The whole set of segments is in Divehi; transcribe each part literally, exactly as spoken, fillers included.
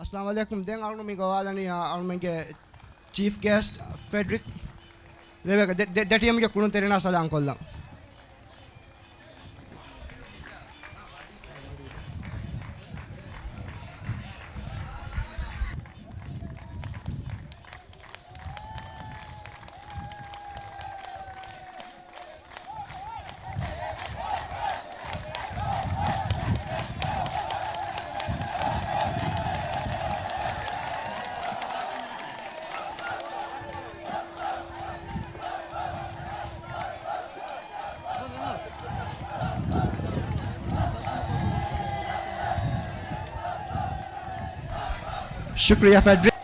އައްސަލާމު ޢަލައިކުމް. ދެން އަޅުގަނޑު މި ގޮވާލަނީ، އާ، އަޅުގަނޑުގެ ޗީފް ގެސްޓް ފެޑްރިކް ލެވޭގަ ދެ، ދެ، ދެ ޓީމްގެ ކުޅުންތެރިންނާ ސަލާން ކޮށްލަން. ޝުކުރިއްޔާ ފެޑްރިކް.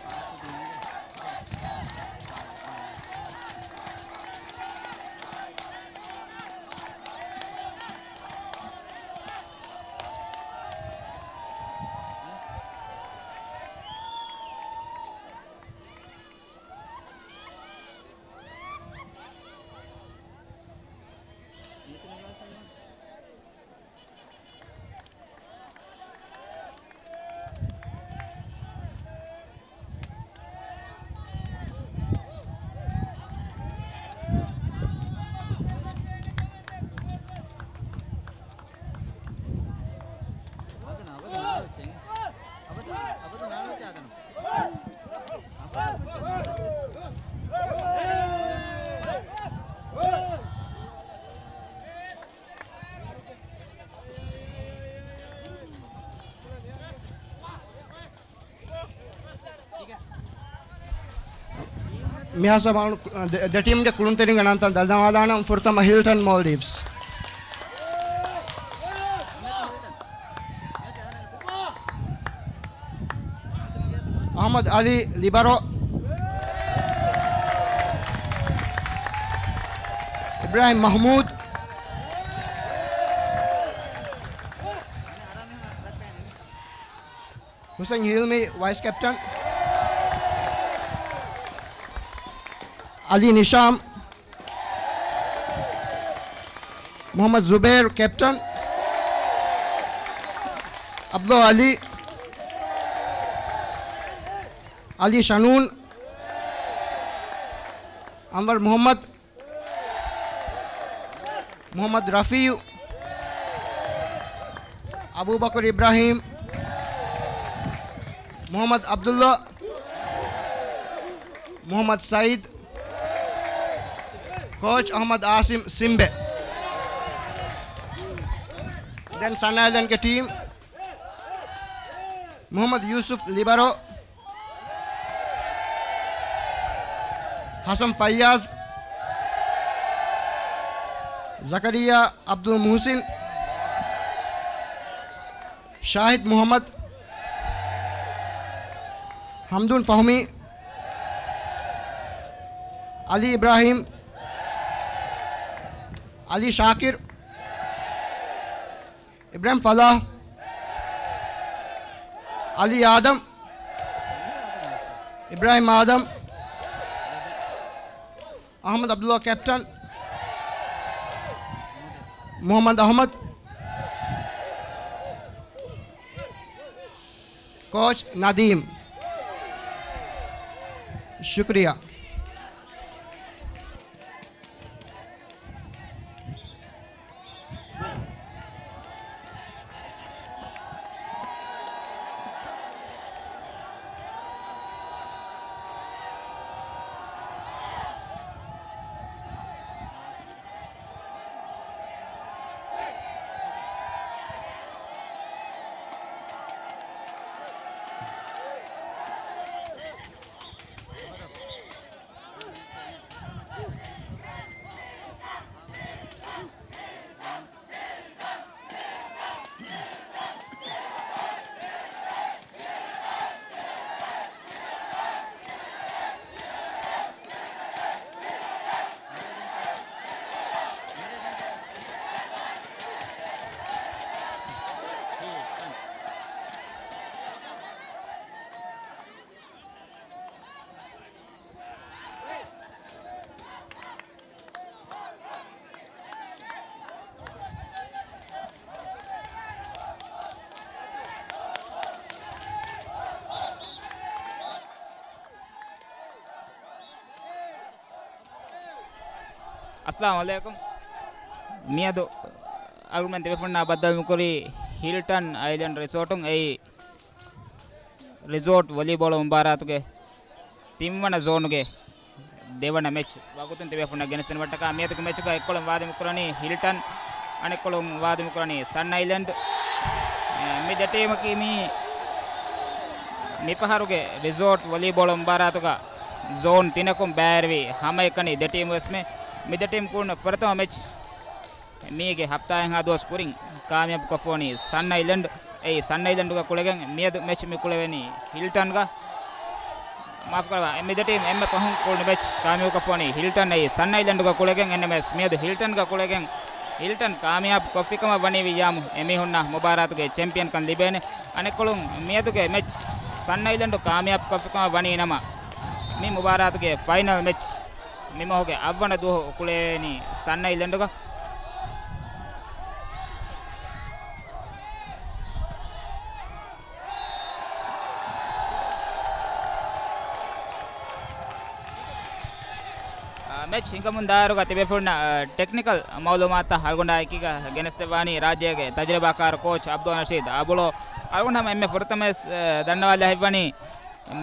މިހާ ސަމާނު ދެ، ދެ ޓީމްގެ ކުޅުންތެރިންގެ ނަންތަން ދަންނަވާލާނަން. ފުރަތަމަ ހިލްޓަން މޯލްޑިވްސް. އަޙްމަދު ޢަލީ، ލިބަރޯ. އިބްރާހިމް މަޙްމޫދު. ހުސެން ހިލްމީ، ވައިސް ކެޕްޓަން. ޢަލީ ނިޝާމް. މުޙައްމަދު ޒުބޭރު، ކެޕްޓަން. ޢަބްދުﷲ ޢަލީ. ޢަލީ ޝަނޫން. އަންވަރު މުޙައްމަދު. މުޙައްމަދު ރަފީޢު. އަބޫބަކުރު އިބްރާހީމް. މުޙައްމަދު ޢަބްދުﷲ. މުޙައްމަދު ސަޢީދު. ކޯޗް އަޙްމަދު އާސިމް، ސިމްބެ. ދެން ސަން އައިލެންޑްގެ ޓީމް. މުޙައްމަދު ޔޫސުފް، ލިބަރޯ. ޙަސަން ފައްޔާޒް، ޒަކަރިއްޔާ ޢަބްދުލް މުޙުސިން، ޝާހިދު މުޙައްމަދު، ޙަމްދޫން ފަހުމީ، ޢަލީ އިބްރާހީމް، ޢަލީ ޝާކިރު، އިބްރާހިމް ފަލާޙް، ޢަލީ އާދަމް، އިބްރާހިމް އާދަމް، އަޙްމަދު ޢަބްދުﷲ ކެޕްޓަން، މުޙައްމަދު އަޙްމަދު، ކޯޗް ނަދީމް. ޝުކުރިއްޔާ. އައްސަލާމު ޢަލައިކުމް. މިއަދު އަޅުގަނޑުމެން ތިބޭފުޅުންނާ ބައްދަލުކުރީ ހިލްޓަން އައިލެންޑް ރިސޯޓުން އެއީ ރިސޯޓް ވޮލީބޯޅަ މުބާރާތުގެ ތިންވަނަ ޒޯނުގެ ދެވަނަ މެޗް. ވަގުތުން ތިބޭފުޅުންނަށް ގެނެސްދިނުމަށްޓަކާ މިއަދުގެ މެޗުގަ އެއްކޮޅުން ވާދަ މިކުރަނީ ހިލްޓަން، އަނެއްކޮޅުން ވާދަ މިކުރަނީ ސަން އައިލެންޑް. މި ދެ ޓީމަކީ މި، މިފަހަރުގެ ރިސޯޓް ވޮލީބޯޅަ މުބާރާތުގަ ޒޯން ތިނަކުން ބައިވެރިވި ހަމައެކަނި ދެ ޓީމު ވެސް މެ، މި ދެ ޓީމް ކުޅުނު ފުރަތަމަ މެޗް މީގެ ހަފްތާއެއްހާ ދުވަސް ކުރިން ކާމިޔާބު ކޮށްފަވަނީ ސަން އައިލެންޑް. އެއީ ސަން އައިލެންޑުގަ ކުޅެގެން މިއަދު މެޗް މި ކުޅެވެނީ ހިލްޓަންގަ. މާފުކުރައްވާ، މި ދެ ޓީމް އެންމެ ފަހުން ކުޅުނު މެޗް ކާމިޔާބު ކޮށްފަވަނީ ހިލްޓަން. އެއީ ސަން އައިލެންޑުގަ ކުޅެގެން އެންނަމެސް މިއަދު ހިލްޓަންގަ ކުޅެގެން ހިލްޓަން ކާމިޔާބު ކޮށްފިކަމަށް ވަނީ ވިއްޔާމު އެމީހުންނަށް މުބާރާތުގެ ޗެމްޕިއަންކަން ލިބޭނެ. އަނެއްކޮޅުން މިއަދުގެ މެޗް ސަން އައިލެންޑު ކާމިޔާބު ކޮށްފިކަމަށް ވަނީ ނަމަ، މި މުބާރާތުގެ ފައިނަލް މެޗް މި މަހުގެ އަށްވަނަ ދުވަހު ކުޅެވޭނީ ސަން އައިލެންޑުގަ. އާ، މެޗް ހިނގަމުން ދާއިރުގަ ތިބޭފުޅުންނަށް، އާ، ޓެކްނިކަލް މައުލޫމާތުތައް އަޅުގަނޑާ އެކީގަ ގެނެސްދެއްވާނީ ރާއްޖޭގެ ތަޖުރިބާކާރު ކޯޗް އަބްދުލް ނަޝީދު އަބުޅޯ. އަޅުގަނޑު ހަމަ އެންމެ ފުރަތަމަވެސް، އާ، ދަންނަވާލާ ހިތްވަނީ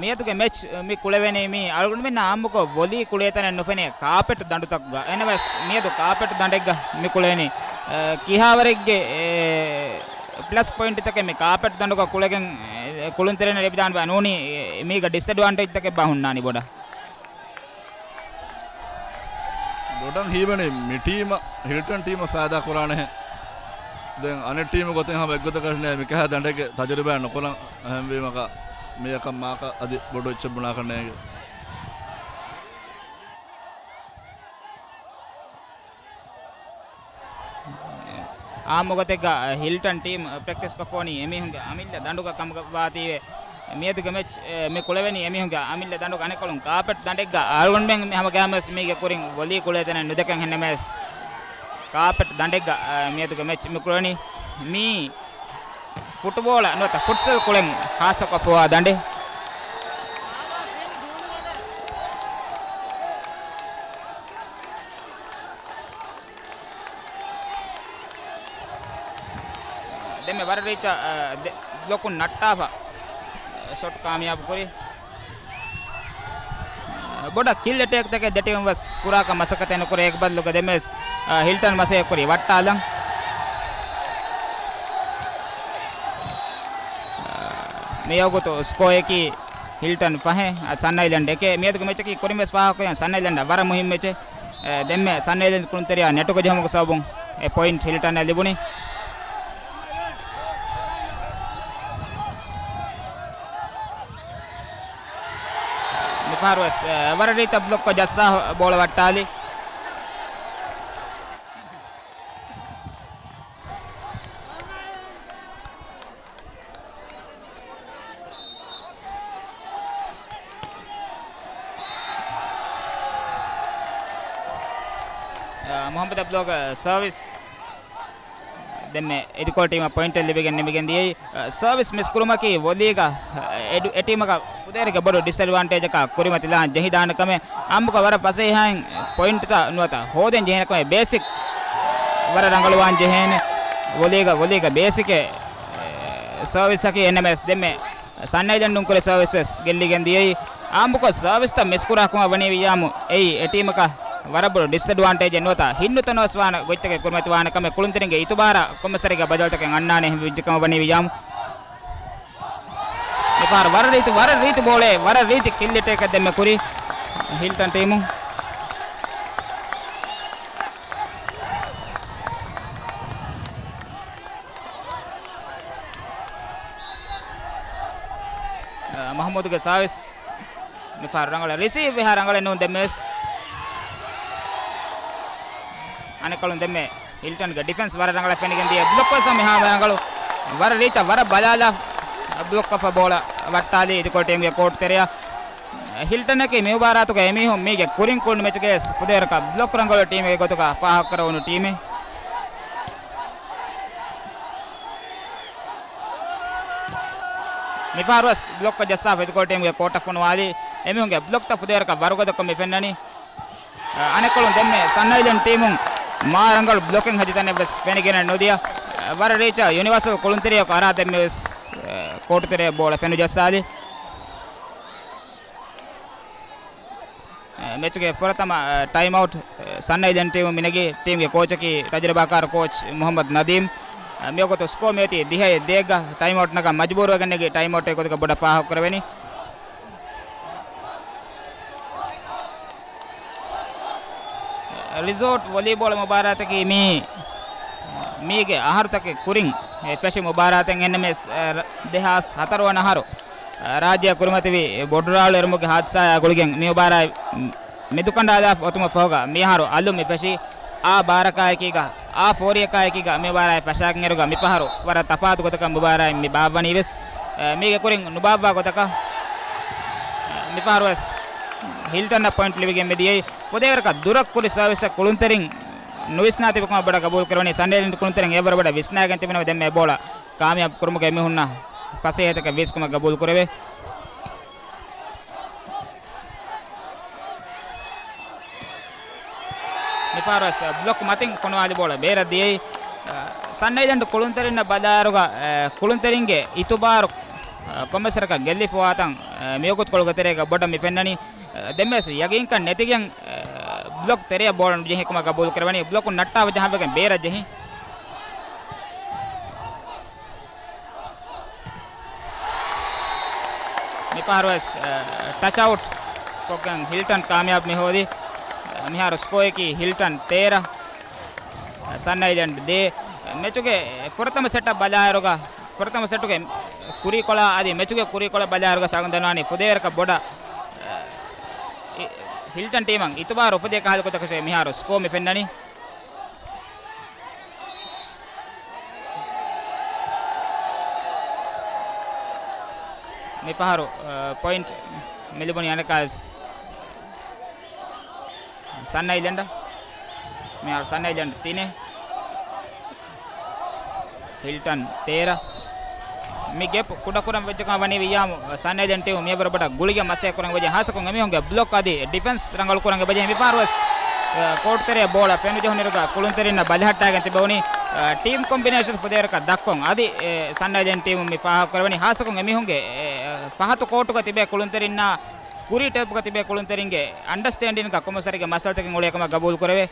މިއަދުގެ މެޗް މި ކުޅެވެނީ މީ އަޅުގަނޑުމެންނަށް އާއްމުކޮށް ވޮލީ ކުޅޭ ތަނެއް ނުފެނޭ ކާޕެޓް ދަނޑުތަކުގަ. އެންނަމެސް މިއަދު ކާޕެޓް ދަނޑެއްގަ މި ކުޅޭނީ. އަ، ކިހާވަރެއްގެ، އެ، ޕްލަސް ޕޮއިންޓްތަކެއް މި ކާޕެޓް ދަނޑުގަ ކުޅެގެން، އެ، ކުޅުންތެރިންނަށް ލިބިދާން ވާ ނޫނީ، އެ، މީގަ ޑިސްއެޑްވާންޓޭޖްތަކެއް ބާ ހުންނާނީ ބޮޑަށް. ބޮޑަށް ހީވަނީ މި ޓީމަށް، ހިލްޓަން ޓީމަށް ފައިދާ ކުރާނެހެން. ދެން އަނެއް ޓީމު ގޮތެއް ހަމަ އެއްގޮތަކަށް ނޭ މިކަހަލަ ދަނޑެއްގެ ތަޖުރިބާ ނުކުރަން. އެހެންވީމަކަ މިއަކަށް މާކަށް އަދި ބޮޑު އެއްޗެއް ބުނާކަށް ނޭނގެ. އާއްމުގޮތެއްގަ ހިލްޓަން ޓީމް ޕްރެކްޓިސް ކޮށްފަވަނީ އެމީހުންގެ އަމިއްލަ ދަނޑުގަ ކަމުގަ ވާތީވެ. މިއަދުގެ މެޗް، އެ، މި ކުޅެވެނީ އެމީހުންގެ އަމިއްލަ ދަނޑުގަ އަނެއްކޮޅުން ކާޕެޓް ދަނޑެއްގަ. އަޅުގަނޑުމެން ހަމަ ގައިމުވެސް މީގެ ކުރިން ވޮލީ ކުޅޭ ތަނެއް ނުދެކެން ހެންނަމެސް ކާޕެޓް ދަނޑެއްގަ، އެ، މިއަދުގެ މެޗް މި ކުޅެވެނީ. މީ ފުޓުބޯޅަ ނުވަތަ ފުޓްސަލް ކުޅެން ހާއްސަކޮށްފަވާ ދަނޑެއް. ދެންމެ ވަރަށް ރީއްޗަށް، އަ، ދެ-، ބްލޮކުން ނައްޓާފަ، އަ، ޝޮޓް ކާމިޔާބު ކުރި. އަ، ބޮޑަށް ކިލް އެޓޭކްތަކެއް ދެ ޓީމް ވެސް ކުރާކަށް މަސައްކަތެއް ނުކުރޭ. އެކު ބަދަލުގަ ދެންމެ ވެސް، އަ، ހިލްޓަން މަސައްކަތް ކުރީ ވައްޓާލަން. އަ، މިވަގުތު ސްކޯއަކީ ހިލްޓަން ފަހެއް، އަ، ސަން އައިލެންޑް އެކެއް. މިއަދުގެ މެޗަކީ ކުރިން ވެސް ފާހަގަކޮށް ސަން އައިލެންޑަށް ވަރަށް މުހިންމު މެޗެއް. އެ، ދެންމެ ސަން އައިލެންޑް ކުޅުންތެރިޔާ ނެޓުގަ ޖެހުމުގެ ސަބަބުން އެ ޕޮއިންޓް ހިލްޓަނަށް ލިބުނީ. މިފަހަރު ވެސް، އެ، ވަރަށް ރީތި ބްލޮކްކޮށް ޖައްސާ ބޯޅަ ވައްޓާލި. އަ، މުހައްމަދު އަބްދުލްގެ ސަރވިސް. ދެންމެ އިދިކޮޅު ޓީމަށް ޕޮއިންޓެއް ލިބިގެން ނިމިގެން ދިޔައީ. އަ، ސަރވިސް މިސްކުރުމަކީ ވޮލީގަ، އަ، އެ ޓީމަކަށް ފުދޭވަރެއްގެ ބޮޑު ޑިސްއެޑްވާންޓޭޖަކާ ކުރިމަތިލާން ޖެހިދާނެ ކަމެއް. އާއްމުކޮށް ވަރަށް ފަސޭހައިން ޕޮއިންޓްތައް ނުވަތަ ހޯދަން ޖެހޭނެ ކަމެއް ބޭސިކް ވަރަށް ރަނގަޅުވާން ޖެހޭނެ. ވޮލީގަ، ވޮލީގަ ބޭސިކެއް، އެ، ސަރވިސްއަކީ އެންއެމްއެސް ދެންމެ ސަން އައިލެންޑުން ކުރި ސަރވިސް ވެސް ގެއްލިގެން ދިޔައީ. އާއްމުކޮށް ސަރވިސްތައް މިސްކުރާ ކަމަށް ވަނީ ވިއްޔާމު އެއީ އެ ޓީމަކަށް ވަރަށް ބޮޑު ޑިސްއެޑްވާންޓޭޖެއް ނުވަތަ ހިތްނުތަނަވަސްވާނެ ގޮތްތަކެއް ކުރިމަތިވާނެ ކަމެއް. ކުޅުންތެރިންގެ އިތުބާރަށް ކޮންމެސް ވަރެއްގެ ބަދަލުތަކެއް އަންނާނެ ހިން ވެއްޖެ ކަމަށް ވަނީ ވިއްޔާމު. މިފަހަރު ވަރަށް ރީތި، ވަރަށް ރީތި ބޯޅައެއް، ވަރަށް ރީތި ކިލް އެޓޭކެއް ދެންމެ ކުރީ ހިލްޓަން ޓީމުން. އަ، މަހްމޫދުގެ ސާވިސް. މިފަހަރު ރަނގަޅަށް ރިސީވް ވެހާ ރަނގަޅެއް ނޫން ދެންމެވެސް. އަނެއްކަޅުން ދެންމެ ހިލްޓަންގެ ޑިފެންސް ވަރަށް ރަނގަޅަށް ފެނިގެން ދިޔަ. ބްލޮކް ވެސް ހަމަ ހާމަ ރަނގަޅު. ވަރަށް ރީތި ވަރަށް ބަލާލާ ބްލޮކް ކޮށްފަ ބޯޅަ ވައްޓާލީ އިދިކޮޅު ޓީމްގެ ކޯޓް ތެރެއަށް. ހިލްޓަނަކީ މި މުބާރާތުގަ އެމީހުން މީގެ ކުރިން ކުޅުނު މެޗުގައި ފުދޭވަރަކަށް ބްލޮކް ރަނގަޅު ޓީމެއްގެ ގޮތުގަ ފާހަގަކުރެވުނު ޓީމެއް. މިފަހަރުވެސް ބްލޮކްކޮށް ޖައްސާފަ އިދިކޮޅު ޓީމްގެ ކޯޓަށް ފޮނުވާލީ. އެމީހުންގެ ބްލޮކްތައް ފުދޭވަރަކަށް ވަރުގަދަކޮށް މި ފެންނަނީ. އަނެއްކޮޅުން ދެންމެ ސަން އައިލެންޑް ޓީމުން މާ ރަނގަޅު ބްލޮކެއް ހަދި ތަނެއް ވެސް ފެނިގެނެއް ނުދިޔަ. ވަރަށް ރީއްޗަށް ޔުނިވާސަލް ކުޅުންތެރިޔަކު އަރާ ދެންމެ ވެސް ކޯޓު ތެރެއަށް ބޯޅަ ފެނުޖައްސާލި. މެޗުގެ ފުރަތަމަ ޓައިމް އައުޓް ސަން އައިލެންޑް ޓީމު މިނެގި، ޓީމްގެ ކޯޗަކީ ތަޖުރިބާކާރު ކޯޗް މުހައްމަދު ނަދީމް. މިވަގުތު ސްކޯ މިއޮތީ ދިހައެއް ދޭއްގަ. ޓައިމް އައުޓް ނަގަން މަޖުބޫރުވެގެން ނެގި ޓައިމް އައުޓް އެއްގޮތަކަށް ބޮޑަށް ފާހަގަކުރެވެނީ. ރިސޯޓް ވޮލީބޯޅަ މުބާރާތަކީ މީ، މީގެ އަހަރުތަކެއް ކުރިން ފެށި މުބާރާތެއް. އެންއެމްއެސް ދެހާސް ހަތަރު ވަނަ އަހަރު ރާއްޖެއަށް ކުރިމަތިވި ބޮޑުރާޅު އެރުމުގެ ހާދިސާއާ ގުޅިގެން މި މުބާރާތް މެދުކަނޑާލާފަ އޮތުމަށް ފަހުގަ މިއަހަރު އަލުން މި ފެށީ އާ ބާރަކާއެކީގަ، އާ ފޯރިއަކާއެކީގަ މި މުބާރާތް ފަށާގެން އިރުގަ މިފަހަރު ވަރަށް ތަފާތު ގޮތަކަށް މި މުބާރާތް މި ބާއްވަނީ ވެސް، އަ، މީގެ ކުރިން ނުބާއްވާ ގޮތަކަށް، އަ، މިފަހަރު ވެސް ހިލްޓަންއަށް ޕޮއިންޓް ލިބިގެން މި ދިޔައީ. ފުދޭވަރަކަށް ދުރަށް ކުރި ސާވިސްއެއް ކުޅުންތެރިން ނުވިސްނާ ތިބިކަމަށް ބޮޑަށް ގަބޫލު ކުރެވެނީ. ސަން އައިލެންޑް ކުޅުންތެރިން އެއަށްވުރެ ބޮޑަށް ވިސްނާގެން ތިބެނީ ދެންމެ ބޯޅަ ކާމިޔާބު ކުރުމުގެ އެމީހުންނަށް ފަސޭހަތަކަށް ވީސްކަމަށް ގަބޫލު ކުރެވޭ. މިފަހަރު ވެސް ބްލޮކް މަތިން ފޮނުވާލި ބޯޅަ ބޭރަށް ދިޔައީ. ސަން އައިލެންޑް ކުޅުންތެރިންނަށް ބަލާއިރުގަ، ކުޅުންތެރިންގެ އިތުބާރު ކޮންމެސް ވަރަކަށް ގެއްލިފަވާތަން މިވަގުތުކޮޅުގެ ތެރޭގަ ބޮޑަށް މި ފެންނަނީ. ދެންވެސް ޔަގީންކަން ނެތިގެން ބްލޮކް ތެރެއަށް ބޯޅަ ނުޖެހިކަމަށް ގަބޫލު ކުރެވެނީ. ބްލޮކުން ނައްޓާވަ ޖަހަންވެގެން ބޭރަށް ޖެހި. މިފަހަރު ވެސް، އަ، ޓަޗް އައުޓް ކޮށްގެން ހިލްޓަން ކާމިޔާބު މި ހޯދި. މިހާރު ސްކޯއަކީ ހިލްޓަން ތޭރަ، ސަން އައިލެންޑް ދޭއް. މެޗުގެ ފުރަތަމަ ސެޓަށް ބަލާއިރުގަ، ފުރަތަމަ ސެޓުގެ ކުރީކޮޅާ އަދި މެޗުގެ ކުރީކޮޅަށް ބަލާއިރުގަ ސަގުން ދަންނަވާނީ ފުދޭވަރަކަށް ބޮޑަށް، އަ، އި-، ހިލްޓަން ޓީމަށް އިތުބާރު އުފެދޭ ކަހަލަ ގޮތަކަށޭ މިހާރު ސްކޯ މި ފެންނަނީ. މިފަހަރު، އަ، ޕޮއިންޓް މި ލިބުނީ އަނެއްކާވެސް ސަން އައިލެންޑަށް. މިހާރު ސަން އައިލެންޑް ތިނެއް. ހިލްޓަން ތޭރަ. މި ގެޕް ކުޑަކުރަން ވެއްޖެކަމަށް ވަނީ ވިއްޔާމު ސަން އައިލެންޑް ޓީމު މިއަށްވުރެ ބޮޑަށް ގުޅިގެން މަސައްކަތް ކުރަން ވެއްޖެ. ހާއްސަކޮށް އެމީހުންގެ ބްލޮކް އަދި ޑިފެންސް ރަނގަޅު ކުރަން އެބަޖެހޭ. މިފަހަރު ވެސް، އަ، ކޯޓު ތެރެއަށް ބޯޅަ ފެނުޖެހުނުއިރުގަ ކުޅުންތެރިންނަށް ބަލަހައްޓާގެން ތިބެވުނީ، އަ، ޓީމް ކޮމްބިނޭޝަން ފުދޭވަރަކަށް ދައްކޮން. އަދި، އެ، ސަން އައިލެންޑް ޓީމު މި ފާހަގަކުރެވެނީ. ހާއްސަކޮށް އެމީހުންގެ، އެ، ފަހަތު ކޯޓުގަ ތިބޭ ކުޅުންތެރިންނާ ކުރީ ޓޭޕްގަ ތިބޭ ކުޅުންތެރިންގެ އަންޑަސްޓޭންޑިންގަ ކޮންމެސް ވަރެއްގެ މައްސަލަތަކެއް އުޅޭ ކަމަށް ގަބޫލު ކުރެވޭ.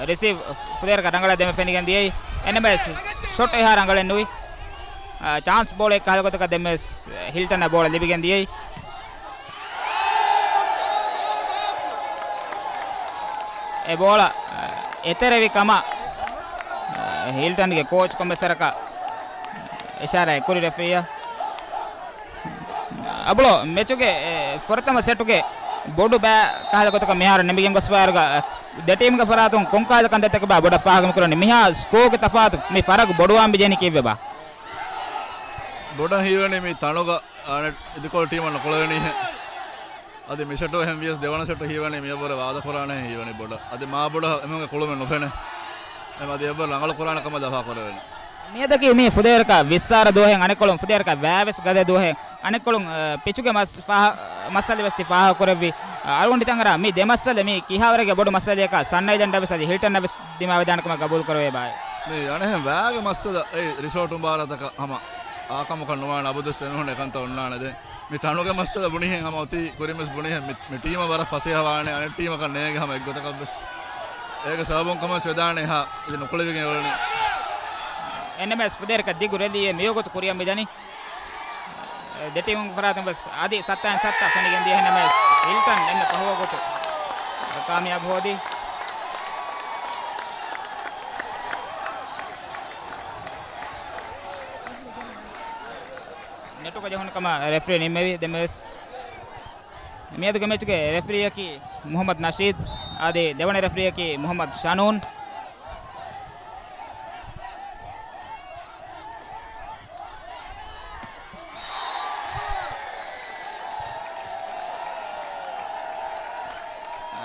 ރިސީވް ފުދޭވަރަކަށް ރަނގަޅަށް ދެމެ ފެނިގެން ދިޔައީ. އެންއެމްއެސް ޝޮޓް އެހާ ރަނގަޅެއް ނުވި. އާ، ޗާންސް ބޯޅައެއް ކަހަލަ ގޮތަކަށް ދެންވެސް ހިލްޓަނަށް ބޯޅަ ލިބިގެން ދިޔައީ. އެ ބޯޅަ، އާ، އެތެރެވި ކަމަށް، އާ، ހިލްޓަންގެ ކޯޗް ކޮންމެސް ވަރަކަށް އިޝާރާތް ކުރި ރެފްރީއަށް. އަބުޅޯ، މެޗުގެ، އެ، ފުރަތަމަ ސެޓުގެ ބޮޑު ބައި ކަހަލަ ގޮތަކަށް މިހާރު ނިމިގެން ގޮސްފައިރުގަ، ދެ ޓީމްގެ ފަރާތުން ކޮންކަހަލަ ކަންތައްތަކެއްބާ ބޮޑަށް ފާހަގަ މިކުރަނީ؟ މިހާ ސްކޯގެ ތަފާތު މި ފަރަގު ބޮޑުވާން މި ޖެހެނީ ކީއްވެބާ؟ ބޮޑަށް ހީވަނީ މި ތަނުގަ އަނެއް އިދިކޮޅު ޓީމަށް ނުކުޅެވެނީހެން. އަދި މި ސެޓު އެހެން ވިޔަސް ދެވަނަ ސެޓު ހީވަނީ މިއަށްވުރެ ވާދަކުރާނެ ހީވަނީ ބޮޑަށް. އަދި މާ ބޮޑަށް އެމީހުންގެ ކުޅުމެއް ނުފެނޭ. އެމަ އަދި އެއްވަރު ރަނގަޅު ކުރާނެ ކަމަށް ދަފާ ކުރެވެނީ. މިއަދަކީ މީ ފުދޭވަރަކަށް ވިއްސާރަ ދުވަހެއް، އަނެއްކޮޅުން ފުދޭވަރަކަށް ވައިވެސް ގަދަ ދުވަހެއް، އަނެއްކޮޅުން، އަ، ޕިޗުގެ މަސް-، ފާހަ-، މައްސަލަ ވެސް ތި ފާހަގަ ކުރެއްވި. އަ، އަޅުގަނޑު ހިތަށް އަރާ މި ދެ މައްސަލަ މީ ކިހާވަރެއްގެ ބޮޑު މައްސަލައަކަށް ސަންއައިލެންޑަށް ވެސް އަދި ހިލްޓަންއަށް ވެސް ދިމާވެދާނެ ކަމަށް ގަބޫލު ކުރެވޭ ބާއޭ. މީ އަނެއްހެން ވައިގެ މައްސަލަ އެއީ ރިސޯޓް މުބާރާތަކަށް ހަމަ އާކަމަކަށް ނުވާނެ އަބަދުވެސް އެމީހުން އެކަންތައް އޮންނާނެ ދެން. މި ތަނުގެ މައްސަލަ ބުނިހެން ހަމަ އޮތީ ކުރިންވެސް ބުނިހެން މި، މި ޓީމަށް ވަރަށް ފަސޭހަވާނެ އަނެއް ޓީމަކަށް ނޭނގެ ހަމަ އެއްގޮތަކަށްވެސް. އޭގެ ސަބަބުން ކަމަށްވެސް ވެދާނެ އެހާ އިދި ނުކުޅެވިގެން އުޅެނީ. އެންއެމްއެސް ފުދޭވަރަކަށް ދިގު ރެލީއެއް މިވަގުތު ކުރިއަށް މިދަނީ. ދެ ޓީމުންގެ ފަރާތުން ވެސް އަދި ސައްތައިން ސައްތަ ފެނިގެން ދިޔަ އެންއެމްއެސް. ހިލްޓަން އެންމެ ފަހު ވަގުތު ކާމިޔާބު ހޯދީ. ނެޓުގަ ޖެހުނު ކަމަށް ރެފްރީ ނިންމެވި. ދެންމެވެސް މިއަދުގެ މެޗުގެ ރެފްރީއަކީ މުހައްމަދު ނަޝީދު، އަދި ދެވަނަ ރެފްރީއަކީ މުހައްމަދު ޝަނޫން.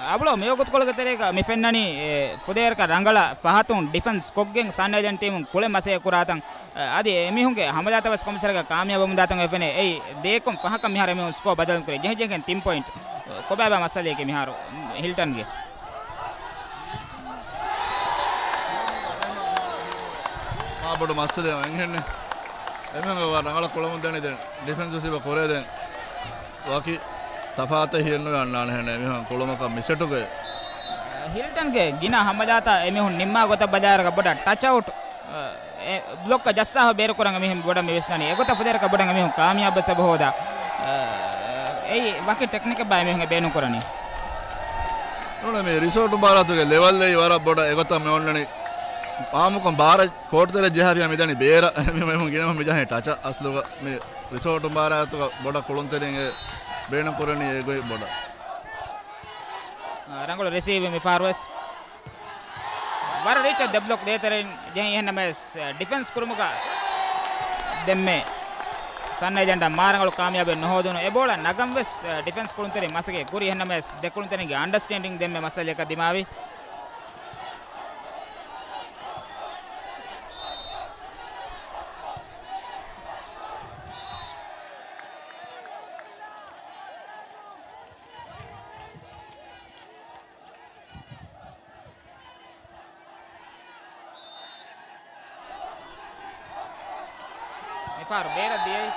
އަބުޅޯ މިވަގުތުކޮޅުގެ ތެރޭގަ މި ފެންނަނީ، އެ، ފުދޭވަރަކަށް ރަނގަޅަށް ފަހަތުން ޑިފެންސް ކޮށްގެން ސަންރައިޒަރް ޓީމުން ކުޅެ މަސައްކަތް ކުރާތަން، އަ، އަދި އެމީހުންގެ ހަމަލާތައް ވެސް ކޮންމެސް ވަރަކަށް ކާމިޔާބުވަމުންދާތަން އޮތް ފެނޭ. އެއީ ދޭކޮށް ފަހަކަށް މިހާރު އެމީހުން ސްކޯ ބަދަލު ކުރީ. ޖެހި ޖެހިގެން ތިން ޕޮއިންޓް. ކޮބާބާ މައްސަލައެކޭ މިހާރު ހިލްޓަންގެ؟ މާ ބޮޑު މައްސަލައެއް އެނގެންނެ. އެމީހުން ވަރަށް ރަނގަޅަށް ކުޅަމުން ދަނީ ދެން. ޑިފެންސް ސިބަ ކުރޭ ދެން. ވަކި ތަފާތެއް ހިއެއްނުވެ އަންނާނެ ހެނެއް އެމީހުން ކުޅުމަކަށް މިސެޓުގައި. ހިލްޓަންގެ ގިނަ ހަމަލާތައް އެމީހުން ނިންމާ ގޮތަށް ބަލާއިރުގަ ބޮޑަށް ޓަޗް އައުޓް، އެ، ބްލޮކް ޖައްސާފަ ބޭރުކުރަން އެމީހުން ބޮޑަށް މި ވިސްނަނީ. އެގޮތަށް ފުދޭވަރަކަށް ބޮޑަށް އެމީހުން ކާމިޔާބު ސަބަ ހޯދާ. އެއީ ވަކި ޓެކްނިކެއް ބާ އެމީހުން ބޭނުން ކުރަނީ. ނޫނޭ މި ރިސޯޓު މުބާރާތުގެ ލެވަލް އެއީ ވަރަށް ބޮޑަށް އެގޮތަށް މި އޮންނަނީ. އާއްމުކޮށް ބާރަށް ކޯޓު ތެރެ ޖަހާފިޔާ މިދަނީ ބޭރަށް. މި މީހުން ގިނަ މި ޖަހަނީ ޓަޗަށް އަސްލުގަ. މި ރިސޯޓު މުބާރާތުގަ ބޮޑަށް ކުޅުންތެރިން އެ ބޭނުން ކުރަނީ އެ ގޮތް ބޮޑަށް. ރަނގަޅު ރިސީވް މި ފަހަރު ވެސް. ވަރަށް ރީއްޗަށް ދެ ބްލޮކް ދޭތެރެއިން ޖެހި އެހެންނަމަވެސް، ޑިފެންސް ކުރުމުގަ ދެންމެ ސަންރައިޒަރް މާ ރަނގަޅު ކާމިޔާބެއް ނުހޯދުނު. އެ ބޯޅަ ނަގަން ވެސް، ޑިފެންސް ކުޅުންތެރިން މަސައްކަތް ކުރި އެހެންނަމަވެސް، ދެ ކުޅުންތެރިންގެ އަންޑަސްޓޭންޑިން ދެންމެ މައްސަލައަކަށް ދިމާވި. މިފަހަރު ބޭރަށް ދިޔައީ.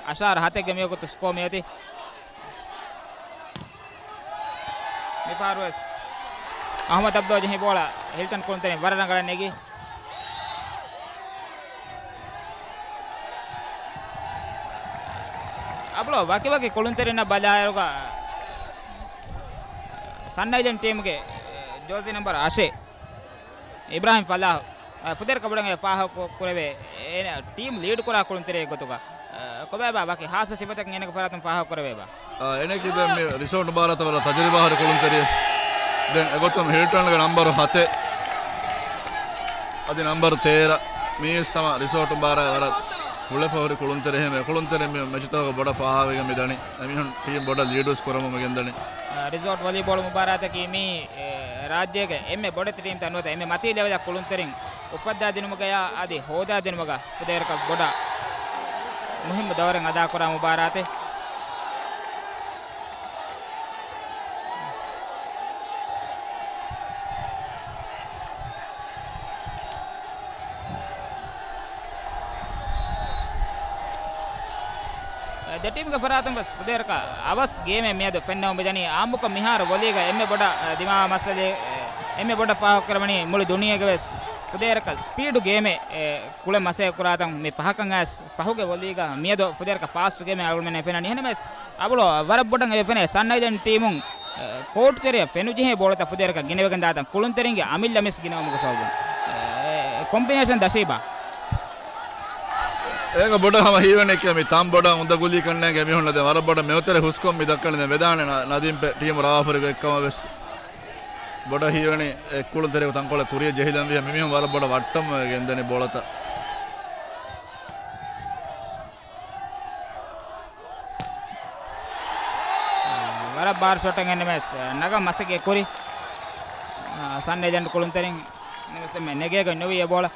އަށާރަ ހަތެއްގެ މިވަގުތު ސްކޯ މިއޮތީ. މިފަހަރުވެސް އަހުމަދު އަބްދުﷲ ޖެހި ބޯޅަ ހިލްޓަން ކުޅުންތެރިން ވަރަށް ރަނގަޅަށް ނެގި. އަބުޅޯ ވަކިވަކި ކުޅުންތެރިންނަށް ބަލާއިރުގަ ސަންރައިޒަރް ޓީމުގެ ޖާސީ ނަމްބަރު އަށެއް އިބްރާހިމް ފަލާހް، އަ، ފުދޭވަރަކަށް ބޮޑަށް ފާހަގަ ކުރެވޭ. އޭނަ ޓީމް ލީޑް ކުރާ ކުޅުންތެރިއެއް ގޮތުގަ، އަ، ކޮބާބާ ވަކި ހާއްސަ ސިފަތަކެއް އޭނަގެ ފަރާތުން ފާހަގަ ކުރެވޭބާ؟ އާ، އޭނައަކީ ދެން މި ރިސޯޓު މުބާރާތަށް ވަރަށް ތަޖުރިބާ ހުރި ކުޅުންތެރިއެއް. ދެން އެގޮތުން ހިލްޓަންގެ ނަމްބަރު ހަތެއް އަދި ނަމްބަރު ތޭރަ މީސް ހަމަ ރިސޯޓު މުބާރާތަށް ވަރަށް ހުޅަފަ ހުރި ކުޅުންތެރި. އެހެން އެ ކުޅުންތެރިން މި މެޗުތަކުގަ ބޮޑަށް ފާހަގަވެގެން މި ދަނީ. އެމީހުން ޓީމް ބޮޑަށް ލީޑްވެސް ކުރަމުން މިގެންދަނީ. އަ، ރިސޯޓް ވޮލީބޯޅަ މުބާރާތަކީ މީ، އެ، ރާއްޖޭގެ އެންމެ ބޮޑެތި ޓީމްތައް ނުވަތަ އެންމެ މަތީ ލެވެލަށް ކުޅުންތެރިން އުފައްދާދިނުމުގަޔާ އަދި ހޯދާދިނުމުގަ ފުދޭވަރަކަށް ބޮޑަށް މުހިއްމު ދައުރެއް އަދާކުރާ މުބާރާތެއް. ދެ ޓީމްގެ ފަރާތުން ވެސް ފުދޭވަރަކަށް އަވަސް ގޭމެއް މިއަދު ފެންނަމުން މިދަނީ. އާއްމުކޮށް މިހާރު ވޮލީގަ އެންމެ ބޮޑަށް، އަ، ދިމާވާ މައްސަލައެއް، އެ، އެންމެ ބޮޑަށް ފާހަގަކުރެވެނީ މުޅި ދުނިޔޭގަ ވެސް ފުދޭވަރަކަށް ސްޕީޑު ގޭމެއް، އެ، ކުޅެ މަސައްކަތް ކުރާތަން މި ފަހަކަށް އައިސް ފަހުގެ ވޮލީގަ މިއަދު ފުދޭވަރަކަށް ފާސްޓް ގޭމެއް އަޅުގަނޑުމެން ފެންނަނީ. އެހެންނަމަވެސް އަބުޅޯ ވަރަށް ބޮޑަށް އެ ފެނޭ ސަންރައިޒަރް ޓީމުން، އެ، ކޯޓު ތެރެއަށް ފެނުޖެހޭ ބޯޅަތައް ފުދޭވަރަކަށް ގިނަވެގެންދާތަން ކުޅުންތެރިންގެ އަމިއްލަ މިސް ގިނަވުމުގެ ސަބަބުން. އެ، ކޮމްބިނޭޝަން ދަށީބާ. އޭގަ ބޮޑަށް ހަމަ ހީވަނީ މި ތަން ބޮޑަށް އުނދަގުލީ ކަންނޭނގެ މީހުންނަށް ދެން ވަރަށް ބޮޑަށް މެދުތެރެ ހުސްކޮށް މި ދައްކަނީ. ދެން ވެދާނެ ނަ-، ނަދީމް ޕެ-، ޓީމު ރާވާފަރި ގޮތްކަމަށް ވެސް. ބޮޑަށް ހީވަނީ އެ ކުޅުންތެރިއަކު ތަންކޮޅެއް ކުރިއަށް ޖެހިލަން ވިޔަ މިމީހުން ވަރަށް ބޮޑަށް ވައްޓަމުން ގެންދަނީ ބޯޅަތައް. ވަރަށް ބާރު ޝޮޓެއް އެން އެމް އެސް ނަގަން މަސައްކަތް ކުރި. ސަންރައިޒަރ ކުޅުންތެރިން ނެގޭގޮތް ނުވި އެ ބޯޅަ.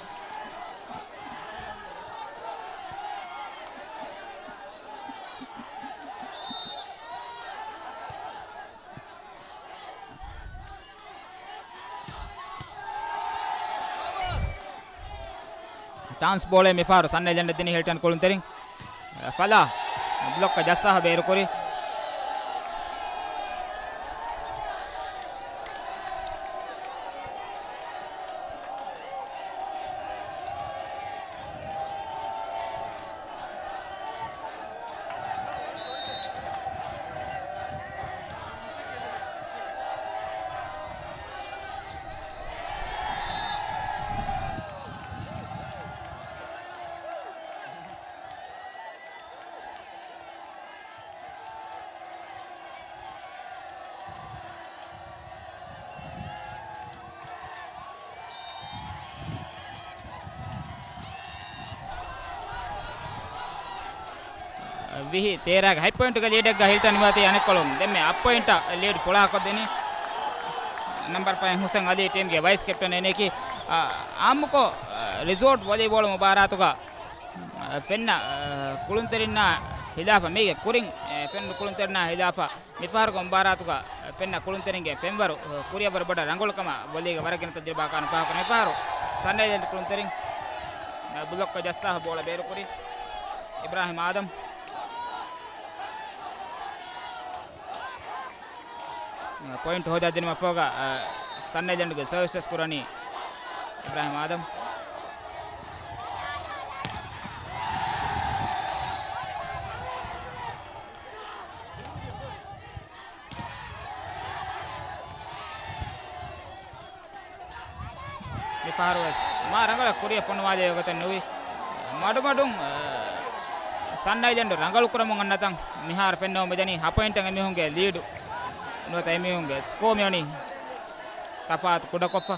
ޗާންސް ބޯޅަ މިފަހަރު ސަންރައިޒަރ ދިނީ ހިލްޓަން ކުޅުންތެރިން. ފަލާ ބްލޮކް ޖައްސާ ބޭރުކުރި. ވިހި ތޭރަގެ ހަތް ޕޮއިންޓުގެ ލީޑެއްގަ ހިލްޓަން މިއޮތީ އަނެއްކޮޅުން. ދެންމެ އަށް ޕޮއިންޓަށް ލީޑް ފުޅާކޮށްދިނީ. ނަމްބަރު ފައިވް ހުސެން އަލީ ޓީމްގެ ވައިސް ކެޕްޓަން އެނެކި، އާ، އާއްމުކޮށް، އާ، ރިސޯޓް ވޮލީބޯޅަ މުބާރާތުގަ، އާ، ފެންނަ، އާ، ކުޅުންތެރިންނާ ހިލާފަށް މީގެ ކުރިން، އާ، ފެންނަ ކުޅުންތެރިންނާ ހިލާފަށް މިފަހަރުގެ މުބާރާތުގަ ފެންނަ ކުޅުންތެރިންގެ ފެންވަރު ކުރިއަށްވުރެ ބޮޑަށް ރަނގަޅު ކަމަށް ވޮލީގެ ވަރަށް ގިނަ ތަޖުރިބާކާރުން ފާހަގަކުރަނީ. މިފަހަރު ސަންރައިޒަރް ކުޅުންތެރިން ބްލޮކް ޖައްސާފަ ބޯޅަ ބޭރުކުރި އިބްރާހިމް އާދަމް. ޕޮއިންޓް ހޯދާ ދިނުމަށްފަހުގަ، އަ، ސަންރައިޒަރްގެ ސަރވިސް ކުރަނީ އިބްރާހިމް އާދަމް. މިފަހަރުވެސް މާ ރަނގަޅަށް ކުރިއަށް ފޮނުވާލެވޭ ގޮތެއް ނުވި. މަޑުމަޑުން، އަ، ސަންރައިޒަރް ރަނގަޅު ކުރަމުން އަންނަތަން މިހާރު ފެންނަވަމުން މިދަނީ ހަ ޕޮއިންޓަށް އެމީހުންގެ ލީޑު ނުވަތަ އެމީހުންގެ ސްކޯ މިވަނީ ތަފާތު ކުޑަކޮށްފަ.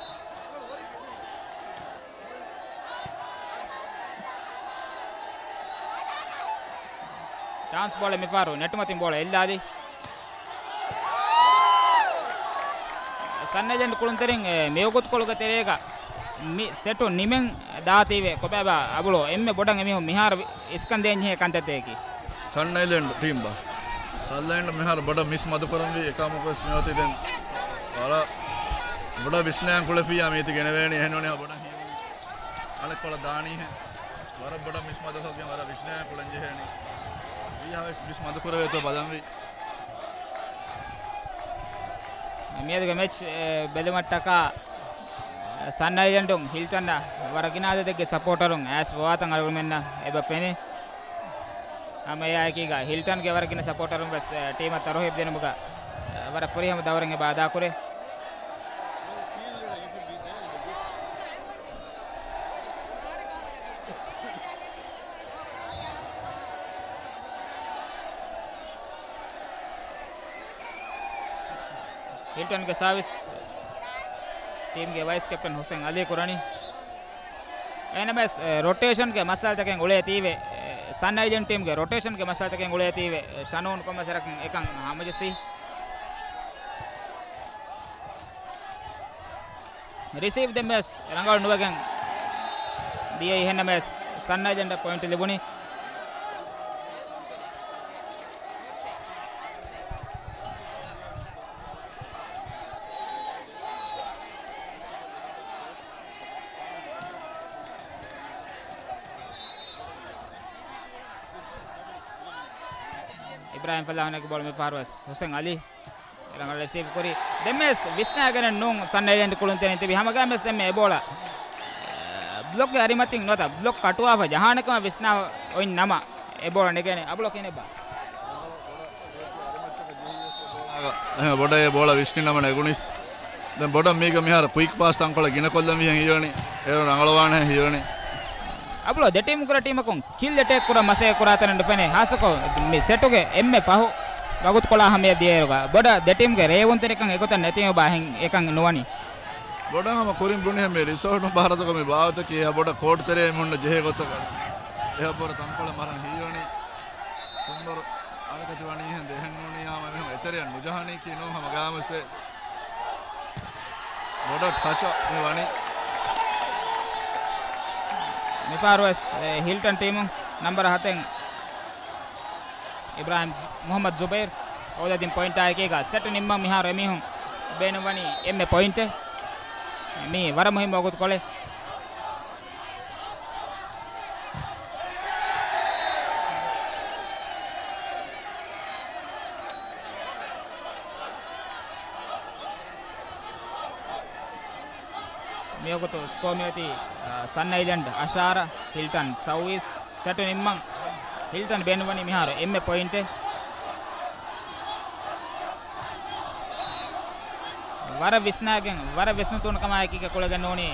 ޗާންސް ބޯޅަ މިފަހަރު ނެޓުމަތިން ބޯޅަ އެއްލާލި. ސަންރައިޒަރް ކުޅުންތެރިން، އެ، މިވަގުތުކޮޅުގެ ތެރޭގަ މި ސެޓު ނިމެން ދާތީވެ ކޮބާބާ އަބުޅޯ އެންމެ ބޮޑަށް އެމީހުން މިހާރު ވި-، އިސްކަން ދޭންޖެހޭ ކަންތައްތަކަކީ. ސަންރައިޒަރް ޓީމް ބާ. ސަންރައިޒަރް މިހާރު ބޮޑަށް މިސް މަދުކުރަންވީ އެކަމަކުވެސް މިއޮތީ ދެން ވަރަށް ބޮޑަށް ވިސްނާން ކުޅެފިއްޔާ މީތި ގެނެވޭނީ އެހެންނޫނީ ބޮޑަށް ހީވަނީ އަނެއްކޮޅަށް ދާނީހެން. ވަރަށް ބޮޑަށް މިސް މަދުކޮށްގެން ވަރަށް ވިސްނާން ކުޅެން ޖެހޭނީ. ވީހާވެސް މިސް މަދުކުރެވޭތޯ ބަލަންވީ. މިއަދުގެ މެޗް، އެ، ބެލުމަށްޓަކާ ސަންރައިޒަރުން ހިލްޓަންއަށް ވަރަށް ގިނަ އަދަދެއްގެ ސަޕޯޓަރުން އައިސް ފޮވާތަން އަޅުގަނޑުމެންނަށް އެބަ ފެނޭ. ހަމަ އެއާއެކީގަ ހިލްޓަންގެ ވަރަށް ގިނަ ސަޕޯޓަރުން ވެސް، އެ، ޓީމަށް ތަރުހީބު ދިނުމުގަ، އެ، ވަރަށް ފުރިހަމަ ދައުރެއް އެބަ އަދާކުރޭ. ހިލްޓަންގެ ސާވިސް ޓީމްގެ ވައިސް ކެޕްޓަން ހުސެން އަލީ ކުރަނީ. އެހެންނަމަވެސް، އެ، ރޮޓޭޝަންގެ މައްސަލަތަކެއް އުޅޭތީވެ، އެ، ސަންރައިޒަރް ޓީމްގެ ރޮޓޭޝަންގެ މައްސަލަތަކެއް އުޅޭތީވެ، އެ، ޝަނޫން ކޮންމެސް ވަރަކަށް އެކަން ހަމަޖެއްސީ. ރިސީވް ދެންވެސް ރަނގަޅު ނުވެގެން ދިޔައީ. އެހެންނަމަވެސް ސަންރައިޒަރަށް ޕޮއިންޓް ލިބުނީ. އިބްރާހިމް ފަލާހުންގެ ބޯޅަ މިފަހަރުވެސް ހުސެން އަލީ. ރަނގަޅަށް ރިސީވް ކުރި. ދެންވެސް ވިސްނާގެނެއް ނޫން ސަންރައިޒަރް ކުޅުންތެރިން ތިބި ހަމަގައިމެސް ދެންމެ އެ ބޯޅަ، އެ، ބްލޮކްގެ އަރިމަތިން ނުވަތަ ބްލޮކް ކަޓުވާފަ ޖަހާނެ ކަމަށް ވިސްނާ އޮތް ނަމަ އެ ބޯޅަ ނެގޭނެ. އަބުޅޯ ކިހިނެއްބާ؟ އެހެން ބޮޑަށް އެ ބޯޅަ ވިސްނި ނަމަ ނެގުނީސް. ދެން ބޮޑަށް މީގަ މިހާރު ކުއިކް ޕާސް ތަންކޮޅެއް ގިނަކޮށްލަން ވިހެން ހީވަނީ. އޭރު ރަނގަޅުވާނެ ހީވަނީ. އަބުޅޯ ދެ ޓީމު ކުރެ ޓީމަކުން ކިލް އެޓޭކް ކުރަން މަސައްކަތް ކުރާތަނެއް ނުފެނޭ. ހާއްސަކޮށް މި ސެޓުގެ އެންމެ ފަހު ވަގުތުކޮޅާ ހަމަޔަށް ދިޔައިރުގަ ބޮޑަށް ދެ ޓީމްގެ ރޭވުންތެރިކަން އެގޮތަށް ނެތީމަ ބާ އެކަން ނުވަނީ. ބޮޑަށް ހަމަ ކުރިން ބުނިހެން މި ރިސޯޓު ބާރަތަކު މި ބާވަތަކީ އެހާ ބޮޑަށް ކޯޓް ތެރޭ މި ހުންނަ ޖެހޭ ގޮތަކަށް އެހާ ބޮޑަށް ތަންކޮޅެއް މަރަން ހީވަނީ. ތުންބޮރު އަނެކަތި ވަނީ ހެން ދެހެން ނޫނީ ހަމަ މިހުން އެތެރެއަށް ނުޖަހަނީކީ ނޫން ހަމަ ގާމުސެ. ބޮޑަށް ޓަޗަށް މި ވަނީ. މިފަހަރުވެސް، އެ، ހިލްޓަން ޓީމު ނަންބަރު ހަތެއް އިބްރާހިމް ޒު-، މުހައްމަދު ޒުބައިރު އޮވެލަދިން ޕޮއިންޓާއެކީގަ ސެޓު ނިންމަން މިހާރު އެމީހުން ބޭނުންވަނީ އެންމެ ޕޮއިންޓެއް. މީ ވަރަށް މުހިއްމު ވަގުތުކޮޅެއް. މިވަގުތު ސްކޯ މިއޮތީ، އާ، ސަން އައިލެންޑް އަށާރަ، ހިލްޓަން ސައުވީސް. ސެޓު ނިންމަން ހިލްޓަން ބޭނުންވަނީ މިހާރު އެންމެ ޕޮއިންޓެއް. ވަރަށް ވިސްނާގެން، ވަރަށް ވިސްނުންތޫނުކަމާއެކީގަ ކުޅެގެން ނޫނީ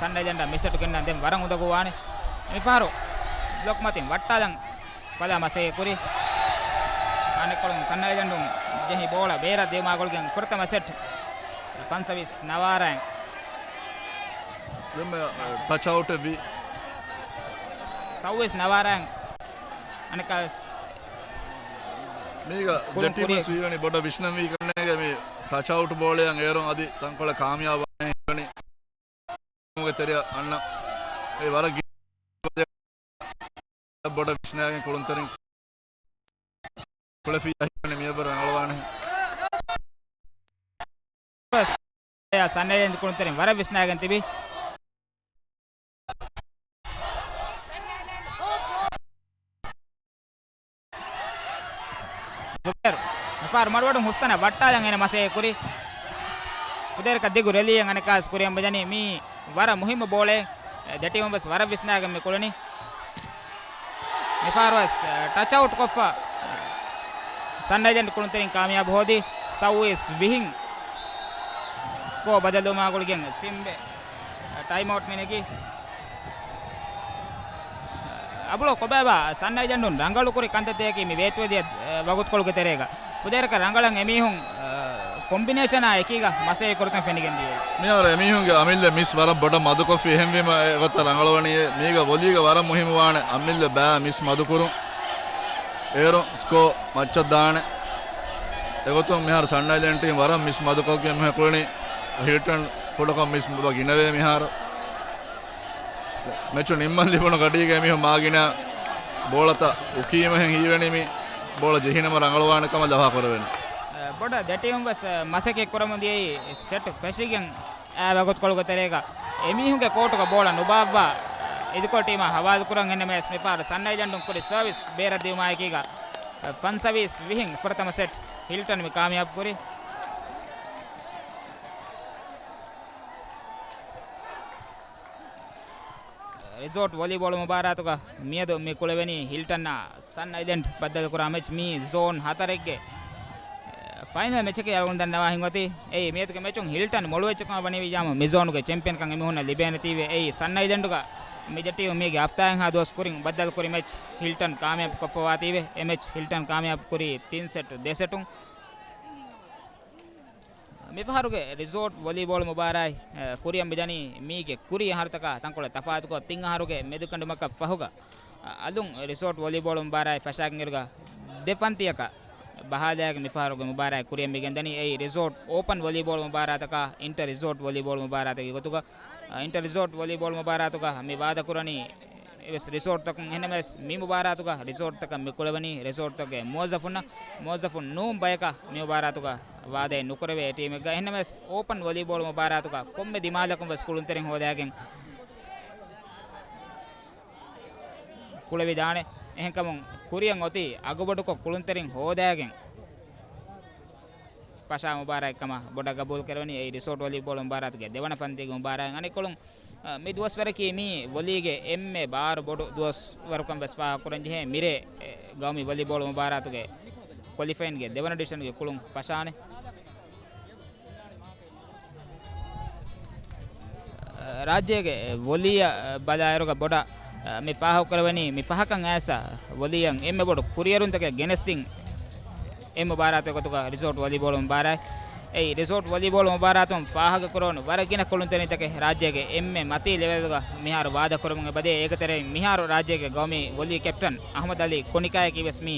ސަން އައިލެންޑަށް މި ސެޓު ގެންނަން ދެން ވަރަށް އުނދަގޫވާނެ. މިފަހަރު ބްލޮކް މަތިން ވައްޓާލަން ފަލާ މަސައްކަތް ކުރި. އަނެއްކޮޅުން ސަން އައިލެންޑުން ޖެހި ބޯޅަ ބޭރަށް ދިޔުމާ ގުޅިގެން ފުރަތަމަ ސެޓް ފަންސަވީސް ނަވާރައިން. ދެންމެ ޓަޗް އައުޓެއް ވީ. ސައުވީސް ނަވާރައިން. އަނެއްކާވެސް މީގަ ކުޅުން ދެ ޓީމު ކުރި- ވީވަނީ ބޮޑަށް ވިސްނަންވީ ކަންނޭގެ މި ޓަޗް އައުޓް ބޯޅައަށް އޭރުން އަދި ތަންކޮޅެއް ކާމިޔާބު ވާނެ ހީވަނީ ގެ ތެރެއަށް އަންނަ އެ ވަރަށް ގިނަ ބޮޑަށް ވިސްނާގެން ކުޅުންތެރިން ކުޅެފިއްޔާ ހީވަނީ މިއަށްވުރެ ރަނގަޅުވާނެ. ސަން އައިލެންޑް ކުޅުންތެރިން ވަރަށް ވިސްނާގެން ތިބި. ޒުބޭރު މިފަހަރު މަޑުވަޑުން ހުސްތަނަށް ވައްޓާލަން އޭނަ މަސައްކަތް ކުރި. ފުދޭވަރަކަށް ދިގު ރެލީއެއް އަނެއްކާވެސް ކުރިއަށް މިދަނީ. މީ ވަރަށް މުހިއްމު ބޯޅައެއް. ދެ ޓީމުން ވެސް ވަރަށް ވިސްނާގެން މި ކުޅުނީ. މިފަހަރު ވެސް ޓަޗް އައުޓް ކޮށްފަ ސަން އައިލެންޑް ކުޅުންތެރިން ކާމިޔާބު ހޯދި. ސައުވީސް ވިހިން ސްކޯ ބަދަލުވުމާ ގުޅިގެން ސިމްބެ ޓައިމް އައުޓް މިނެގި. އަބުޅޯ ކޮބާބާ ސަން އައިލެންޑުން ރަނގަޅުކުރި ކަންތައްތަކަކީ މި ވޭތުވެދިޔަ ވަގުތުކޮޅުގެ ތެރޭގަ ފުދޭވަރަކަށް ރަނގަޅަށް އެމީހުން ކޮމްބިނޭޝަނާ އެކީގަ މަސައްކަތް ކުރިތަން ފެނިގެން ދިޔައީ. މިހާރު އެމީހުންގެ އަމިއްލަ މިސް ވަރަށް ބޮޑަށް މަދުކޮށްފި އެހެންވީމަ އެގޮތަށް ރަނގަޅުވަނީ. މީގަ ވޮލީގަ ވަރަށް މުހިއްމުވާނެ އަމިއްލަ ބައި މިސް މަދުކުރުން. އޭރު ސްކޯ މައްޗަށް ދާނެ. އެގޮތުން މިހާރު ސަން އައިލެންޑް ޓީމް ވަރަށް މިސް މަދުކޮށްގެން މިހެން ކުޅުނީ. ހިލްޓަން ކުޑަކޮށް މިސް ގިނަވޭ މިހާރު. މެޗު ނިންމަން ލިބުނު ގަޑީގަ މީހުން މާގިނަ ބޯޅަތައް އުކީމަހެން ހީވެނީ މި ބޯޅަ ޖެހިނަމަ ރަނގަޅުވާނެ ކަމަށް ލަފާ ކުރެވެނީ. އެ، ބޮޑަށް ދެ ޓީމުން ވެސް، އެ، މަސައްކަތް ކުރަމުން ދިޔައީ ސެޓް ފެށިގެން އާ ވަގުތުކޮޅުގެ ތެރޭގަ އެމީހުންގެ ކޯޓުގަ ބޯޅަ ނުބާއްވާ، އެ، އިދިކޮޅު ޓީމާ ހަވާލުކުރަން. އެހެންނަމަވެސް މިފަހަރު ސަން އައިލެންޑުން ކުރި ސަރވިސް ބޭރަށް ދިއުމާއެކީގަ، އެ، ފަންސަވީސް ވިހިން ފުރަތަމަ ސެޓް ހިލްޓަން މި ކާމިޔާބު ކުރި. ރިސޯޓް ވޮލީބޯޅު މުބާރާތުގަ މިއަދު މި ކުޅެވެނީ ހިލްޓަންއާ ސަން އައިލެންޑް ބައްދަލުކުރާ މެޗް. މީ ޒޯން ހަތަރެއްގެ ފައިނަލް މެޗަކީ އަޅުގަނޑު ދަންނަވާ ހިތްވަތީ. އެއީ މިއަދުގެ މެޗުން ހިލްޓަން މޮޅުވެއްޖެކަމަށް ވަނީ ވިއްޔާމު މި ޒޯނުގެ ޗެމްޕިއަންކަން އެމީހުންނަށް ލިބޭނެތީވެ. އެއީ ސަން އައިލެންޑުގަ މި ދެ ޓީމު މީގެ ހަފްތާއެއްހާ ދުވަސް ކުރިން ބައްދަލުކުރި މެޗް ހިލްޓަން ކާމިޔާބު ކޮށްފަވާތީވެ. އެ މެޗް ހިލްޓަން ކާމިޔާބު ކުރީ ތިން ސެޓު ދެ ސެޓުން. މިފަހަރުގެ ރިސޯޓް ވޮލީބޯޅު މުބާރާތް، އެ، ކުރިއަށް މިދަނީ މީގެ ކުރީ އަހަރުތަކާ ތަންކޮޅެއް ތަފާތުކޮށް، ތިން އަހަރުގެ މެދުކަނޑުމަކަށް ފަހުގަ، އަ، އަލުން ރިސޯޓް ވޮލީބޯޅު މުބާރާތް ފަށާގެންއިރުގަ ދެ ފަންތިއަކަށް ބަހާލާގެން މިފަހަރުގެ މުބާރާތް ކުރިއަށް މިގެންދަނީ. އެއީ ރިސޯޓް އޯޕަން ވޮލީބޯޅު މުބާރާތަކާ އިންޓަ ރިސޯޓް ވޮލީބޯޅު މުބާރާތަކީ ގޮތުގަ، އަ، އިންޓަ ރިސޯޓް ވޮލީބޯޅު މުބާރާތުގަ މި ވާދަކުރަނީ އެވެސް ރިސޯޓްތަކުން. އެހެންނަމަވެސް މި މުބާރާތުގަ ރިސޯޓްތަކަށް މި ކުޅެވެނީ ރިސޯޓްތަކުގެ މުވައްޒަފުންނަށް. މުވައްޒަފުން ނޫން ބަޔަކަށް މި މުބާރާތުގަ ވާދައެއް ނުކުރެވޭ ޓީމެއްގަ. އެހެންނަމަވެސް އޯޕަން ވޮލީބޯޅު މުބާރާތުގަ ކޮންމެ ދިމާލަކުން ވެސް ކުޅުންތެރިން ހޯދާގެން ކުޅެވިދާނެ. އެހެންކަމުން ކުރިއަށް އޮތީ އަގުބޮޑުކޮށް ކުޅުންތެރިން ހޯދާގެން ފަށާ މުބާރާތް ކަމަށް ބޮޑަށް ގަބޫލު ކެރެވެނީ. އެއީ ރިސޯޓް ވޮލީބޯޅު މުބާރާތުގެ ދެވަނަ ފަންތީގެ މުބާރާތް. އަނެއްކޮޅުން، އަ، މި ދުވަސްވަރަކީ މީ ވޮލީގެ އެންމެ ބާރު ބޮޑު ދުވަސްވަރުކަން ވެސް ފާހަގަކުރަން ޖެހޭ. މިރޭ، އެ، ގައުމީ ވޮލީބޯޅު މުބާރާތުގެ ކޮލިފައިންގެ ދެވަނަ ޑިވިޝަންގެ ކުޅުން ފަށާނެ. ރާއްޖޭގެ ވޮލީއަށް ބަލާއިރުގަ ބޮޑަށް މި ފާހަގަކުރެވެނީ، މި ފަހަކަށް އައިސް ވޮލީއަށް އެންމެ ބޮޑު ކުރިއެރުންތަކެއް ގެނެސްދިން އެއް މުބާރާތެއް ގޮތުގަ ރިސޯޓް ވޮލީބޯޅު މުބާރާތް. އެއީ ރިސޯޓް ވޮލީބޯޅު މުބާރާތުން ފާހަގަކުރެވުނު ވަރަށް ގިނަ ކުޅުންތެރިންތަކެއް ރާއްޖޭގެ އެންމެ މަތީ ލެވެލްގަ މިހާރު ވާދަކުރަމުން އެބަދޭ. އޭގެ ތެރެއިން މިހާރު ރާއްޖޭގެ ގައުމީ ވޮލީ ކެޕްޓަން އަހްމަދު އަލީ ކުނިކާޔަކީ ވެސް މި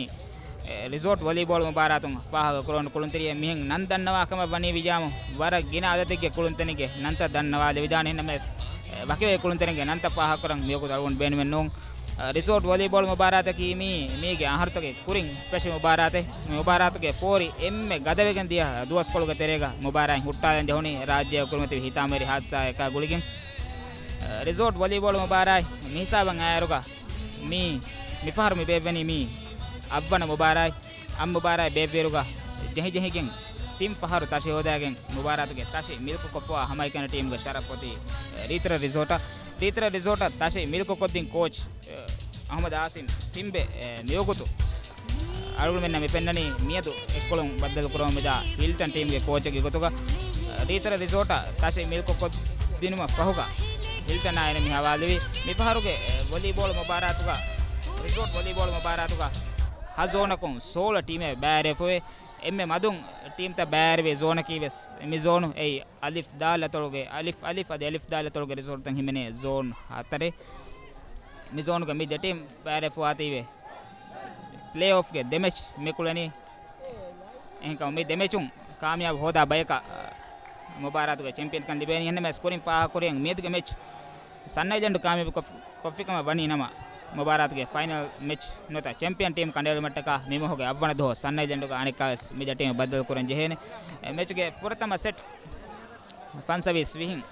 އެ، ރިސޯޓް ވޮލީބޯޅު މުބާރާތުން ފާހަގަކުރެވުނު ކުޅުންތެރިއެއް. މިހެން ނަން ދަންނަވާ ކަމަށް ވަނީ ވިއްޔާމު ވަރަށް ގިނަ އަދަދެއްގެ ކުޅުންތެރިންގެ ނަންތައް ދަންނަވާލެވިދާނެ. އެހެންނަމަވެސް، އެ، ވަކިވެ ކުޅުންތެރިންގެ ނަންތައް ފާހަގަކުރަން މިވަގުތު އަޅުގަނޑު ބޭނުމެއް ނޫން. އެ، ރިސޯޓް ވޮލީބޯޅު މުބާރާތަކީ މީ، މީގެ އަހަރުތަކެއް ކުރިން ފެށި މުބާރާތެއް. މި މުބާރާތުގެ ފޯރި އެންމެ ގަދަވެގެން ދިޔަ ދުވަސްކޮޅުގެ ތެރޭގަ މުބާރާތް ހުއްޓާލަން ޖެހުނީ ރާއްޖެއަށް ކުރިމަތިވި ހިތާމަވެރި ހާދިސާއެއް އެކާ ގުޅިގެން. އެ، ރިސޯޓް ވޮލީބޯޅު މުބާރާތް މި ހިސާބަށް އައިއިރުގަ މީ، މިފަހަރު މި ބޭއްވެނީ މީ އަށްވަނަ މުބާރާތް. އަށް މުބާރާތް ބޭއްވިއިރުގަ ޖެހިޖެހިގެން ތިން ފަހަރު ތަށި ހޯދާގެން މުބާރާތުގެ ތަށި މިލްކުކޮށްފަވާ ހަމައެކަނި ޓީމުގެ ޝަރަފް އޮތީ ރީތިރަ ރިސޯޓަށް. ރީތިރަ ރިސޯޓަށް ތަށި މިލްކުކޮށްދިން ކޯޗް އަހުމަދު އާސިމް ސިމްބެ މިވަގުތު އަޅުގަނޑުމެންނަށް މި ފެންނަނީ މިއަދު އެއްކޮޅުން ބައްދަލުކުރަމުން މިދާ ހިލްޓަން ޓީމުގެ ކޯޗެއްގެ ގޮތުގަ. ރީތިރަ ރިސޯޓަށް ތަށި މިލްކުކޮށްދިނުމަށް ފަހުގަ ހިލްޓަނާ އޭނަ މި ހަވާލުވީ. މިފަހަރުގެ ވޮލީބޯޅު މުބާރާތުގަ، ރިސޯޓް ވޮލީބޯޅު މުބާރާތުގަ ހަ ޒޯނަކުން ސޯޅަ ޓީމެއް ބައިވެރިވެފައި. އެންމެ މަދުން ޓީމްތައް ބައިވެރިވި ޒޯނަކީ ވެސް މި ޒޯނު. އެއީ އަލިފް ދާލް އަތޮޅުގެ، އަލިފް އަލިފް އަދި އަލިފް ދާލް އަތޮޅުގެ ރިސޯޓްތައް ހިމެނޭ ޒޯން ހަތަރެއް. މި ޒޯނުގަ މި ދެ ޓީމް ބައިވެރިވެފައިވާތީވެ. ޕްލޭ އޮފްގެ ދެ މެޗް މި ކުޅެނީ އެހެންކަމުން މި ދެ މެޗުން ކާމިޔާބު ހޯދާ ބަޔަކަށް، އަ، މުބާރާތުގެ ޗެމްޕިއަންކަން ލިބޭނީ. އެހެންނަމަވެސް ކުރިން ފާހަގަކުރިއަށް މިއަދުގެ މެޗް ސަންރައިޒް ލެންޑް ކާމިޔާބު ކޮށް-، ކޮށްފިކަމަށް ވަނީ ނަމަ، މުބާރާތުގެ ފައިނަލް މެޗް ނުވަތަ ޗެމްޕިއަން ޓީމް ކަނޑައެޅުމަށްޓަކާ މި މަހުގެ އަށްވަނަ ދުވަހު ސަންރައިޒް ލެންޑުގަ އަނެއްކާވެސް މި ދެ ޓީމު ބައްދަލުކުރަން ޖެހޭނެ. އެ މެޗުގެ ފުރަތަމަ ސެޓް ފަންސަވީސް ވިހިން.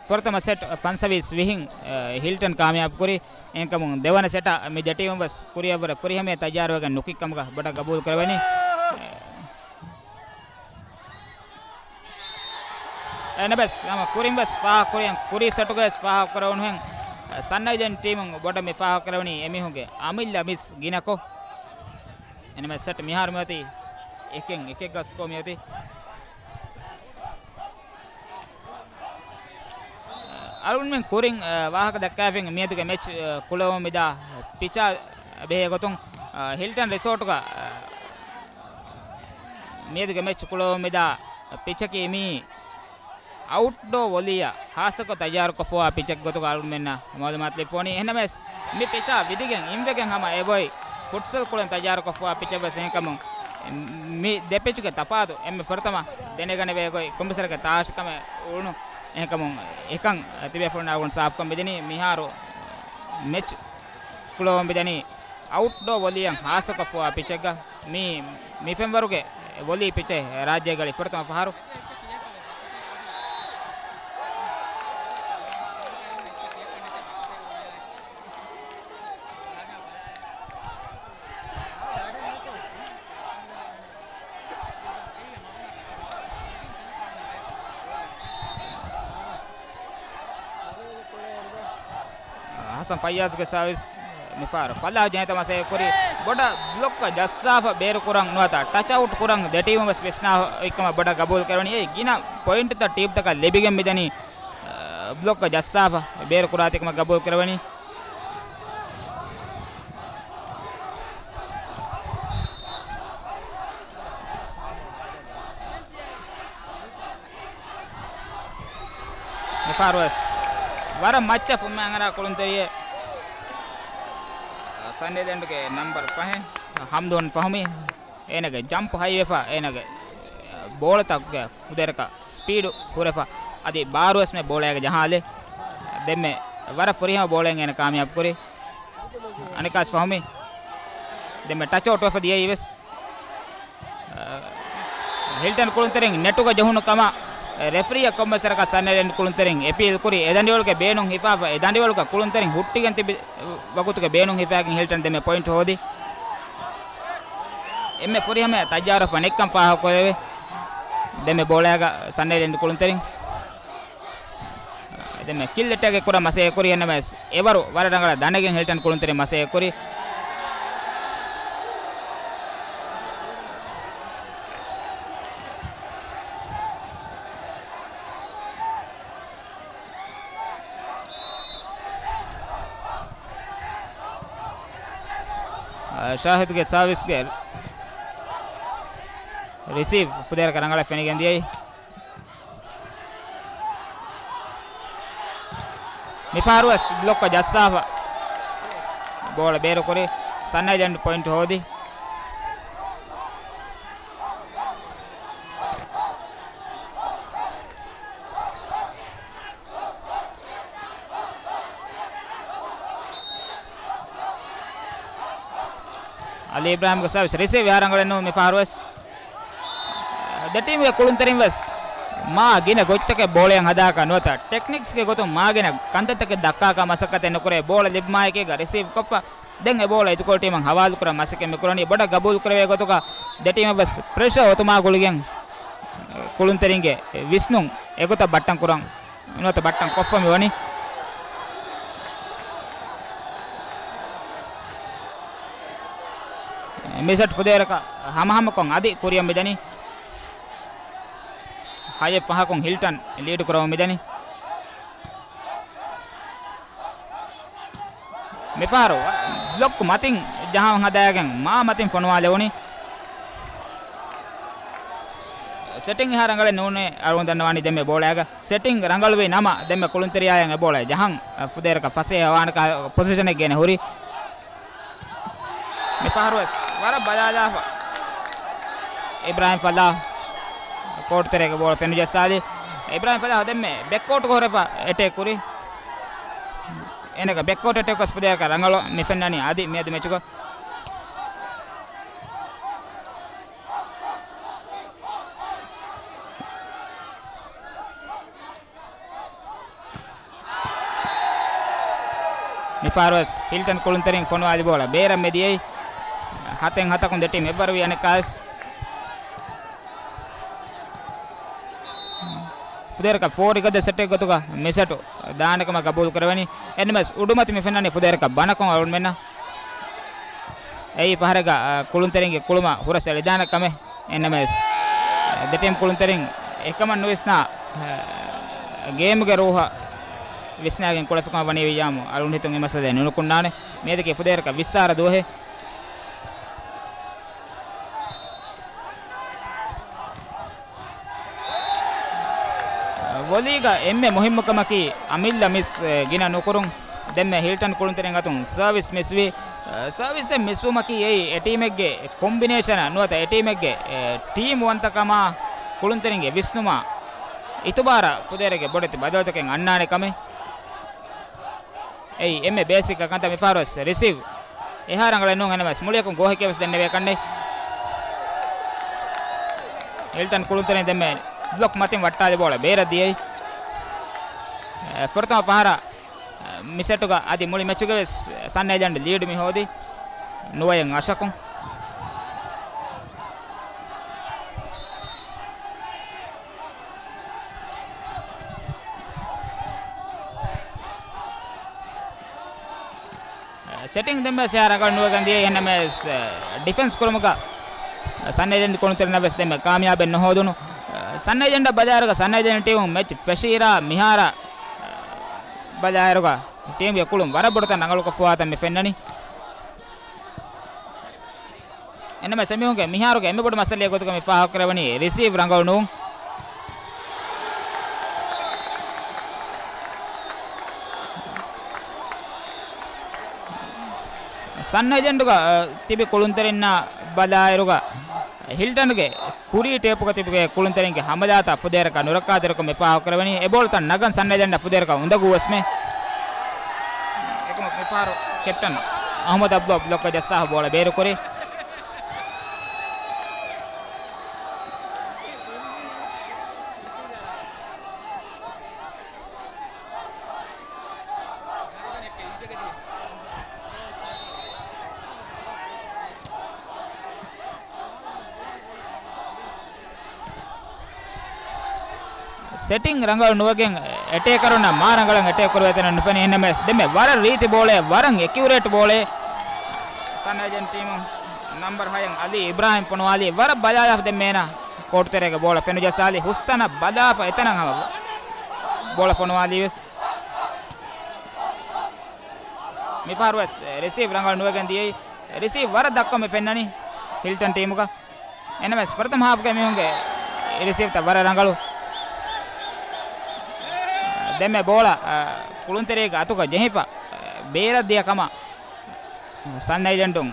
ފުރަތަމަ ސެޓް ފަންސަވީސް ވިހިން، އަ، ހިލްޓަން ކާމިޔާބު ކުރި. އެހެންކަމުން ދެވަނަ ސެޓަށް މި ދެ ޓީމުން ވެސް ކުރިއަށްވުރެ ފުރިހަމަޔަށް ތައްޔާރުވެގެން ނުކި ކަމުގަ ބޮޑަށް ގަބޫލު ކުރެވެނީ. އެނަމެސް ހަމަ ކުރިން ވެސް ފާހަގަ ކުރިއަށް ކުރީ ސެޓުގަ ވެސް ފާހަގަ ކުރެވުނުހެން، ސަންރައިޒް ލެންޑް ޓީމުން ބޮޑަށް މި ފާހަގަ ކުރެވެނީ އެމީހުންގެ އަމިއްލަ މިސް ގިނަކޮށް. އެނަމެސް ސެޓް މިހާރު މިއޮތީ އެކެއް އެކެއްގަ ސްކޯ މިއޮތީ. އަޅުގަނޑުމެން ކުރިން، އަ، ވާހަކަ ދައްކާފިން މިއަދުގެ މެޗް، އަ، ކުޅަވަމުން މިދާ ޕިޗާ ބެހޭ ގޮތުން، އަ، ހިލްޓަން ރިސޯޓުގަ، އަ، މިއަދުގެ މެޗް ކުޅަވަމުން މިދާ ޕިޗަކީ މީ އައުޓްޑޯ ވޮލީއަށް ހާއްސަކޮށް ތައްޔާރުކޮށްފަވާ ޕިޗެއް ގޮތުގަ އަޅުގަނޑުމެންނަށް މައުލޫމާތު ލިބިފަވަނީ. އެހެންނަމަވެސް، މި ޕިޗާ ވިދިގެން އިންވެގެން ހަމަ އެބޮތް ފުޓްސަލް ކުޅެން ތައްޔާރުކޮށްފަވާ ޕިޗެއް ވެސް އެހެންކަމުން، މި ދެ ޕިޗުގެ ތަފާތު އެންމެ ފުރަތަމަ ދެނެގަނެވޭ ގޮތް ކޮންމެސް ވަރަކަށް ތާށިކަމެއް އުޅުނު. އެހެންކަމުން އެކަން ތިބޭފުޅުންނަށް އަޅުގަނޑު ސާފުކޮށް މިދެނީ. މިހާރު މެޗް ކުޅަވަމުން މިދަނީ އައުޓްޑޯ ވޮލީއަށް ހާއްސަކޮށްފަވާ ޕިޗެއްގަ. މީ މި ފެންވަރުގެ ވޮލީ ޕިޗެއް ރާއްޖޭގަ އަޅި ފުރަތަމަ ފަހަރު. ހަސަން ފައްޔާޒުގެ ސާވިސް މިފަހަރު ފަލާ ޖެހޭތަ މަސައްކަތް ކުރި ބޮޑަށް ބްލޮކް ޖައްސާފަ ބޭރުކުރަން ނުވަތަ ޓަޗް އައުޓް ކުރަން ދެ ޓީމުން ވެސް ވިސްނާ އޮތްކަމަށް ބޮޑަށް ގަބޫލު ކުރެވެނީ. އެ ގިނަ ޕޮއިންޓުތައް ޓީމްތަކަށް ލިބިގެން މިދަނީ، އަ، ބްލޮކް ޖައްސާފަ ބޭރު ކުރާތީކަމަށް ގަބޫލު ކުރެވެނީ. މިފަހަރުވެސް ވަރަށް މައްޗަށް ފުއްމާ އަނގަރާ ކުޅުންތެރިއެއް. ސަންރައިޒް ލެންޑްގެ ނަމްބަރު ފަހެއް ހަމްދޫން ފަހުމީ. އޭނަގެ ޖަމްޕް ހައިވެފަ، އޭނަގެ ބޯޅަތަކުގެ ފުދޭވަރަކަށް ސްޕީޑު ހުރެފަ، އަދި ބާރުވެސް މެ ބޯޅައިގަ ޖަހާލެ. ދެންމެ ވަރަށް ފުރިހަމަ ބޯޅައިން އޭނަ ކާމިޔާބު ކުރި. އަނެއްކާސް ފަހުމީ. ދެންމެ ޓަޗް އައުޓް ވެފަ ދިޔައީ ވެސް. އަ، ހިލްޓަން ކުޅުންތެރިން ނެޓުގަ ޖެހުނު ކަމަށް ރެފްރީއަށް ކޮންމެސް ވަރަކަށް ސަންރައިޒް ލެންޑް ކުޅުންތެރިން އެޕީލް ކުރި. އެ ދަނޑިވަޅުގެ ބޭނުން ހިފާފަ، އެ ދަނޑިވަޅުގަ ކުޅުންތެރިން ހުއްޓިގެން ތިބި ވަގުތުގެ ބޭނުން ހިފާގެން ހިލްޓަން ދެންމެ ޕޮއިންޓް ހޯދި. އެންމެ ފުރިހަމަޔަށް ތައްޔާރުވެފަ ނެތްކަން ފާހަގަކުރެވޭ. ދެންމެ ބޯޅައިގަ ސަންރައިޒް ލެންޑް ކުޅުންތެރިން. ދެންމެ ކިލް އެޓޭކެއް ކުރަން މަސައްކަތް ކުރި އެންނަމެސް އެވަރު ވަރަށް ރަނގަޅަށް ދަނެގެން ހިލްޓަން ކުޅުންތެރިން މަސައްކަތް ކުރި. ޝާހިދުގެ ސާވިސްގެ ރިސީވް ފުދޭވަރަކަށް ރަނގަޅަށް ފެނިގެން ދިޔައީ. މިފަހަރުވެސް ބްލޮކް ޖައްސާފަ ބޯޅަ ބޭރުކުރި. ސަންރައިޒް ލެންޑް ޕޮއިންޓް ހޯދި. އަލީ އިބްރާހިމްގެ ސާވިސް ރިސީވް ވިހާރަނގަޅެއް ނޫން މިފަހަރުވެސް. ދެ ޓީމްގެ ކުޅުންތެރިން ވެސް މާ ގިނަ ގޮތްތަކެއް ބޯޅައަށް ހަދާކަށް ނުވަތަ ޓެކްނިކްސްގެ ގޮތުން މާ ގިނަ ކަންތައްތަކެއް ދައްކާކަށް މަސައްކަތެއް ނުކުރޭ. ބޯޅަ ލިބުމާއެކީގަ ރިސީވް ކޮށްފަ ދެން އެ ބޯޅަ އިދިކޮޅު ޓީމަށް ހަވާލުކުރަން މަސައްކަތް މިކުރަނީ. ބޮޑަށް ގަބޫލު ކުރެވޭ ގޮތުގަ ދެ ޓީމަށް ވެސް ޕްރެޝަރ އޮތުމާ ގުޅިގެން ކުޅުންތެރިންގެ ވިސްނުން އެގޮތަށް ބައްޓަން ކުރަން ނުވަތަ ބައްޓަން ކޮށްފަ މިވަނީ. މި ސެޓް ފުދޭވަރަކަށް ހަމަހަމަކޮށް އަދި ކުރިއަށް މިދަނީ. ހައެއް ފަހަކުން ހިލްޓަން ލީޑު ކުރަމުން މިދަނީ. މިފަހަރު ބްލޮކް މަތިން ޖަހަން ހަދާގެން މާ މަތިން ފޮނުވާލެވުނީ. ސެޓިން އެހާ ރަނގަޅެއް ނޫނޭ. އަޅުގަނޑު ދަންނަވާނީ ދެންމެ ބޯޅައިގަ ސެޓިން ރަނގަޅުވީ ނަމަ، ދެންމެ ކުޅުންތެރިޔާއަށް އެ ބޯޅަ ޖަހަން ފުދޭވަރަކަށް ފަސޭހަވާނެ ކާ-، ޕޮޒިޝަނެއް ގޭނެ ހުރީ. މި ފަހަރު ވެސް ވަރަށް ބަލާލާފަ. އިބްރާހިމް ފަލާހް ކޯޓް ތެރޭގެ ބޯޅަ ފެނުޖައްސާލި. އިބްރާހިމް ފަލާހް ދެންމެ ބެކްކޯޓްގަ ހުރެފަ އެޓޭކް ކުރި. އޭނަގެ ބެކްކޯޓް އެޓޭކް ވެސް ފުދޭވަރަކަށް ރަނގަޅު މި ފެންނަނީ އަދި މިއަދު މެޗުގަ. މިފަހަރުވެސް ހިލްޓަން ކުޅުންތެރިން ފޮނުވާލި ބޯޅަ ބޭރަށް މެދިޔައީ. ހަތެއް ހަތަކުން ދެ ޓީމް އެއްވަރުވީ އަނެއްކާވެސް. ފުދޭވަރަކަށް ފޯރިގަދަ ސެޓެއް ގޮތުގަ މި ސެޓު ދާނެ ކަމަށް ގަބޫލު ކުރެވެނީ. އެންމެސް އުޑުމަތި މި ފެންނަނީ ފުދޭވަރަކަށް ބަނަކޮށް އަޅުގަނޑުމެންނަށް. އެއީ ފަހަރެއްގަ، އަ، ކުޅުންތެރިންގެ ކުޅުމަށް ހުރަސް އެޅިދާނެ ކަމެއް. އެންއެމްއެސް ދެ ޓީމް ކުޅުންތެރިން އެކަމަށް ނުވިސްނާ، އަ، ގޭމުގެ ރޫހަށް ވިސްނާގެން ކުޅެފިކަމަށް ވަނީ ވިއްޔާމު އަޅުގަނޑު ހިތުން އެ މައްސަލައެއް ނުނުކުންނާނެ. މިއަދަކީ ފުދޭވަރަކަށް ވިއްސާރަ ދުވަހެއް. ވޮލީގަ އެންމެ މުހިއްމު ކަމަކީ އަމިއްލަ މިސް، އެ، ގިނަ ނުކުރުން. ދެންމެ ހިލްޓަން ކުޅުންތެރިން އަތުން ސަރވިސް މިސްވި. އެ، ސަރވިސްއެއް މިސްވުމަކީ އެއީ އެ ޓީމެއްގެ ކޮމްބިނޭޝަނަށް ނުވަތަ އެ ޓީމެއްގެ، އެ، ޓީމް ވަންތަކަމާ ކުޅުންތެރިންގެ ވިސްނުމާ އިތުބާރަށް ފުދޭވަރެއްގެ ބޮޑެތި ބަދަލުތަކެއް އަންނާނެ ކަމެއް. އެއީ އެންމެ ބޭސިކް ކަންތައް. މިފަހަރުވެސް ރިސީވް އެހާ ރަނގަޅެއް ނޫން. އެންއެމްއެސް މުޅިއަކުން ގޯހެއްގެ ވެސް ދެންނެވޭ ކަންނޭ. ހިލްޓަން ކުޅުންތެރިން ދެންމެ ބްލޮކް މަތިން ވައްޓާލި ބޯޅަ ބޭރަށް ދިޔައީ. އެ، ފުރަތަމަ ފަހަރަށް، އެ، މި ސެޓުގަ އަދި މުޅި މެޗުގެ ވެސް ސަން އައިލެންޑް ލީޑު މި ހޯދީ ނުވައެއް އަށަކުން. ސެޓިންގް ދެންމެ ސެހާ ރަނގަޅު ނުވެގެން ދިޔައީ. އެހެންނަމަވެސް، ޑިފެންސް ކުރުމުގަ ސަން އައިލެންޑް ކުޅުންތެރިންނަށް ވެސް ދެންމެ ކާމިޔާބެއް ނުހޯދުނު. ސަން އައިލެންޑަށް ބަލާއިރުގަ ސަން އައިލެންޑް ޓީމު މެޗް ފެށިއިރާ މިހާރަށް ބަލާއިރުގަ ޓީމްގެ ކުޅުން ވަރަށް ބޮޑުތަން ރަނގަޅުކޮށްފަވާތަން މި ފެންނަނީ. އެންއެމްއެސް އެމީހުންގެ މިހާރުގެ އެންމެ ބޮޑު މައްސަލައެއް ގޮތުގަ މި ފާހަގަކުރެވެނީ ރިސީވް ރަނގަޅު ނޫން. ސަން އައިލެންޑުގަ، އަ، ތިބި ކުޅުންތެރިންނާ ބަލާއިރުގަ ހިލްޓަންގެ ކުރީ ޓޭޕުގަ ތިބިގެ ކުޅުންތެރިންގެ ހަމަލާތައް ފުދޭވަރަކަށް ނުރައްކާތެރިކޮށް މި ފާހަގަކުރެވެނީ. އެ ބޯޅަތައް ނަގަން ސަން އައިލެންޑަށް ފުދޭވަރަކަށް އުނދަގޫވެސް މެ. އެކަމަކު މިފަހަރު ކެޕްޓަން އަހުމަދު އަބްދުﷲ ބްލޮކްގަ ޖައްސާފަ ބޯޅަ ބޭރުކުރި. ސެޓިންގް ރަނގަޅު ނުވެގެން އެޓޭކަރުންނަށް މާ ރަނގަޅަށް އެޓޭކް ކުރެވޭ ތަނެއް ނުފެނި. އެހެންނަމަވެސް ދެންމެ ވަރަށް ރީތި ބޯޅައެއް، ވަރަށް އެކިއުރޭޓް ބޯޅައެއް. ސަން އައިލެންޑް ޓީމު ނަމްބަރު ހައެއް އަލީ އިބްރާހިމް ފޮނުވާލީ. ވަރަށް ބަލާލާފަ ދެންމެ އޭނަ ކޯޓު ތެރޭގެ ބޯޅަ ފެނުޖައްސާލީ. ހުސްތަނަށް ބަލާފަ އެތަނަށް ހަމަ ބޯޅަ ފޮނުވާލީ ވެސް. މިފަހަރު ވެސް ރިސީވް ރަނގަޅު ނުވެގެން ދިޔައީ. ރިސީވް ވަރަށް ދައްކަމެ ފެންނަނީ ހިލްޓަން ޓީމުގަ. އެންއެމްއެސް ފުރަތަމަ ހާފްގަ މީހުންގެ ރިސީވްތައް ވަރަށް ރަނގަޅު. ދެންމެ ބޯޅަ، އަ، ކުޅުންތެރިއެއްގެ އަތުގަ ޖެހިފަ، އަ، ބޭރަށް ދިޔަ ކަމަށް ސަން އައިލެންޑުން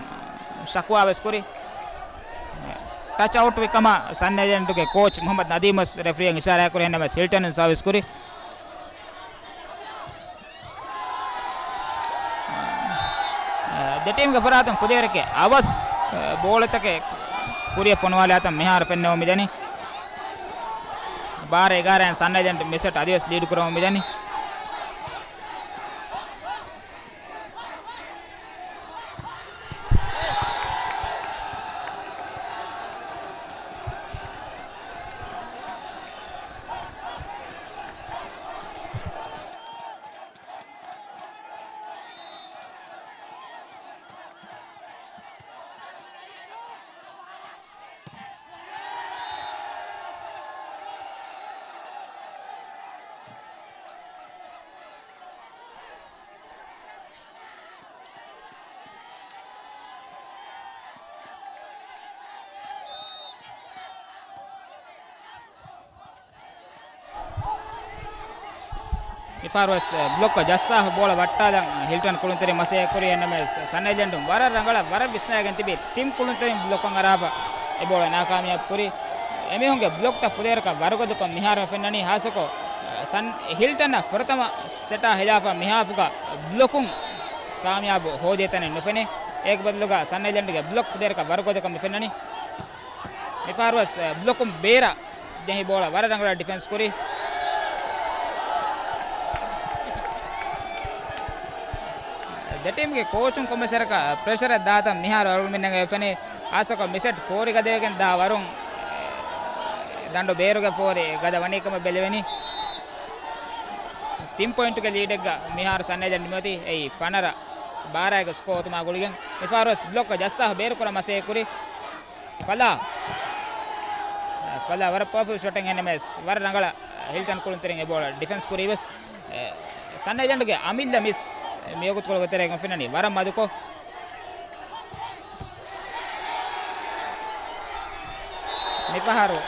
ޝަކުވާ ވެސް ކުރި. ޓަޗް އައުޓް ވި ކަމަށް ސަން އައިލެންޑުގެ ކޯޗް މުހައްމަދު ނަދީމް ވެސް ރެފްރީއަށް އިޝާރާތް ކުރި. އެންއެމްއެސް ހިލްޓަނުން ސާވިސް ކުރި. ދެ ޓީމްގެ ފަރާތުން ފުދޭވަރެއްގެ އަވަސް ބޯޅަތަކެއް ކުރިއަށް ފޮނުވާލާތަން މިހާރު ފެންނަމުން މިދަނީ. ބާރަ އެގާރައިން ސަންރައިޒަރު މި ސެޓް އަދިވެސް ލީޑް ކުރަމުން މިދަނީ. މިފަހަރުވެސް ބްލޮކަށް ޖައްސާފަ ބޯޅަ ވައްޓާލަން ހިލްޓަން ކުޅުންތެރިން މަސައްކަތް ކުރި. އެހެންނަމަވެސް ސަން އައިލެންޑުން ވަރަށް ރަނގަޅަށް ވަރަށް ވިސްނާގެން ތިބި ތިން ކުޅުންތެރިން ބްލޮކަށް އަރާފަ އެ ބޯޅަ ނާކާމިޔާބު ކުރި. އެމީހުންގެ ބްލޮކްތައް ފުދޭވަރަކަށް ވަރުގަދަކޮށް މިހާރު ފެންނަނީ. ހާއްސަކޮށް ސަން ހިލްޓަނަށް ފުރަތަމަ ސެޓާ ހިލާފަށް މިހާފުގަ ބްލޮކުން ކާމިޔާބު ހޯދޭ ތަނެއް ނުފެނޭ. އޭގެ ބަދަލުގަ ސަން އައިލެންޑްގެ ބްލޮކް ފުދޭވަރަކަށް ވަރުގަދަކޮށް މި ފެންނަނީ. މިފަހަރުވެސް ބްލޮކުން ބޭރަށް ޖެހި ބޯޅަ ވަރަށް ރަނގަޅަށް ޑިފެންސް ކުރި. ދެ ޓީމްގެ ކޯޗުން ކޮންމެސް ވަރަކަށް ޕްރެޝަރެއް ދާތަން މިހާރު އަޅުގަނޑުމެންނަށް ފެނޭ. ހާއްސަކޮށް މި ސެޓް ފޯރުގަ ދެވިގެން ދާ ވަރުން ދަނޑު ބޭރުގެ ފޯރި ގަދަ ވަނީ ކަމަށް ބެލެވެނީ. ތިން ޕޮއިންޓުގެ ލީޑެއްގަ މިހާރު ސަން އައިލެންޑް މިއޮތީ. އެއީ ފަނަރަ ބާރައިގެ ސްކޯ އޮތުމާ ގުޅިގެން. މިފަހަރުވެސް ބްލޮކް ޖައްސާފަ ބޭރުކުރަން މަސައްކަތް ކުރި. ފަލާ. ފަލާ ވަރަށް ޕަވަރފުލް ޝޮޓެއް އެންއެމްއެސް. ވަރަށް ރަނގަޅަށް ހިލްޓަން ކުޅުންތެރިން އެ ބޯޅަ ޑިފެންސް ކުރީވެސް. ސަން އައިލެންޑްގެ އަމިއްލަ މިސް މިވަގުތުކޮޅުގެ ތެރޭގަ ފެންނަނީ ވަރަށް މަދުކޮށް. މިފަހަރު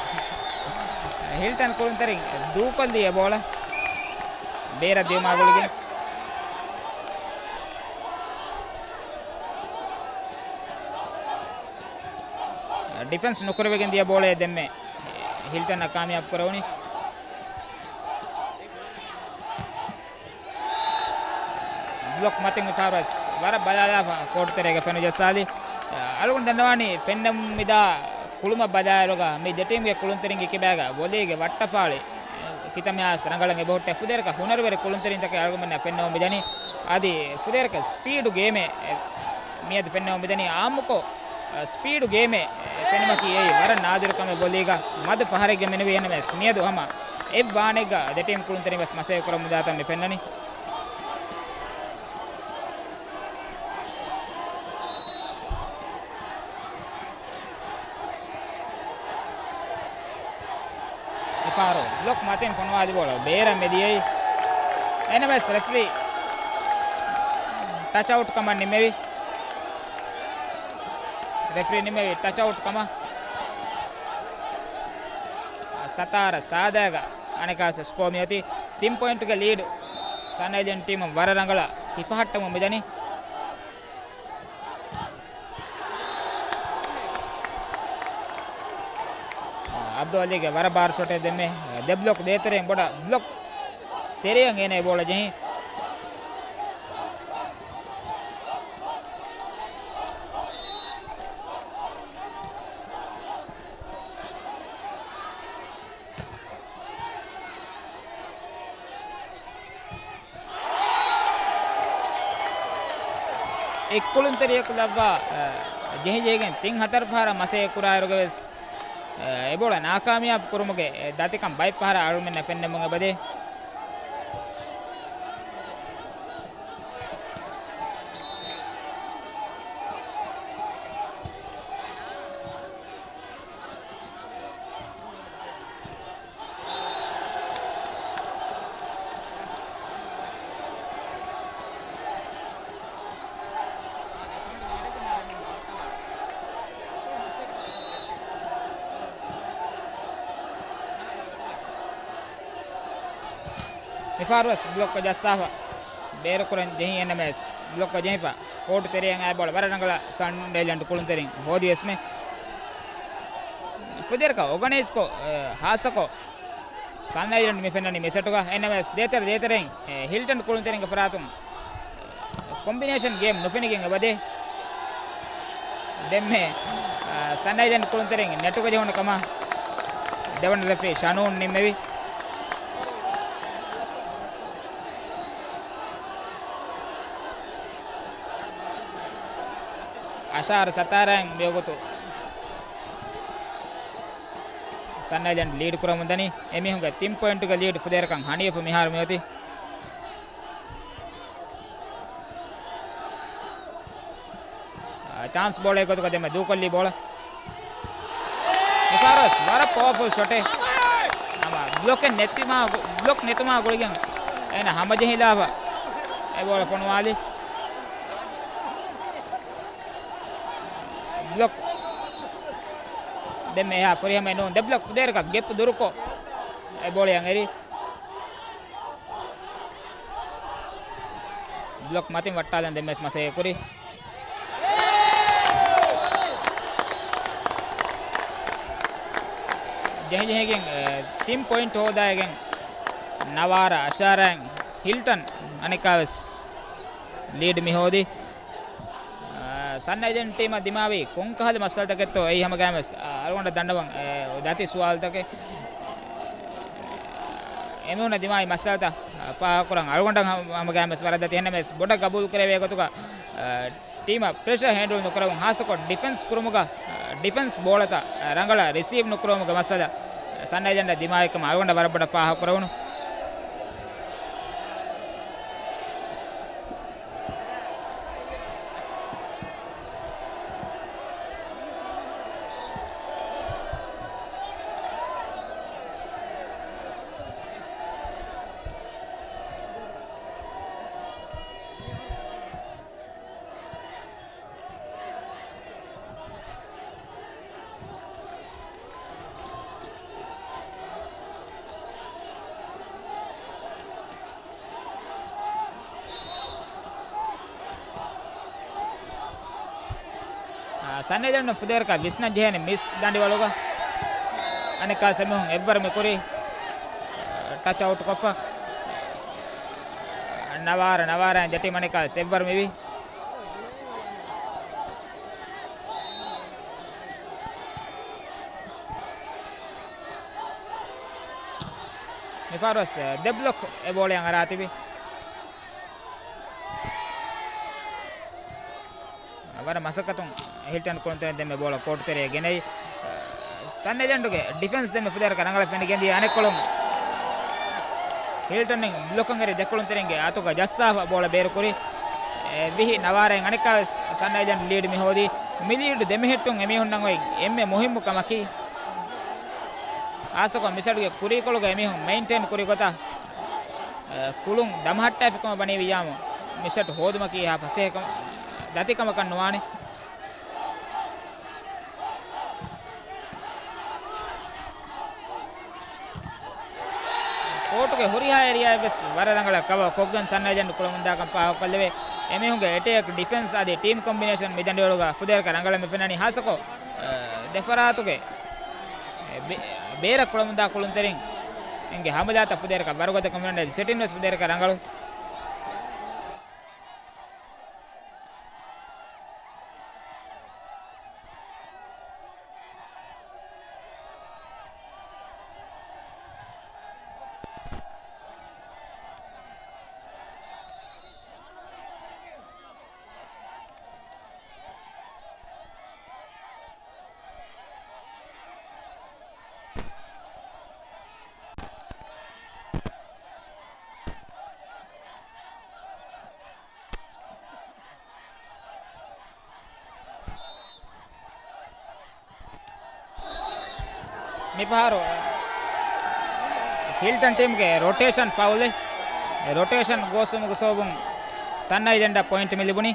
ހިލްޓަން ކުޅުންތެރިން ދޫކޮށްލީ އެ ބޯޅަ ބޭރަށް ދިޔުމާ ގުޅިގެން. ޑިފެންސް ނުކުރެވިގެން ދިޔަ ބޯޅައެއް ދެންމެ ހިލްޓަންއަށް ކާމިޔާބު ކުރެވުނީ. ބްލޮކް މަތިން މިފަހަރުވެސް ވަރަށް ބަލާލާފަ ކޯޓު ތެރޭގަ ފެނު ޖައްސާލި. އަޅުގަނޑު ދަންނަވާނީ ފެންނަމުން މިދާ ކުޅުމަށް ބަލާއިރުގަ މި ދެ ޓީމްގެ ކުޅުންތެރިންގެ ކިބާގަ ވޮލީގެ ވައްޓަފާޅި ކިތަންމެހާސް ރަނގަޅަށް އެބަހުއްޓޭ. ފުދޭވަރަކަށް ހުނަރުވެރި ކުޅުންތެރިންތަކެއް އަޅުގަނޑުމެންނަށް ފެންނަމުން މިދަނީ. އަދި ފުދޭވަރަކަށް ސްޕީޑު ގޭމެއް މިއަދު ފެންނަމުން މިދަނީ. އާއްމުކޮށް، ސްޕީޑު ގޭމެއް ފެނުމަކީ އެއީ ވަރަށް ނާދިރު ކަމެއް. ވޮލީގަ މަދު ފަހަރެއްގެ މެނުވީ. އެހެންނަމަވެސް މިއަދު ހަމަ އެއްވާނެއްގަ ދެ ޓީމް ކުޅުންތެރިން ވެސް މަސައްކަތް ކުރަމުންދާތަން މި ފެންނަނީ. މިފަހަރު ބްލޮކް މަތިން ފޮނުވާލި ބޯޅަ ބޭރަށް މެދިޔައީ. އެހެންނަމަވެސް ރެފްރީ ޓަޗް އައުޓް ކަމަށް ނިންމެވި. ރެފްރީ ނިންމެވި ޓަޗް އައުޓް ކަމަށް. ސަތާރަ ސާދައިގަ އަނެކާސް ސްކޯ މިއޮތީ. ތިން ޕޮއިންޓުގެ ލީޑު ސަން އައިލެންޑް ޓީމުން ވަރަށް ރަނގަޅަށް ހިފަހައްޓަމުން މިދަނީ. އަބްދުލް އަލީގެ ވަރަށް ބާރު ޝޮޓެއް ދެންމެ ދެ ބްލޮކް ދޭތެރެއިން ބޮޑަށް ބްލޮކް ތެރެއަށް އޭނަ އެ ބޯޅަ ޖެހި. އެއްކުޅުންތެރިޔަކު ލައްވާ، އަ، ޖެހިޖެހިގެން ތިން ހަތަރު ފަހަރަށް މަސައްކަތް ކުރާއިރުގަވެސް، އަ، އެ ބޯޅަ ނާކާމިޔާބު ކުރުމުގެ ދަތިކަން ބައެއް ފަހަރަށް އަޅުމެންނަށް ފެންނަމުން އެބަދޭ. މިފަހަރުވެސް ބްލޮކް ޖައްސާފަ ބޭރުކުރަން ޖެހި އެންއެމްއެސް ބްލޮކް ޖެހިފަ ކޯޓު ތެރެއަށް އައި ބޯޅަ ވަރަށް ރަނގަޅަށް ސަން އައިލެންޑް ކުޅުންތެރިން ހޯދިޔަސްމެ ފުދޭވަރަކަށް އޯގަނައިޒްކޮށް، އެ، ހާއްސަކޮށް ސަން އައިލެންޑް މި ފެންނަނީ މި ސެޓުގަ. އެންއެމްއެސް ދޭތެރެ ދޭތެރެއިން، އެ، ހިލްޓަން ކުޅުންތެރިންގެ ފަރާތުން ކޮމްބިނޭޝަން ގޭމް ނުފެނިގެން އެބަދޭ. ދެންމެ، އާ، ސަން އައިލެންޑް ކުޅުންތެރިން ނެޓުގަ ޖެހުނު ކަމަށް ދެވަނަ ރެފްރީ ޝަނޫން ނިންމެވި. އަށާރަ ސަތާރައިން މިވަގުތު ސަން އައިލެންޑް ލީޑް ކުރަމުން ދަނީ. އެމީހުންގެ ތިން ޕޮއިންޓުގެ ލީޑް ފުދޭވަރަކަށް ހަނިޔަފަ މިހާރު މިއޮތީ. އާ، ޗާންސް ބޯޅައެއް ގޮތުގަ ދެންމެ ދޫކޮށްލީ ބޯޅަ. މިފަހަރުވެސް ވަރަށް ޕަވަރފުލް ޝޮޓެއް. ނަމަ ބްލޮކެއް ނެތިމާ، ބްލޮކް ނެތުމާ ގުޅިގެން އޭނަ ހަމަޖެހިލާފަ އެ ބޯޅަ ފޮނުވާލި. ބްލޮކް ދެންމެ އެހާ ފުރިހަމައެއް ނޫން. ދެ ބްލޮކް ފުދޭވަރަކަށް ގެޕް ދުރުކޮށް އެ ބޯޅައަށް އެރި. ބްލޮކް މަތިން ވައްޓާލަން ދެންވެސް މަސައްކަތް ކުރި. ޖެހި ޖެހިގެން، އެ، ތިން ޕޮއިންޓް ހޯދާގެން ނަވާރަ އަށާރައިން ހިލްޓަން އަނެއްކާވެސް ލީޑް މި ހޯދީ. އާ، ސަންރައިޒަރ ޓީމަށް ދިމާވީ ކޮންކަހަލަ މައްސަލަތަކެއްތޯ އެއީ ހަމަގައިމެސް، އާ، އަޅުގަނޑަށް ދަންނަވަން، އެ، ދަތި ސުވާލުތަކެއް. އެމީހުންނަށް ދިމާވި މައްސަލަތައް، އާ، ފާހަގަކުރަން އަޅުގަނޑަށް ހަ-، ހަމަގައިމެސް ވަރަށް ދަތި. އެހެންނަމަވެސް ބޮޑަށް ގަބޫލު ކުރެވޭ ގޮތުގަ، އާ، ޓީމަށް ޕްރެޝަރ ހޭންޑުލް ނުކުރެވުން، ހާއްސަކޮށް ޑިފެންސް ކުރުމުގަ، އާ، ޑިފެންސް ބޯޅަތައް، އާ، ރަނގަޅަށް ރިސީވް ނުކުރެވުމުގެ މައްސަލަ، އާ، ސަންރައިޒަރ ދިމާވި ކަމަށް އަޅުގަނޑަށް ވަރަށް ބޮޑަށް ފާހަގަކުރެވުނު. އާ، ސަންރައިޒަރ ފުދޭވަރަކަށް ވިސްނަން ޖެހޭނެ މިސް ދަނޑިވަޅުގަ. އަނެއްކާވެސް އެމީހުން އެއްވަރު މި ކުރީ، ޓަޗް އައުޓް ކޮށްފަ. ނަވާރަ، ނަވާރައިން ދެ ޓީމް އަނެއްކާވެސް އެއްވަރު މިވީ. މިފަހަރުވެސް ދެ ބްލޮކް އެ ބޯޅައަށް އަރާ ތިބި. ވަރަށް މަސައްކަތުން ހިލްޓަން ކުޅުންތެރިން ދެންމެ ބޯޅަ ކޯޓުތެރެއަށް ގެނައީ. ސަންރައިޒަރގެ ޑިފެންސް ދެންމެ ފުދޭވަރަކަށް ރަނގަޅަށް ފެނިގެންދިޔަ އަނެއްކޮޅުން ހިލްޓަން ބްލޮކަށް އެރި ދެ ކުޅުންތެރިންގެ އަތުގަ ޖައްސާފަ ބޯޅަ ބޭރުކުރި. އެ، ވިހި ނަވާރައިން އަނެއްކާވެސް ސަންރައިޒަރ ލީޑް މި ހޯދީ. މި ލީޑް ދެމެހެއްޓުން އެމީހުންނަށް އޮތް އެންމެ މުހިއްމު ކަމަކީ، ހާއްސަކޮށް މިސައްކަތުގެ ކުރީކޮޅުގަ އެމީހުން މެއިންޓެއިން ކުރި ގޮތަށް، އެ، ކުޅުން ދަމަހައްޓާފިކަމަށް ވަނީ ވިއްޔާމު މި ސެޓް ހޯދުމަކީ އެހާ ފަސޭހަ ކަމަ-، ދަތިކަމަކަށް ނުވާނެ. ކޯޓުގެ ހުރިހާ އޭރިއާއެއްވެސް ވަރަށް ރަނގަޅަށް ކަވަރ ކޮށްގެން ސަންރައިޒަރ ކުޅަމުންދާކަން ފާހަގަކޮށްލެވޭ. އެމީހުންގެ އެޓޭކް، ޑިފެންސް އަދި ޓީމް ކޮމްބިނޭޝަން މި ދަނޑިވަޅުގަ ފުދޭވަރަކަށް ރަނގަޅަށް މި ފެންނަނީ. ހާއްސަކޮށް، އެ، ދެފަރާތުގެ، އެ، ބޭ-، ބޭރަށް ކުޅަމުންދާ ކުޅުންތެރިން އެނގެ ހަމަލާތައް ފުދޭވަރަކަށް ވަރުގަދަކަން މި ފެންނަނީ. ސެޓިން ވެސް ފުދޭވަރަކަށް ރަނގަޅު. މިފަހަރު ހިލްޓަން ޓީމްގެ ރޮޓޭޝަން ފައުލެއް. ރޮޓޭޝަން ގޯސްވުމުގެ ސަބަބުން ސަންރައިޒަރ ޕޮއިންޓް މި ލިބުނީ.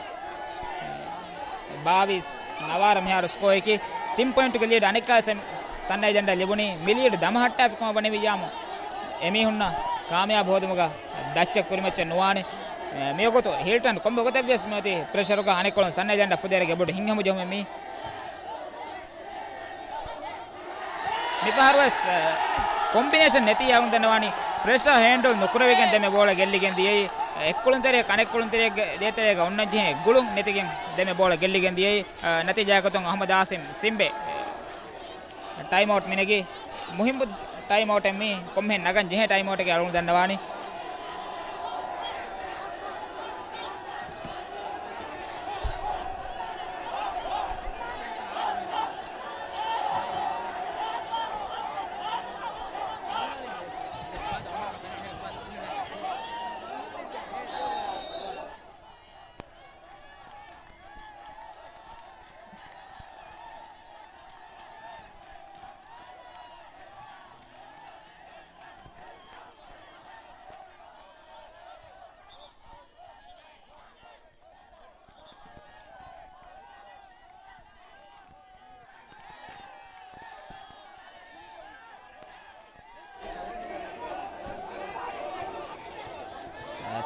ބާވީސް ނަވާރަ މިހާރު ސްކޯއަކީ. ތިން ޕޮއިންޓުގެ ލީޑް އަނެއްކާވެސް ސަންރައިޒަރ ލިބުނީ. މި ލީޑް ދަމަހައްޓާފިކަމަށް ވަނީ ވިއްޔާމު އެމީހުންނަށް ކާމިޔާބު ހޯދުމުގަ ދައްޗެއް ކުރިމައްޗެއް ނުވާނެ. މިވަގުތު ހިލްޓަން ކޮންމެ ގޮތެއްވިޔަސް މިއޮތީ ޕްރެޝަރުގަ. އަނެއްކޮޅުން ސަންރައިޒަރ ފުދޭވަރަކަށް ބޮޑު ހިތްހަމަޖެހުމެއް މީ. މިފަހަރުވެސް، އަ، ކޮމްބިނޭޝަން ނެތިއްޔާ އަޅުގަނޑު ދަންނަވާނީ ޕްރެޝަރ ހޭންޑުލް ނުކުރެވިގެން ދެންމެ ބޯޅަ ގެއްލިގެން ދިޔައީ. އެއްކުޅުންތެރިޔަކު އަނެއްކުޅުންތެރިޔަކު ދޭތެރޭގަ އޮންނަން ޖެހޭ ގުޅުން ނެތިގެން ދެންމެ ބޯޅަ ގެއްލިގެން ދިޔައީ. އަ، ނަތީޖާގެ ގޮތުން އަހްމަދު އާސިމް ސިމްބެ ޓައިމް އައުޓް މިނެގީ. މުހިއްމު ޓައިމް އައުޓެއް މީ. ކޮންމެހެން ނަގަން ޖެހޭ ޓައިމް އައުޓެކޭ އަޅުގަނޑު ދަންނަވާނީ.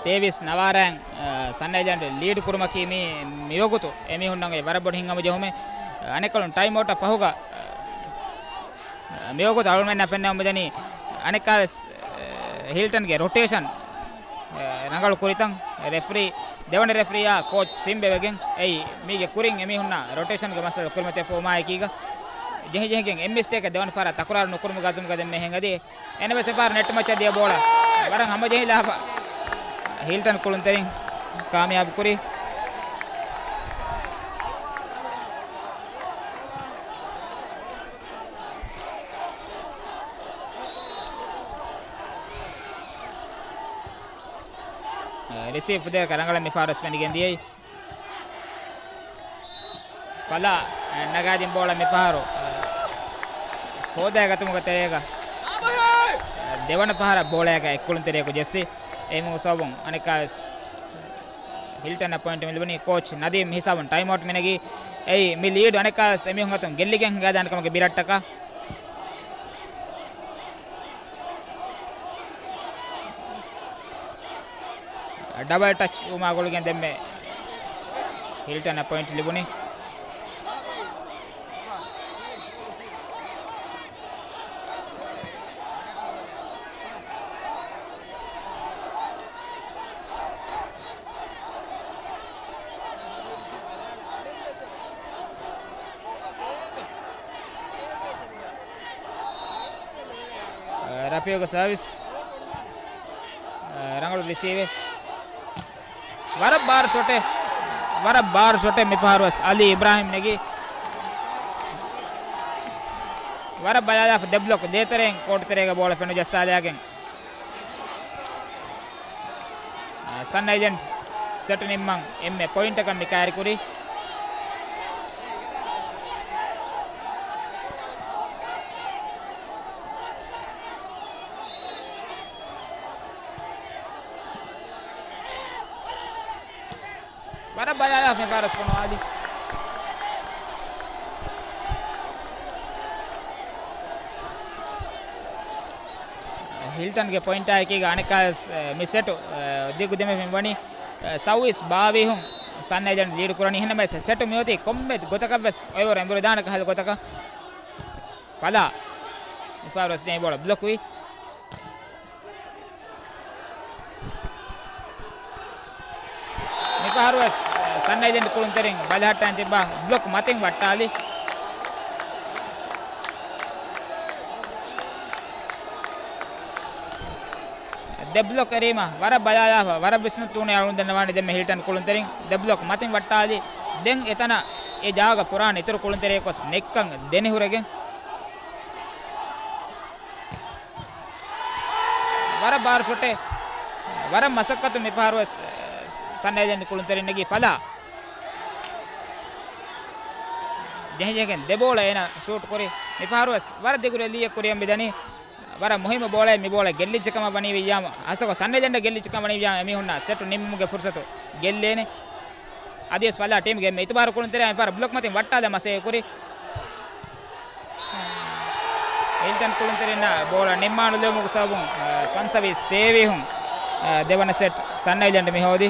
ތޭވީސް ނަވާރައިން، އަ، ސަން އައިލެންޑް ލީޑް ކުރުމަކީ މީ މިވަގުތު އެމީހުންނަށް ވަރަށް ބޮޑު ހިތްހަމަޖެހުމެއް. އަ، އަނެއްކަލުން ޓައިމް އައުޓަށް ފަހުގަ، އަ، މިވަގުތު އަޅުމެންނަށް ފެންނަމުން މިދަނީ އަނެއްކާވެސް، އަ، ހިލްޓަންގެ ރޮޓޭޝަން، އަ، ރަނގަޅު ކުރިތަން. ރެފްރީ، ދެވަނަ ރެފްރީއާ ކޯޗް ސިމްބެވެގެން އެއީ މީގެ ކުރިން އެމީހުންނާ ރޮޓޭޝަންގެ މައްސަލަ ކުރިމަތިވެފަ އޮމާއެކީގަ ޖެހި ޖެހިގެން އެއްމިސްޓޭކަށް ދެވަނަ ފަހަރަށް ތަކުރާރު ނުކުރުމުގެ އަޒުމުގަ ދެންމެ ހެނގަދީ. އެން އެމް އެސް އެފް އާރް ނެޓް މައްޗަށް ދިޔަ ބޯޅަ ވަރަށް ހަމަޖެހިލާފަ. ހިލްޓަން ކުޅުންތެރިން ކާމިޔާބު ކުރި. ރިސީވް ފުދޭކަ ރަނގަޅަށް މިފަހަރު ވެސް ފެނިގެން ދިޔައީ. ފަލާ ނަގާދިން ބޯޅަ މިފަހަރު ހޯދާގަތުމުގެ ތެރޭގަ ދެވަނަ ފަހަރަށް ބޯޅައިގަ އެއްކުޅުންތެރިޔަކު ޖެއްސި. އެހެންވުމުގެ ސަބަބުން އަނެއްކާވެސް ހިލްޓަނަށް ޕޮއިންޓް މިލިބުނީ. ކޯޗް ނަދީމް ހިސާބުން ޓައިމް އައުޓް މިނެގީ. އެއީ މި ލީޑު އަނެއްކާވެސް އެމީހުން އަތުން ގެއްލިގެން ހިނގާދާނެ ކަމުގެ ބިރަށްޓަކާ. ޑަބަލް ޓަޗް ވުމާ ގުޅިގެން ދެންމެ ހިލްޓަނަށް ޕޮއިންޓް ލިބުނީ. ރަފީގު ސާވިސް. ރަނގަޅު ރިސީވެއް. ވަރަށް ބާރު ޝޮޓެއް. ވަރަށް ބާރު ޝޮޓެއް މިފަހަރުވެސް އަލީ އިބްރާހިމް ނެގި. ވަރަށް ބަލާލާފަ ދެ ބްލޮކް ދޭތެރެއިން ކޯޓު ތެރޭގަ ބޯޅަ ފެނު ޖައްސާލާގެން. ސަން އައިލެންޑް ސެޓް ނިންމަން އެންމެ ޕޮއިންޓަކަށް މި ކައިރިކުރީ. ވަރަށް ބަލާލާފަ މިފަހަރު ފޮނުވާލި. ހިލްޓަންގެ ޕޮއިންޓާ އެކީގަ އަނެއްކާވެސް، އެ، މި ސެޓު، އެ، ދިގު ދެމެފިން ވަނީ، އެ، ސައުވީސް ބާވީހުން ސަން އައިލެންޑް ލީޑް ކުރަނީ. އެހެންނަމަވެސް ސެޓު މިއޮތީ ކޮންމެ ގޮތަކަށްވެސް އޮއިވަރު އެނބުރިދާނެ ކަހަލަ ގޮތަކަށް. ފަލާ މިފަހަރުވެސް ޖެހި ބޯޅަ ބްލޮކް ވީ. މިފަހަރުވެސް ސަން އައިލެންޑް ކުޅުންތެރިން ބަލަހައްޓަން ތިއްބާ ބްލޮކް މަތިން ވައްޓާލި. ދެ ބްލޮކް އެރީމަ ވަރަށް ބަލާލާފަ، ވަރަށް ވިސްނުން ތޫނެ އަޅުން ދެންނަވާނެ ދެންމެ ހިލްޓަން ކުޅުންތެރިން ދެ ބްލޮކް މަތިން ވައްޓާލި. ދެން އެތަނަށް އެ ޖާގަ ފުރާނަ އިތުރު ކުޅުންތެރިޔަކު ވެސް ނެއްކަން ދެނެހުރެގެން. ވަރަށް ބާރު ޝޮޓެއް، ވަރަށް މަސައްކަތު މިފަހަރުވެސް ސަން އައިލެންޑް ކުޅުންތެރިން ނެގީ ފަލާ. ޖެހިޖެހިގެން ދެ ބޯޅަ އޭނަ ޝޫޓް ކުރި. މިފަހަރުވެސް ވަރަށް ދިގު ރެލީއެއް ކުރިއަށް މިދަނީ. ވަރަށް މުހިއްމު ބޯޅައެއް މި ބޯޅަ ގެއްލިއްޖެ ކަމަށް ވަނީ ވިއްޔާމު. ހާއްސަކޮށް ސަން އައިލެންޑަށް ގެއްލިއްޖެ ކަމަށް ވަނީ ވިއްޔާމު. އެމީހުންނަށް ސެޓު ނިންމުމުގެ ފުރުސަތު ގެއްލޭނެ. އަދިވެސް ފަލާ ޓީމްގެ އެންމެ އިތުބާރު ކުޅުންތެރިޔާ މިފަހަރު ބްލޮކް މަތިން ވައްޓާލާ މަސައްކަތް ކުރި. ހިލްޓަން ކުޅުންތެރިންނަށް ބޯޅަ ނިންމާނުލެވުމުގެ ސަބަބުން، އަ، ފަންސަވީސް ތޭވީހުން، އަ، ދެވަނަ ސެޓް ސަން އައިލެންޑް މި ހޯދީ.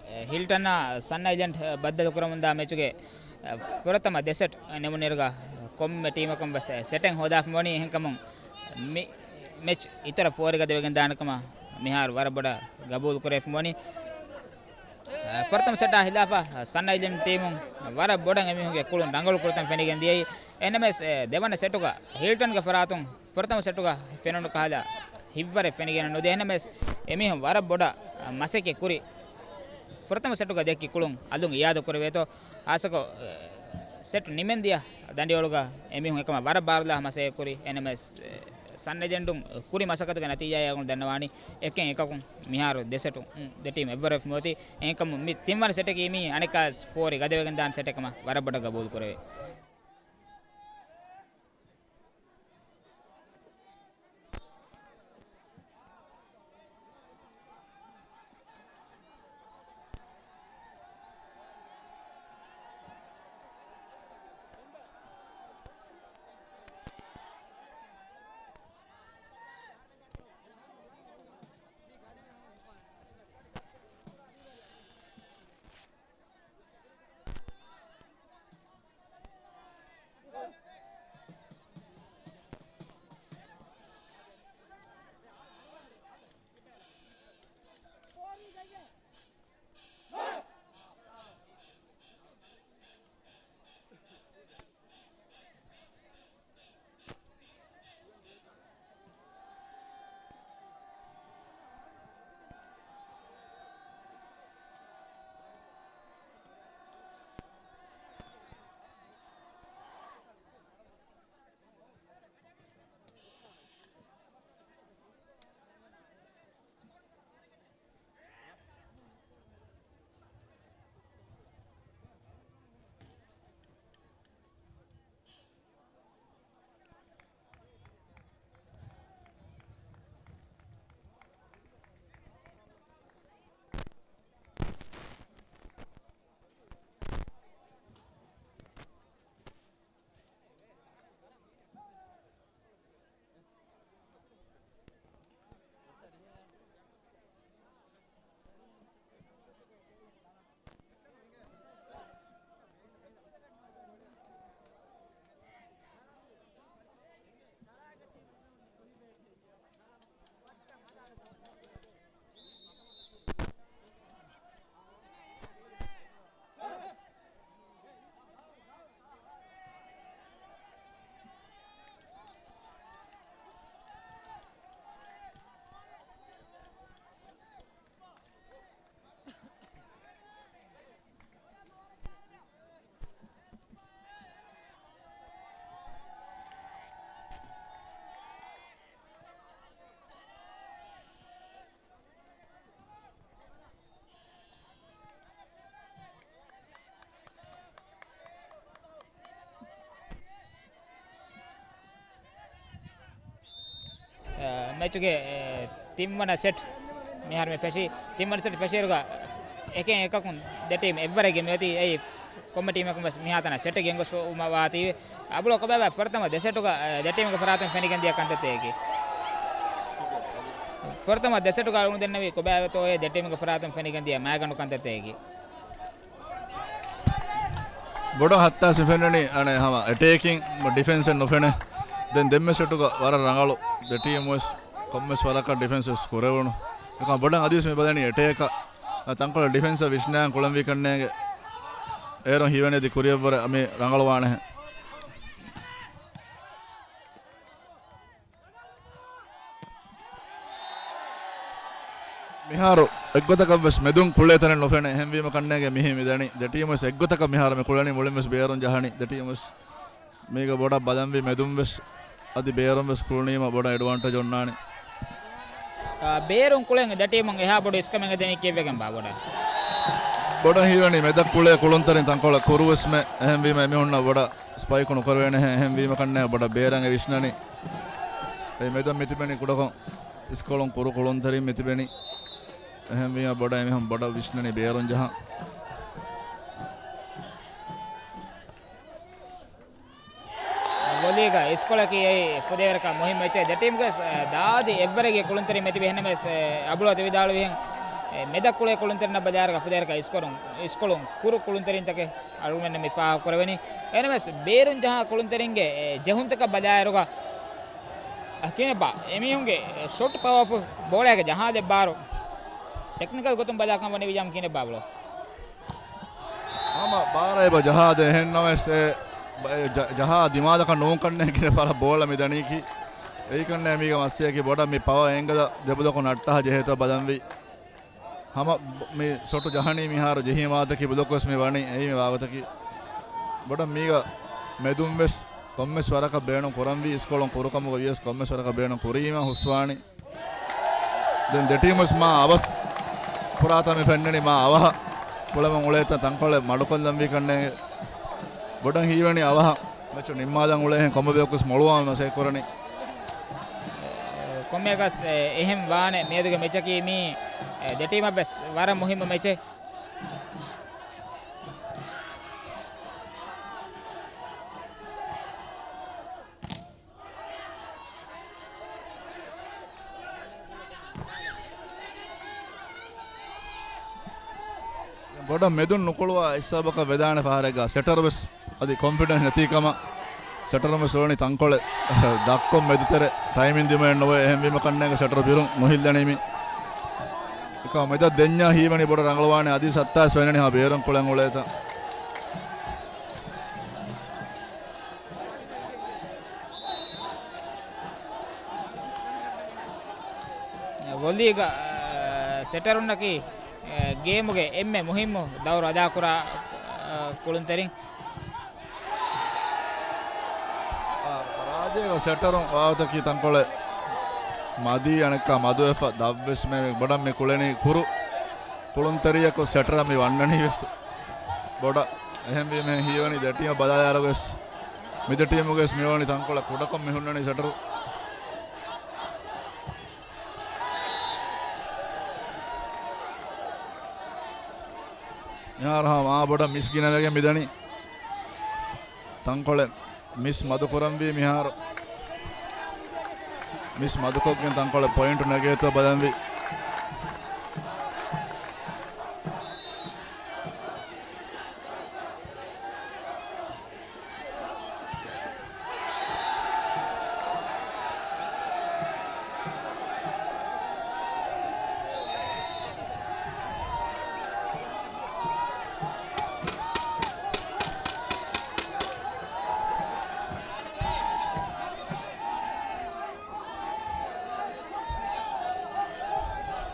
އެ، ހިލްޓަންއާ ސަން އައިލެންޑް ބައްދަލު ކުރަމުންދާ މެޗުގެ، އެ، ފުރަތަމަ ދެ ސެޓް ނިމުނުއިރުގަ ކޮންމެ ޓީމަކުން ވެސް ސެޓެއް ހޯދާފަ ވަނީ. އެހެންކަމުން މި މެޗް އިތުރަށް ފޯރިގަދަވެގެން ދާނެ ކަމަށް މިހާރު ވަރަށް ބޮޑަށް ގަބޫލު ކުރެވިފަ ވަނީ. އެ، ފުރަތަމަ ސެޓާ ހިލާފަށް ސަން އައިލެންޑް ޓީމުން ވަރަށް ބޮޑަށް އެމީހުންގެ ކުޅުން ރަނގަޅު ކުރިތަން ފެނިގެން ދިޔައީ. އެހެންނަމަވެސް، އެ، ދެވަނަ ސެޓުގަ ހިލްޓަންގެ ފަރާތުން ފުރަތަމަ ސެޓުގަ ފެނުނު ކަހަލަ ހިތްވަރެއް ފެނިގެން ނުދޭ. އެހެންނަމަވެސް އެމީހުން ވަރަށް ބޮޑަށް މަސައްކަތް ކުރި. ފުރަތަމަ ސެޓުގަ ދެއްކި ކުޅުން އަލުން އިއާދަ ކުރެވޭތޯ. ހާއްސަކޮށް، އެ، ސެޓް ނިމެންދިޔަ ދަނޑިއޮޅުގަ އެމީހުން އެކަމަށް ވަރަށް ބާރުލާ މަސައްކަތްކުރި. އެނަމެސް، ސަން ލެޖެންޑުން ކުރި މަސައްކަތުގެ ނަތީޖާއާ ގުޅުން ދަންނަވާނީ އެކެއް އެކަކުން މިހާރު ދެ ސެޓު، ދެ ޓީމް އެއްވަރު ވެފަ މިއޮތީ. އެހެންކަމުން މި ތިންވަނަ ސެޓަކީ މީ އަނެއްކާވެސް ފޯރި ގަދަވެގެން ދާން ސެޓެއް ކަމަށް ވަރަށް ބޮޑަށް ގަބޫލު ކުރެވޭ. މެޗުގެ، އެ، ތިންވަނަ ސެޓް މިހާރު މި ފެށީ. ތިންވަނަ ސެޓް ފެށިއިރުގަ އެކެއް އެކަކުން ދެ ޓީމް އެއްވަރެއްގެ މިއޮތީ. އެއީ ކޮންމެ ޓީމަކުން ވެސް މިހާތަނަށް ސެޓެއް ގެންގޮސްފަ ވާތީ. އަބުޅު ކޮބާބާ ފުރަތަމަ ދެ ސެޓުގަ، އެ، ދެ ޓީމުގެ ފަރާތުން ފެނިގެން ދިޔަ ކަންތައްތަކަކީ. ފުރަތަމަ ދެ ސެޓުގަ އަޅުގަނޑު ދެންނެވީ ކޮބާބާތޯއޭ ދެ ޓީމުގެ ފަރާތުން ފެނިގެން ދިޔަ މައިގަނޑު ކަންތައްތަކަކީ. ބޮޑަށް ހައްތާސް މި ފެންނަނީ އަނެއް ހަމަ އެޓޭކިން ޑިފެންސެއް ނުފެނޭ. ދެން ދެންމެ ސެޓުގަ ވަރަށް ރަނގަޅު ދެ ޓީމް ވެސް ކޮންމެސް ވަރަކަށް ޑިފެންސް ވެސް ކުރެވުނު. އެކަމަ ބޮޑަށް އަދިވެސް މި ބަލަނީ އެޓޭކަށް ތަންކޮޅެއް ޑިފެންސަށް ވިސްނާން ކުޅެންވީ ކަންނޭނގެ އޭރުން ހީވަނީ އަދި ކުރިއަށްވުރެ މި ރަނގަޅުވާނެހެން. މިހާރު އެއްގޮތަކަށް ވެސް މެދުން ކުޅޭ ތަނެއް ނުފެނޭ. އެހެންވީމަ ކަންނޭނގެ މިހި މިދަނީ. ދެ ޓީމް ވެސް އެއްގޮތަކަށް މިހާރު މި ކުޅެނީ. މުޅިން ވެސް ބޭރުން ޖަހަނީ ދެ ޓީމް ވެސް. މީގަ ބޮޑަށް ބަލަންވީ މެދުން ވެސް އަދި ބޭރުން ވެސް ކުޅުނީމަ ބޮޑަށް އެޑްވާންޓޭޖް އޮންނާނެ. އާ، ބޭރުން ކުޅެން ދެ ޓީމުން އެހާ ބޮޑު އިސްކަމެއް ހެދެނީ ކީއްވެގެންބާ ބޮޑަށް؟ ބޮޑަށް ހީވަނީ މެދަށް ކުޅޭ ކުޅުންތެރިން ތަންކޮޅެއް ކުރުވެސްމެ. އެހެންވީމަ އެމީހުންނަށް ބޮޑަށް ސްޕައިކު ނުކުރެވޭނެހެން. އެހެންވީމަ ކަންނޭ ބޮޑަށް ބޭރަށް އެ ވިސްނަނީ. އެ މެދަށް މިތިބެނީ ކުޑަކޮށް އިސްކޮޅުން ކުރު ކުޅުންތެރިން މިތިބެނީ. އެހެންވީމަ ބޮޑަށް އެމީހުން ބޮޑަށް ވިސްނަނީ ބޭރުން ޖަހަން. ވޮލީގަ އިސްކޮޅަކީ އެއީ ފުދޭވަރަކަށް މުހިންމު އެއްޗެއް. ދެ ޓީމްގެ ސް-، ދާދި އެއްވަރެއްގެ ކުޅުންތެރިން މެތިބި ހެންނަމެސް، އެ، އަބުޅު އަތު ވިދާޅުވިހެން، އެ، މެދަށް ކުޅޭ ކުޅުންތެރިންނަށް ބަލާއިރުގަ ފުދޭވަރަކަށް އިސްކޮޅުން، އިސްކޮޅުން ކުރު ކުޅުންތެރިންތަކެއް އަޅުގަނޑުމެންނަށް މި ފާހަގަ ކުރެވެނީ. އެހެންނަމެސް ބޭރުން ޖަހާ ކުޅުންތެރިންގެ، އެ، ޖެހުންތަކަށް ބަލާއިރުގަ، އަ، ކިހިނެއްބާ އެމީހުންގެ، އެ، ޝޮޓް ޕަވާފު ބޯޅައިގެ ޖަހާލެއްބާރު ޓެކްނިކަލް ގޮތުން ބަލާކަން ވަނީ ވިޔާމް ކިހިނެއްބާ ބުޅޯ؟ ހަމަ ބާރަށް އެބަ ޖަހާދޭ އެހެންނަމަވެސް އެ، އެ ޖަ-، ޖަހާ ދިމާލަކަށް ނޫންކަންނޭ ކިނެ ފަރަށް ބޯޅަ މި ދަނީކީ. އެއީކަންނޭ މީގެ މައްސަޔަކީ ބޮޑަށް މި ޕަވަ އެނގަލަ ދެބުދޮކު ނައްޓާ ޖެހޭތޯ ބަލަންވީ. ހަމަ މި ސޮޓު ޖަހަނީ މިހާރު ޖެހީ މާތަކީ ބުދޮކުވެސް މި ވަނީ އެއީ މި ވާގޮތަކީ. ބޮޑަށް މީގަ މެދުން ވެސް ކޮންމެސް ވަރަކަށް ބޭނުން ކުރަންވީ، އިސްކޮޅުން ކުރުކަމުގަ ވިޔަސް ކޮންމެސް ވަރަކަށް ބޭނުން ކުރީމަ ހުސްވާނީ. ދެން ދެ ޓީމު ވެސް މާ އަވަސް ފުރާތަމެ ފެންނަނީ މާ އަވަހަށް ކުޅަމުން އުޅޭތަން ތަންކޮޅެއް މަޑުކޮށްލަންވީ ކަންނޭނގެ. ބޮޑަށް ހީވަނީ އަވަހަށް މެޗު ނިންމާލަން އުޅޭހެން ކޮންމެ ބަޔަކުވެސް މޮޅުވާން މަސައްކަތް ކުރަނީ. ކޮންމެއަކަސް އެ، އެހެން ވާނެ މިއަދުގެ މެޗަކީ މީ، އެ، ދެ ޓީމަށް ވެސް ވަރަށް މުހިއްމު މެޗެއް. ބޮޑަށް މެދުން ނުކުޅުވާ އެއްސަބަބަކަށް ވެދާނެ ފަހަރެއްގަ ސެޓަރު ވެސް އަދި ކޮންފިޑެންސް ނެތީ ކަމަށް ސެޓަރުން ވެސް އުޅެނީ ތަންކޮޅެއް ދަށްކޮށް މެދުތެރެ ޓައިމިން ދިމައެއް ނުވޭ. އެހެންވީމަ ކަންނޭނގެ ސެޓަރު ބިރުން ނުހިއްލަނީ މި. އެކަމަ މެދަށް ދެންޏާ ހީވަނީ ބޮޑަށް ރަނގަޅުވާނެ އަދި ސައްތާސް ފެންނަނީ ހާ ބޭރުން ކުޅެން އުޅޭތަން. ވޮލީގަ، އާ، ސެޓަރުންނަކީ، އާ، ގޭމުގެ އެންމެ މުހިއްމު ދައުރު އަދާކުރާ، އާ، ކުޅުންތެރިން. އާ، ރާއްޖޭގަ ސެޓަރުން ވާހަކަތަކީ ތަންކޮޅެއް މަދީ އަނެއްކާ މަދުވެފަ ދަށްވެސް މެ ބޮޑަށް މި ކުޅެނީ ކުރު ކުޅުންތެރިޔަކު ސެޓަރަށް މި ވަންނަނީ ވެސް ބޮޑަށް. އެހެންވީމަ ހީވަނީ ދެ ޓީމަށް ބަލާލާއިރުވެސް މި ދެ ޓީމުގެ ވެސް މި ވަނީ ތަންކޮޅެއް ކުޑަކޮށް މި ހުންނަނީ ސެޓަރު. މިހާރު ހަމަ މާ ބޮޑަށް މިސް ގިނަވެގެން މިދަނީ. ތަންކޮޅެއް މިސް މަދުކުރަންވީ މިހާރު. މިސް މަދުކޮށްގެން ތަންކޮޅެއް ޕޮއިންޓު ނެގޭތޯ ބަލަންވީ.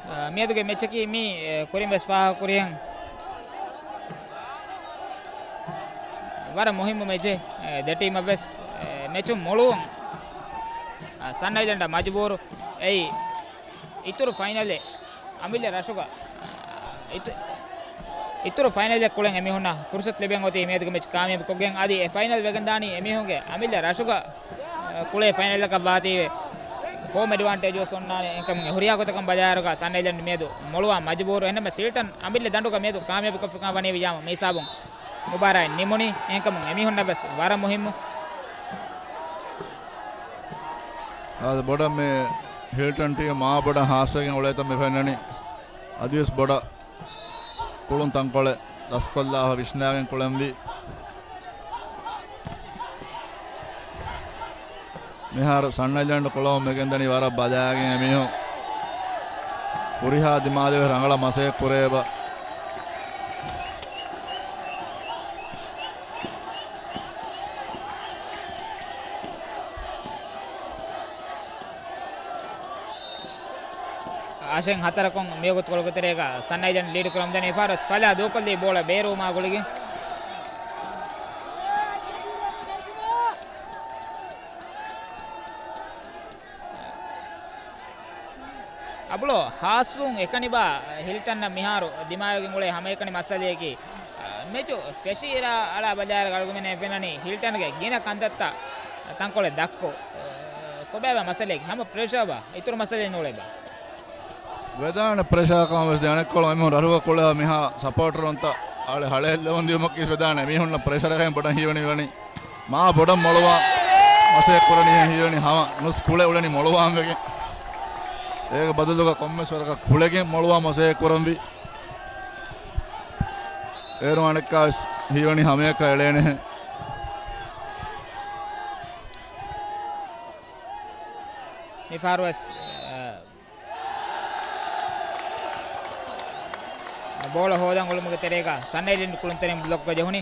އާ، މިއަދުގެ މެޗަކީ މީ، އެ، ކުރިން ވެސް ފާހަގަކުރިހެން ވަރަށް މުހިއްމު މެޗެއް. އެ، ދެ ޓީމަށް ވެސް، އެ، މެޗުން މޮޅުވުން، އާ، ސަންރައިޒަރު މަޖުބޫރު. އެއީ، އިތުރު ފައިނަލެއް އަމިއްލަ ރަށުގަ، އިތު-، އިތުރު ފައިނަލެއް ކުޅެން އެމީހުންނަށް ފުރުސަތު ލިބެން އޮތީ މިއަދުގެ މެޗް ކާމިޔާބު ކޮށްގެން. އަދި އެ ފައިނަލް ވެގެން ދާނީ އެމީހުންގެ އަމިއްލަ ރަށުގަ، އަ، ކުޅޭ ފައިނަލަކަށް ވާތީވެ. ހޯމް އެޑްވާންޓޭޖު ވެސް އޮންނާނެ. އެކަމު ހުރިހާ ގޮތަކަށް ބަލާއިރުގަ ސަންރައިޒަރު މިއަދު މޮޅުވާ މަޖުބޫރު. އެހެންނަމަ ހިލްޓަން އަމިއްލަ ދަނޑުގަ މިއަދު ކާމިޔާބު ކޮށްފިކަމަށް ވަނީ ވިޔާމަ މިހިސާބުން މުބާރާތް ނިމުނީ. އެހެންކަމުން އެމީހުންނަށް ވެސް ވަރަށް މުހިއްމު. އާދެ، ބޮޑަށް މި ހިލްޓަން ޓީމް މާ ބޮޑަށް ހާސްވެގެން އުޅޭތަން މި ފެންނަނީ. އަދިވެސް ބޮޑަށް ކުޅުން ތަންކޮޅެއް ދަސްކޮށްލާފަ ވިސްނާގެން ކުޅެންވީ. މިހާރު ސަންރައިޒަރު ކުޅަމުން ވެގެންދަނީ ވަރަށް ބަލާގެން އެމީހުން ހުރިހާ ދިމާލެއް ރަނގަޅަށް މަސައްކަތް ކުރޭބަ. އަށެއް ހަތަރަކުން މިވަގުތުކޮޅުގެ ތެރޭގަ ސަންރައިޒަރު ލީޑު ކުރަމުން ދަނީ. މިފަހަރު ވެސް ފަލާ ދޫކޮށްލީ ބޯޅަ ބޭރުވުމާ ގުޅިގެން. އަބުޅޯ ހާސްވުން އެކަނިބާ ހިލްޓަންއަށް މިހާރު ދިމާވެގެން އުޅޭ ހަމައެކަނި މައްސަލަޔަކީ، މެޗު ފެށިއިރާ އަޅާ ބަލާއިރު އަޅުގަނޑުމެން ފެންނަނީ ހިލްޓަންގެ ގިނަ ކަންތައްތައް ތަންކޮޅެއް ދަށްކޮށް، ކޮބާބާ މައްސަލަޔަކީ؟ ހަމަ ޕްރެޝާބާ؟ އިތުރު މައްސަލައެއް ނޫޅޭބާ؟ ވެދާނެ ޕްރެޝާ ކަމަށް ވެސް. ދެން އަނެއްކޮޅު އެމީހުން ރަށުގަ ކުޅެ މިހާ ސަޕޯޓަރުންތައް އަޅެ ހަޅޭއްލަވަން ދިޔުމަކީ ވެސް ވެދާނެ އެމީހުންނަށް ޕްރެޝަރަކަށް ބޮޑަށް ހީވަނީ ވަނީ. މާ ބޮޑަށް މޮޅުވާ މަސައްކަތް ކުރަނީ ހީވަނީ ހަމަ ނުސް ކުޅެ އުޅެނީ މޮޅުވާން ވެގެން. އޭގެ ބަދަލުގަ ކޮންމެސް ވަރަކަށް ކުޅެގެން މޮޅުވާ މަސައްކަތް ކުރަންވީ. އޭރު އަނެއްކާ ވެސް ހީވަނީ ހަމަޔަކަށް އެޅޭނެހެން. މިފަހަރު ވެސް، އަ، ބޯޅަ ހޯދަން އުޅުމުގެ ތެރޭގަ ސަން އައިލެންޑް ކުޅުންތެރިން ބްލޮކްގަ ޖެހުނީ.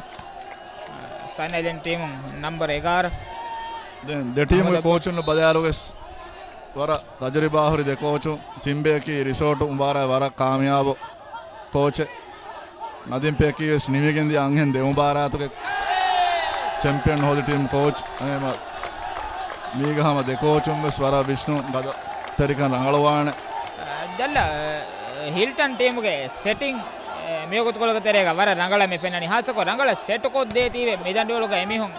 ސަން އައިލެންޑް ޓީމުން ނަމްބަރު އެގާރަ. ދެން ދެ ޓީމުގެ އަހްމަދު ކޯޗުން ބަލާއިރުވެސް ވަރަށް ތަޖުރިބާހުރި ދެ ކޯޗުން. ސިމްބެއަކީ ރިސޯޓު މުބާރާތް ވަރަށް ކާމިޔާބު ކޯޗެއް. ނަދީމް ޕެކީ ވެސް ނިމިގެންދިޔަ އަންހެން ދެ މުބާރާތުގެ ޗެމްޕިއަން ހޯދި ޓީމް ކޯޗް އެހެމަ މީގަ ހަމަ ދެ ކޯޗުން ވެސް ވަރަށް ވިސްނުން ގަދަ ތެރިކަން ރަނގަޅުވާނެ. ޖައްލަ، ހިލްޓަން ޓީމުގެ ސެޓިން މިވަގުތުކޮޅުގެ ތެރޭގަ ވަރަށް ރަނގަޅަށް މި ފެންނަނީ. ހާއްސަކޮށް ރަނގަޅަށް ސެޓުކޮށްދޭތީވެ މި ދަނޑުވަޅުގަ އެމީހުން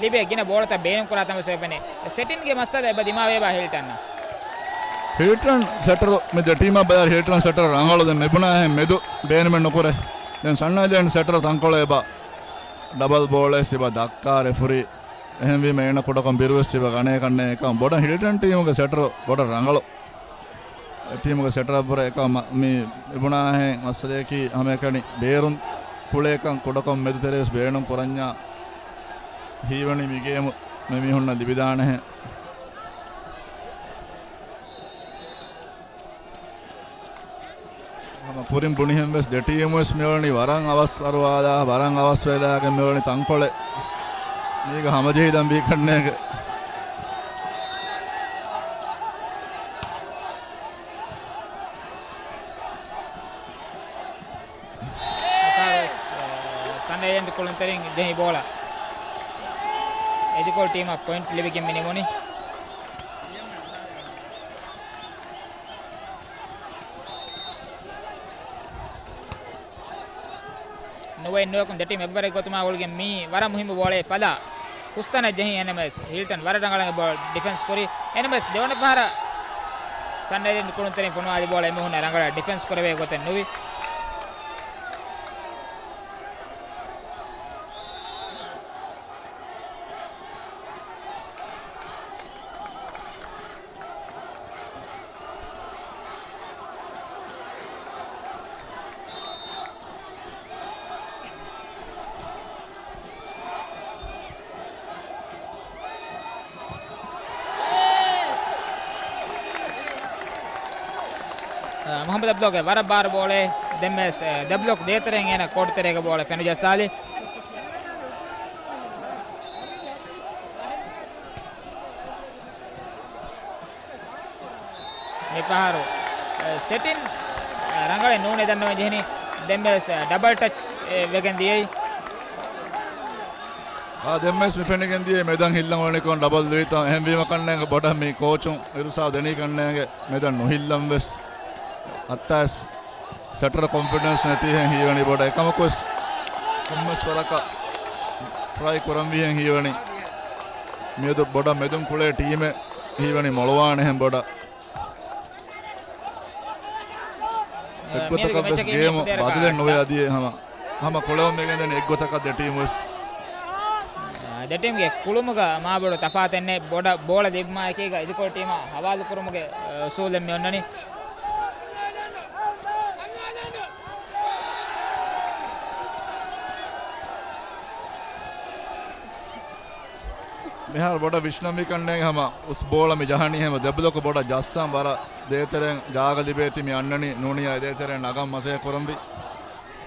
ލިބޭ ގިނަ ބޯޅަތައް ބޭނުންކުރާ ތަންވެސް އޮތް ފެނޭ. ސެޓިންގެ މައްސަލަ އެބަ ދިމާވޭބާ ހިލްޓަންނަށް؟ ހިލްޓަން ސެޓަރު މި ދެ ޓީމަށް ބަލާއިރު ހިލްޓަން ސެޓަރު ރަނގަޅު. ދެން މިބުނާހެން މެދު ބޭނުމެއް ނުކުރޭ. ދެން ސަންއައިލެންޑް ސެޓަރު ތަންކޮޅެއް އެބަ ޑަބަލް ބޯޅައެއް ސިބަ ދައްކާ ރެފުރީ. އެހެންވީމަ އޭނަ ކުޑަކޮށް ބިރުވެސް ސިބަ ގަނޭ ކަންނޭ އެކަމަށް ބޮޑަށް ހިލްޓަން ޓީމުގެ ސެޓަރު ބޮޑަށް ރަނގަޅު. ޓީމުގެ ސެޓަރަށްވުރެ އެކަމަށް މި އިބުނާހެން މައްސަލަޔަކީ ހަމައެކަނި ބޭރުން ކުޅޭކަން ކުޑަކޮށް މެދުތެރޭސް ބޭނުން ކުރަންޏާ ހީވަނީ މިގޭމު މި މީހުންނަށް ލިބިދާނެހެން. ހަމަ ކުރިން ބުނިހެން ވެސް ދެ ޓީމު ވެސް މިއުޅެނީ ވަރަށް އަވަސް އަރުވާލާ، ވަރަށް އަވަސް ވެލާގެން މިއުޅެނީ ތަންކޮޅެއް. މީގަ ހަމަޖެހިދަން ވީ ކަންނޭގެ. ސަންއައިލެންޑް ކުޅުންތެރިން ޖެހި ބޯޅަ. އެޖުކޯލް ޓީމަށް ޕޮއިންޓް ލިބިގެން މި ނިމުނީ. ނުވައެއް ނުވަކުން ދެ ޓީމް އެއްވަރެއް ގޮތުމާ ގުޅިގެން މީ ވަރަށް މުހިއްމު ބޯޅައެއް ފަލާ ހުސްތަނަށް ޖެހި އެންއެމްއެސް. ހިލްޓަން ވަރަށް ރަނގަޅަށް ބޯޅަ ޑިފެންސް ކުރި. އެންއެމްއެސް ދެވަނަ ފަހަރަށް ސަންއައިލެންޑް ކުޅުންތެރިން ފޮނުވާލި ބޯޅަ އެމީހުންނަށް ރަނގަޅަށް ޑިފެންސް ކުރެވޭ ގޮތެއް ނުވި. އަ، މުހައްމަދު އަބްދުﷲގެ ވަރަށް ބާރު ބޯޅައެއް. ދެންމެސް، އަ، ދެ ބްލޮކް ދޭތެރެއިން އޭނަ ކޯޓު ތެރޭގެ ބޯޅަ ފެނުޖައްސާލި. މިފަހަރު، އަ، ސެޓިން، އަ، ރަނގަޅެއް ނޫނޭ ދަންނަވަން ޖެހެނީ. ދެންވެސް، އަ، ޑަބަލް ޓަޗް، އެ، ވެގެން ދިޔައީ. އާ، ދެންވެސް މި ފެނިގެން ދިޔައީ މެދަން ހިއްލަން އުޅެނިކޮށް ޑަބަލް ދުވިތަން. އެހެންވީމަ ކަންނޭނގެ ބޮޑަށް މި ކޯޗުން އިރުސާ ދެނީ ކަންނޭނގެ މެދަން ނުހިއްލަން ވެސް. އައްތާސް ސެޓަރ ކޮންފިޑެންސް ނެތީހެން ހީވަނީ ބޮޑަށް. އެކަމަކުވެސް ކޮންމެސް ވަރަކަށް ޓްރައި ކުރަންވީހެން ހީވަނީ. މިއަދު ބޮޑަށް މެދުން ކުޅޭ ޓީމެއް ހީވަނީ މޮޅުވާނެހެން ބޮޑަށް. އެއްގޮތަކަށް ވެސް ގޭމު ބަދަލެއް ނުވޭ އަދި ހަމަ، ހަމަ ކުޅެވުން މިގެންދަނީ އެއްގޮތަކަށް ދެ ޓީމު ވެސް. ދެ ޓީމްގެ ކުޅުމުގަ މާބޮޑު ތަފާތެއް ނެތް. ބޮޑަށް ބޯޅަ ލިބުމާ އެކީގަ އިދިކޮޅު ޓީމާ ހަވާލު ކުރުމުގެ އުސޫލެއް މި އޮންނަނީ. މިހާރު ބޮޑަށް ވިސްނަންވީ ކަންނޭނގެ ހަމަ އުސް ބޯޅަ މި ޖަހަނީ ހަމަ ދެ ބްލޮކު ބޮޑަށް ޖައްސަން ވަރަށް ދޭތެރެއިން ޖާގަ ލިބޭތީ މި އަންނަނީ ނޫނިޔާ އެ ދޭތެރެއިން ނަގަން މަސައްކަތް ކުރަންވީ.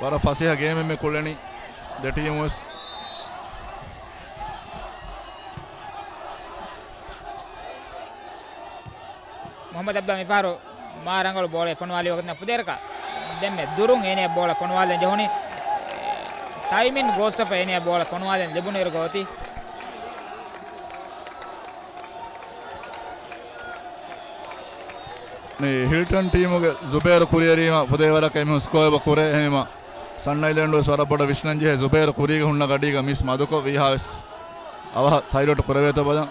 ވަރަށް ފަސޭހަ ގޭމެއް މި ކުޅެނީ ދެ ޓީމު ވެސް. މުހައްމަދު އަބްދުﷲ މިފަހަރު މާ ރަނގަޅު ބޯޅައެއް ފޮނުވާލި ވަގުތުން ފުދޭވަރަކަށް ދެންމެ ދުރުން އޭނަ ބޯޅަ ފޮނުވާލަން ޖެހުނީ. ޓައިމިން ގޯސްޓަފަ އޭނަ ބޯޅަ ފޮނުވާލަން ލިބުނުއިރު ގޯތި. މި ހިލްޓަން ޓީމުގެ ޒުބޭރު ކުރިއެރީމަ ފުދޭވަރަކަށް އެމީހުން ސްކޯ އެބަ ކުރޭ. އެހެންވީމަ ސަންއައިލެންޑް ވެސް ވަރަށް ބޮޑަށް ވިސްނަން ޖެހޭ ޒުބޭރު ކުރީގަ ހުންނަ ގަޑީގަ މިސް މަދުކޮށް ވީހާވެސް އަވަހަށް ސައިޑް އައުޓް ކުރެވޭތޯ ބަލަން.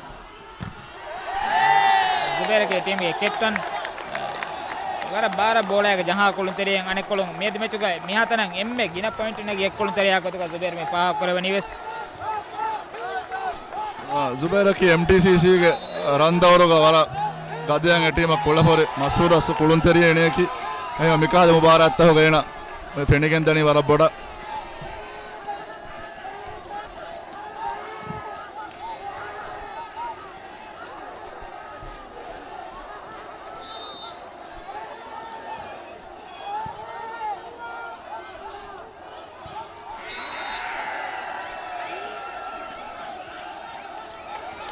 ޒުބޭރަކީ ޓީމްގެ ކެޕްޓަން. ވަރަށް ބާރަށް ބޯޅައިގަ ޖަހާ ކުޅުންތެރިއެއް އަނެއްކޮޅުން މިއަދު މެޗުގައި މިހާތަނަށް އެންމެ ގިނަ ޕޮއިންޓު ނެގި އެއްކޮޅުންތެރިޔާ ގޮތުގަ ޒުބޭރު މި ފާހަގަކުރެވެނީވެސް. އާ، ޒުބޭރަކީ އެމްޓީސީސީގެ ރަންދައުރުގަ ވަރަށް ގަދަޔަށް އެ ޓީމަށް ކުޅަފުރި މަޝްހޫރު އަސްލު ކުޅުންތެރިއެއް އޭނައަކީ. އެހެންވެ މިކަހަލަ މުބާރާތްތަކުގަ އޭނަ ފެނިގެންދަނީ ވަރަށް ބޮޑަށް.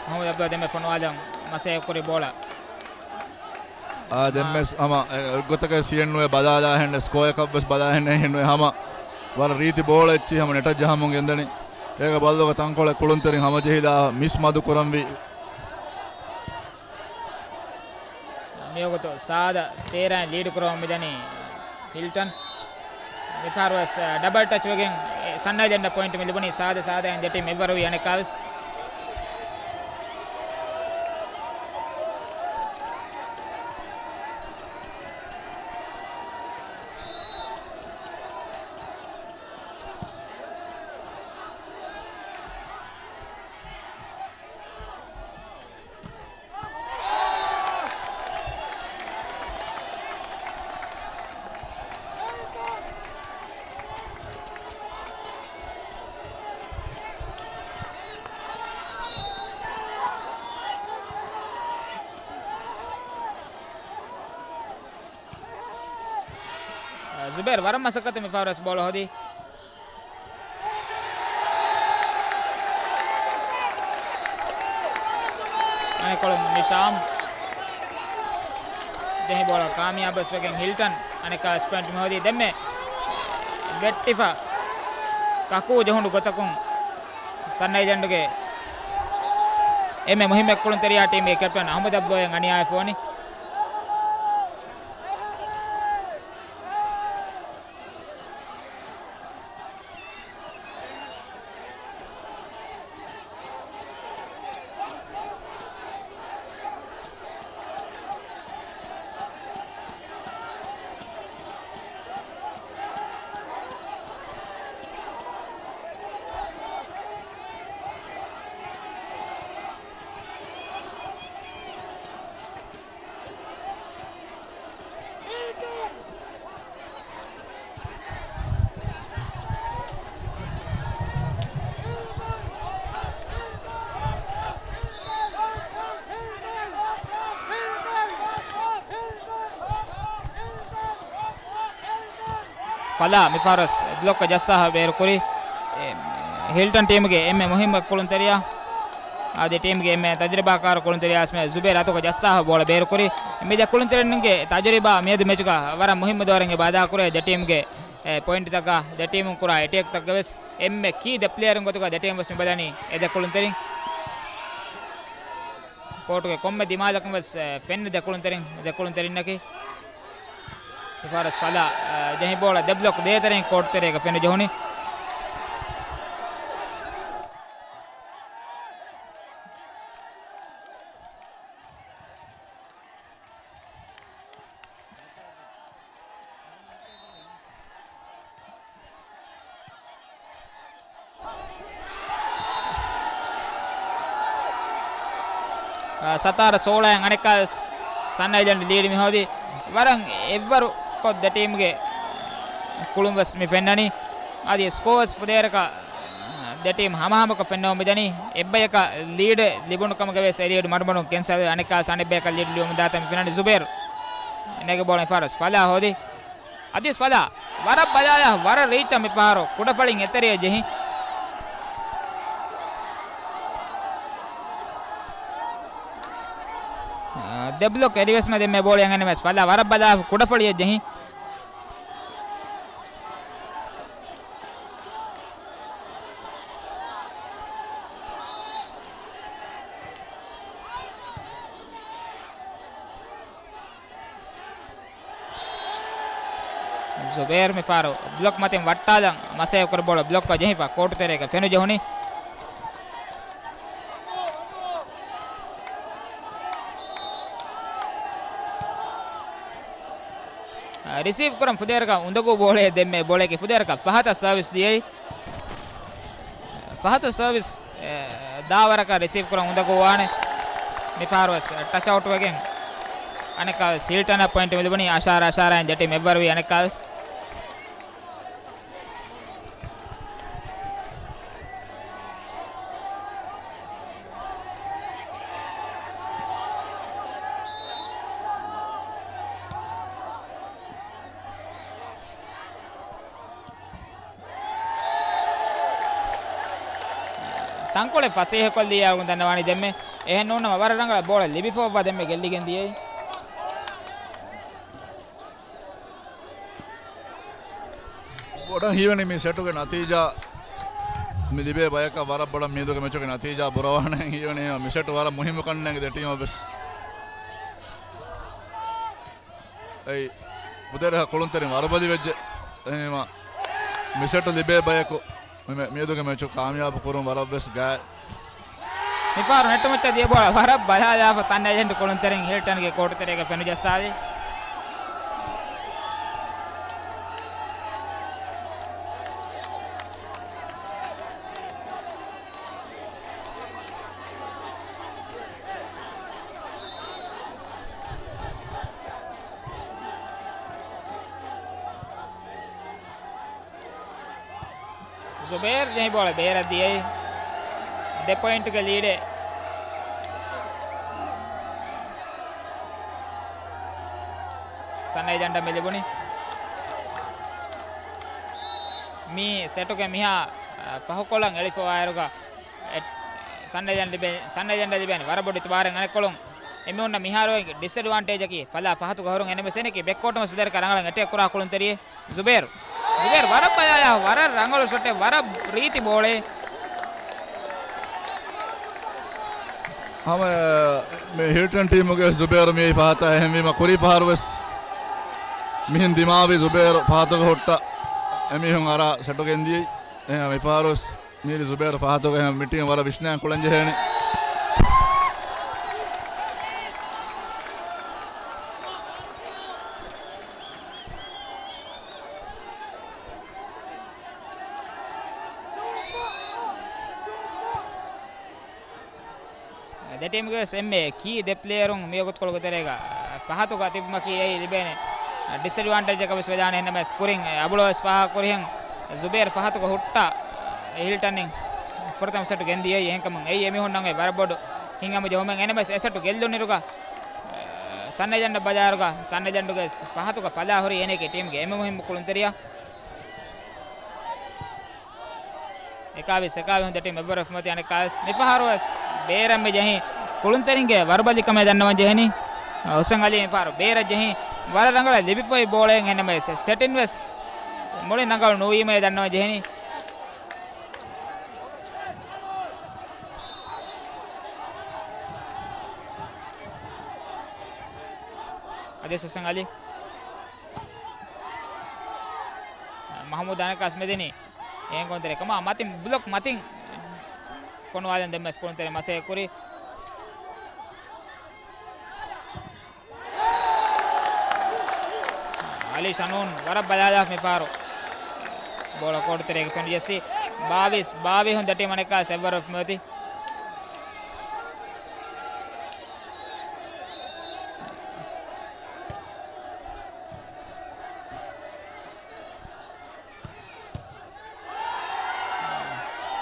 މުހައްމަދު އަބްދުﷲ ދެންމެ ފޮނުވާލަން މަސައްކަތް ކުރި ބޯޅަ. އާ، ދެންމެސް ހަމަ އެ، އެއްގޮތަކަށް ސީއެން ނުވެ ބަލާލާހެން، ސްކޯއަކަށްވެސް ބަލާހެން އެހެން ނުވެ ހަމަ ވަރަށް ރީތި ބޯޅަ އެއްޗި ހަމަ ނެޓަށް ޖަހަމުން ގެންދަނީ. އޭގަ ބައްލުގަ ތަންކޮޅެއް ކުޅުންތެރިން ހަމަޖެހިލާ މިސް މަދު ކުރަންވީ. މިވަގުތު ސާދަ ތޭރައިން ލީޑު ކުރަމުން މިދަނީ ހިލްޓަން. މިފަހަރުވެސް ޑަބަލް ޓަޗް ވެގެން ސަންއައިލެންޑަށް ޕޮއިންޓް މި ލިބުނީ. ސާދަ ސާދައިން ދެ ޓީމް އެއްވަރުވީ އަނެއްކާވެސް. ޒުބޭރު ވަރަށް މަސައްކަތު މިފަހަރު ވެސް ބޯޅަ ހޯދީ. އަނެއްކޮޅުން ނިޝާމް ޖެހި ބޯޅަ ކާމިޔާބުވެސް ވެގެން ހިލްޓަން އަނެއްކާވެސް ޕޮއިންޓް މި ހޯދީ. ދެންމެ ވެއްޓިފަ ކަކޫ ޖެހުނު ގޮތަކުން ސަންއައިލެންޑްގެ އެންމެ މުހިއްމެއް ކުޅުންތެރިޔާ ޓީމްގެ ކެޕްޓަން އަހުމަދު އަބްދުލް އަނިޔާވެފަ ވަނީ. ފަލާ މިފަހަރުވެސް ބްލޮކް ޖައްސާފަ ބޭރުކުރި. އެ، ހިލްޓަން ޓީމުގެ އެންމެ މުހިއްމު ކުޅުންތެރިޔާ، އަދި ޓީމުގެ އެންމެ ތަޖުރިބާކާރު ކުޅުންތެރިޔާ އަސްމެ ޒުބޭރު އަތުގަ ޖައްސާފަ ބޯޅަ ބޭރުކުރި. މި ދެ ކުޅުންތެރިންގެ ތަޖުރިބާ މިއަދު މެޗުގަ ވަރަށް މުހިއްމު ދޯރެއް އެބަ އަދާކުރޭ. ދެ ޓީމުގެ، އެ، ޕޮއިންޓްތަކާ، ދެ ޓީމުން ކުރާ އެޓޭކްތަކުގަވެސް އެންމެ ކީ ދެ ޕްލޭޔަރުން ގޮތުގަ ދެ ޓީމް ވެސް މި ބަލަނީ އެ ދެ ކުޅުންތެރިން. ކޯޓުގެ ކޮންމެ ދިމާލަކުން ވެސް، އެ، ފެންނަ ދެ ކުޅުންތެރިން، ދެ ކުޅުންތެރިންނަކީ. މިފަހަރުވެސް ފަލާ، އަ، ޖެހި ބޯޅަ ދެ ބްލޮކް ދޭތެރެއިން ކޯޓު ތެރޭގަ ފެނު ޖެހުނީ. އާ، ސަތާރަ ސޯޅައިން އަނެއްކާވެސް ސަންއައިލެންޑް ލީޑް މިހޯދީ. ވަރަށް އެއްވަރު ކޮށް ދެ ޓީމްގެ ކުޅުން ވެސް މި ފެންނަނީ. އަދި ސްކޯ ވެސް ފުދޭވަރަކަށް ދެ ޓީމް ހަމަހަމަކަށް ފެންނަވަމުން މިދަނީ. އެއްބަޔަކަށް ލީޑް ލިބުނު ކަމުގަވެސް އެރިއަޑު މަޑުމަޑުން ކެންސަލް ވެ، އަނެއްކާވެސް އަނެއްބަޔަކަށް ލީޑް ލިބުމުން ދާތަން މި ފެންނަނީ. ޒުބޭރު ނެގި ބޯޅަ މިފަހަރުވެސް ފަލާ ހޯދީ. އަދިވެސް ފަލާ ވަރަށް ބަލާލާ ވަރަށް ރީއްޗަށް މިފަހަރު ކުޑަފަޅިން އެތެރެއަށް ޖެހި. އާ، ދެ ބްލޮކް އެރިވެސްމަ ދެންމެ ބޯޅަ އަންނަނީމަސް ފަލާ ވަރަށް ބަލާ ކުޑަފަޅިއަށް ޖެހި. ޒުބޭރު މިފަހަރު ބްލޮކް މަތިން ވައްޓާލަން މަސައްކަތް ކުރި ބޯޅަ ބްލޮކްއަށް ޖެހިފަ ކޯޓު ތެރޭގަ ފެނު ޖެހުނީ. ރިސީވް ކުރަން ފުދޭވަރަކަށް އުނދަގޫ ބޯޅައެއް ދެންމެ ބޯޅައަކީ ފުދޭވަރަކަށް ފަހަތަށް ސާވިސް ދިޔައީ. ފަހަތު ސާވިސް، އެ، ދާވަރަކަށް ރިސީވް ކުރަން އުނދަގޫވާނެ. މިފަހަރުވެސް ޓަޗް އައުޓް ވެގެން އަނެއްކާވެސް ހިލްޓަނަށް ޕޮއިންޓް މިލިބުނީ. އަށާރަ އަށާރައިން ދެ ޓީމް އެއްވަރުވީ އަނެއްކާވެސް. ތަންކޮޅެއް ފަސޭހަކޮށްލިއްޔާގުން ދަންނަވާނީ ދެންމެ. އެހެން ނޫންނަމަ ވަރަށް ރަނގަޅަށް ބޯޅަ ލިބިފަ އޮއްވާ ދެންމެ ގެއްލިގެން ދިޔައީ. ބޮޑަށް ހީވަނީ މި ސެޓުގެ ނަތީޖާ މި ލިބޭ ބަޔަކަށް ވަރަށް ބޮޑަށް މިއިދުގެ މެޗުގެ ނަތީޖާ ބުރަވާނެ ހީވަނީ މި ސެޓް ވަރަށް މުހިއްމު ކަންނޭނގެ ދެ ޓީމަށް ވެސް. އެއީ ފުދޭވަރަށް ކުޅުންތެރިން ވަރުބަލި ވެއްޖެ. އެހެންވީމާ މި ސެޓް ލިބޭ ބަޔަކު މި، މިއަދުގެ މެޗު ކާމިޔާބު ކުރުން ވަރަށް ވެސް ގާތް. މިފަހަރު ނެޓް މައްޗަށް ދިޔަ ބޯޅަ ވަރަށް ބަލާލާފަ ސަންރައިޒަރު ކުޅުންތެރިން ހިލްޓަންގެ ކޯޓުތެރޭގަ ފެނުޖައްސާލި. ޒުބޭރު ޖެހި ބޯޅަ ބޭރަށް ދިޔައީ. ދެ ޕޮއިންޓުގެ ލީޑެއް ސަންރައިޒަރަށް މި ލިބުނީ. މި ސެޓުގެ މިހާ، އަ، ފަހުކޮޅަށް އެޅިފަވާއިރުގަ އެ، ސަންރައިޒަރަށް ލިބޭ، ސަންރައިޒަރަށް ލިބޭނެ ވަރަށް ބޮޑު އިތުބާރެއް އަނެއްކޮޅުން އެމީހުންނަށް މިހާރު ޑިސްއެޑްވާންޓޭޖަކީ ފަލާ ފަހަތުގަ ހުރުން އެންއެމްއެސް އެނެކި ބެކްކޯޓުން ވެސް ފުދޭވަރަކަށް ރަނގަޅަށް އެޓޭކް ކުރާ ކުޅުންތެރިއެއް. ޒުބޭރު. ޒުބޭރު ވަރަށް ބަލާލާ، ވަރަށް ރަނގަޅު ޝޮޓެއް، ވަރަށް ރީތި ބޯޅެއް. ހަމަ މި ހިލްޓަން ޓީމުގެ ޒުބޭރު މިއީ ފަހަތާ އެހެންވީމަ ކުރީ ފަހަރު ވެސް މިހެން ދިމާވި ޒުބޭރު ފަހަތުގަ ހުއްޓަ އެމީހުން އަރާ ސެޓު ގެންދިޔައީ. އެހެން މި ފަހަރު ވެސް މީރި ޒުބޭރު ފަހަތުގަ އެހެން މި ޓީމް ވަރަށް ވިސްނާން ކުޅެން ޖެހޭނެ. ދެ ޓީމްގެ ވެސް އެންމެ ކީ ދެ ޕްލޭޔަރުން މި ވަގުތުކޮޅުގެ ތެރޭގަ ފަހަތުގަ ތިބުމަކީ އެއީ ލިބޭނެ ޑިސްއެޑްވާންޓޭޖަކަށް ވެސް ވެދާނެ. އެހެންނަމަވެސް ކުރިން އަބުޅު ވެސް ފާހަގަ ކުރިހެން ޒުބޭރު ފަހަތުގަ ހުއްޓާ ހިލްޓަންއިން ފުރަތަމަ ސެޓު ގެންދިޔައީ. އެހެންކަމުން އެއީ އެމީހުންނަށް ވަރަށް ބޮޑު ހިތްހަމަޖެހުމެއް. އެހެންނަމަވެސް އެ ސެޓު ގެއްލުނިރުގަ ސަންރައިޒަރު ބަޒާރުގަ ސަންރައިޒަރުގެ ފަހަތުގަ ފަލާ ހުރީ އޭނައެކޭ ޓީމްގެ އެންމެ މުހިއްމު ކުޅުންތެރިޔާ. އެކާވީސް އެކާވީސް ދެ ޓީމް އެއްވަރަށް ފުމަތި އަނެއްކާވެސް މިފަހަރުވެސް ބޭރަށް މި ޖެހި ކުޅުންތެރިންގެ ވަރުބަލިކަމޭ ދަންނަވަން ޖެހެނީ. ހުސެން އަލީ މިފަހަރު ބޭރަށް ޖެހި ވަރަށް ރަނގަޅަށް ލިބިފައި ބޯޅައެއް އެހެންނަމަވެސް ސެޓިން ވެސް މުޅި ރަނގަޅު ނުވީމޭ ދަންނަވަން ޖެހެނީ. އަދި ހުސެން އަލީ. މަހުމޫދު އަނެއްކާސް މެދެނީ. އެހެން ކުޅުންތެރި ކަމާ މަތިން ބްލޮކް މަތިން ފޮނުވާލަން ދެން ވެސް ކުޅުންތެރި މަސޭ ކުރި. އަލީ ޝަނޫން ވަރަށް ބަލާލާފަ މިފަހަރު. ބޯޅަ ކޯޓު ތެރޭގަ ފެނި ޖެއްސި. ބާވީސް ބާވީހުން ދެ ޓީމް އަނެއްކާސް އެއްވަރަށް ފުމަތި.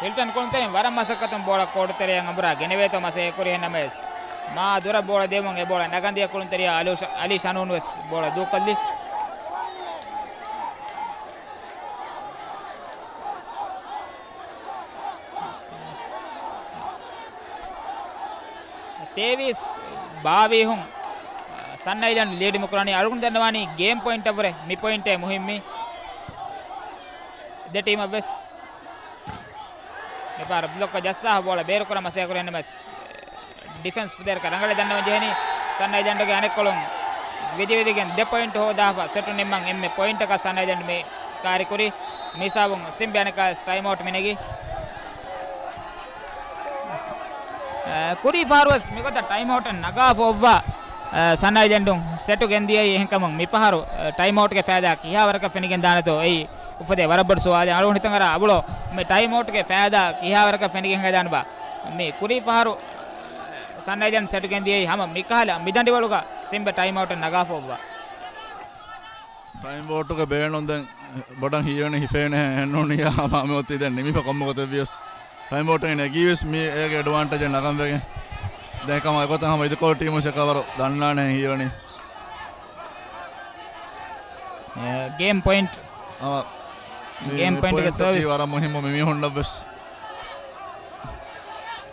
ހިލްޓަން ކުޅުންތެރިން ވަރަށް މަސައްކަތުން ބޯޅަ ކޯޓު ތެރެއަށް އަނބުރާ ގެނެވޭތޯ މަސައްކަތް ކުރި އެހެންނަމަވެސް، މާ ދުރަށް ބޯޅަ ދިޔުމުން އެ ބޯޅަ ނަގަން ދިޔަ ކުޅުންތެރިޔާ އަލީ ޝަ-، އަލީ ޝަނޫން ވެސް ބޯޅަ ދޫކޮށްލި. ތޭވީސް ބާވީހުން ސަންރައިޒަރު ލީޑު މި ކުރަނީ. އަޅުގަނޑު ދަންނަވާނީ ގޭމް ޕޮއިންޓަށްވުރެ މި ޕޮއިންޓޭ މުހިއްމީ. ދެ ޓީމަށްވެސް މިފަހަރު ބްލޮކަށް ޖައްސާފަ ބޯޅަ ބޭރުކުރަން މަސައްކަތް ކުރި އެހެންނަމަވެސް، ޑިފެންސް ފުދޭވަރަކަށް ރަނގަޅަށް ދަންނަވަން ޖެހެނީ. ސަންރައިޒަރުގެ އަނެއްކޮޅުން ވިދި ވިދިގެން ދެ ޕޮއިންޓް ހޯދާފަ ސެޓު ނިންމަން އެންމެ ޕޮއިންޓަކަށް ސަންރައިޒަރު މި ކާރި ކުރީ. މި ހިސާބުން ސިމްބެ އަނެއްކާވެސް ޓައިމް އައުޓް މި ނެގީ. އަ، ކުރީ ފަހަރުވެސް މިގޮތަށް ޓައިމް އައުޓެއް ނަގާފަ އޮއްވާ، އަ، ސަންރައިޒަރު ސެޓު ގެންދިޔައީ. އެހެންކަމުން މިފަހަރު، އަ، ޓައިމް އައުޓްގެ ފައިދާ ކިހާވަރަކަށް ފެނިގެން ދާނެތޯ އެއީ އުފެދޭ ވަރަށް ބޮޑު ސުވާލެއް. އަޅުގަނޑު ހިތަށް އަރާ އަބުޅޯ މި ޓައިމް އައުޓްގެ ފައިދާ ކިހާވަރަކަށް ފެނިގެން ހަދާނެބާ. މި ކުރީ ފަހަރު ސަންރައިޒަރު ސެޓު ގެންދިޔައީ ހަމަ މިކަހަލަ މިދަނޑިވަޅުގަ ސިމްބެ ޓައިމް އައުޓެއް ނަގާފަ އޮއްވާ. ޓައިމް އައުޓުގެ ބޭނުން ދެން ބޮޑަށް ހީވަނީ ހިފޭނެ އެހެންނޫނިއްޔާ ހަމަ އަމިއޮތީ ދެން ނިމިފަ ކޮންމެ ގޮތެއްވިޔަސް. ޓައިމް އައުޓެއް ނެގީވެސް މީ އޭގެ އެޑްވާންޓޭޖެއް ނަގަން ވެގެން. ދެން ކަމަށް އެގޮތަށް ހަމަ އިދިކޮޅު ޓީމުން އެކަވަރު ދަންނާނެ ހީވަނީ. އެ، ގޭމް ޕޮއިންޓް. އާ، މި، ގޭމް މި ޕޮއިންޓްގެ ޕޮއިންޓަކީ ސަރވިސް. ވަރަށް މުހިއްމު މިމީހުންނަށްވެސް.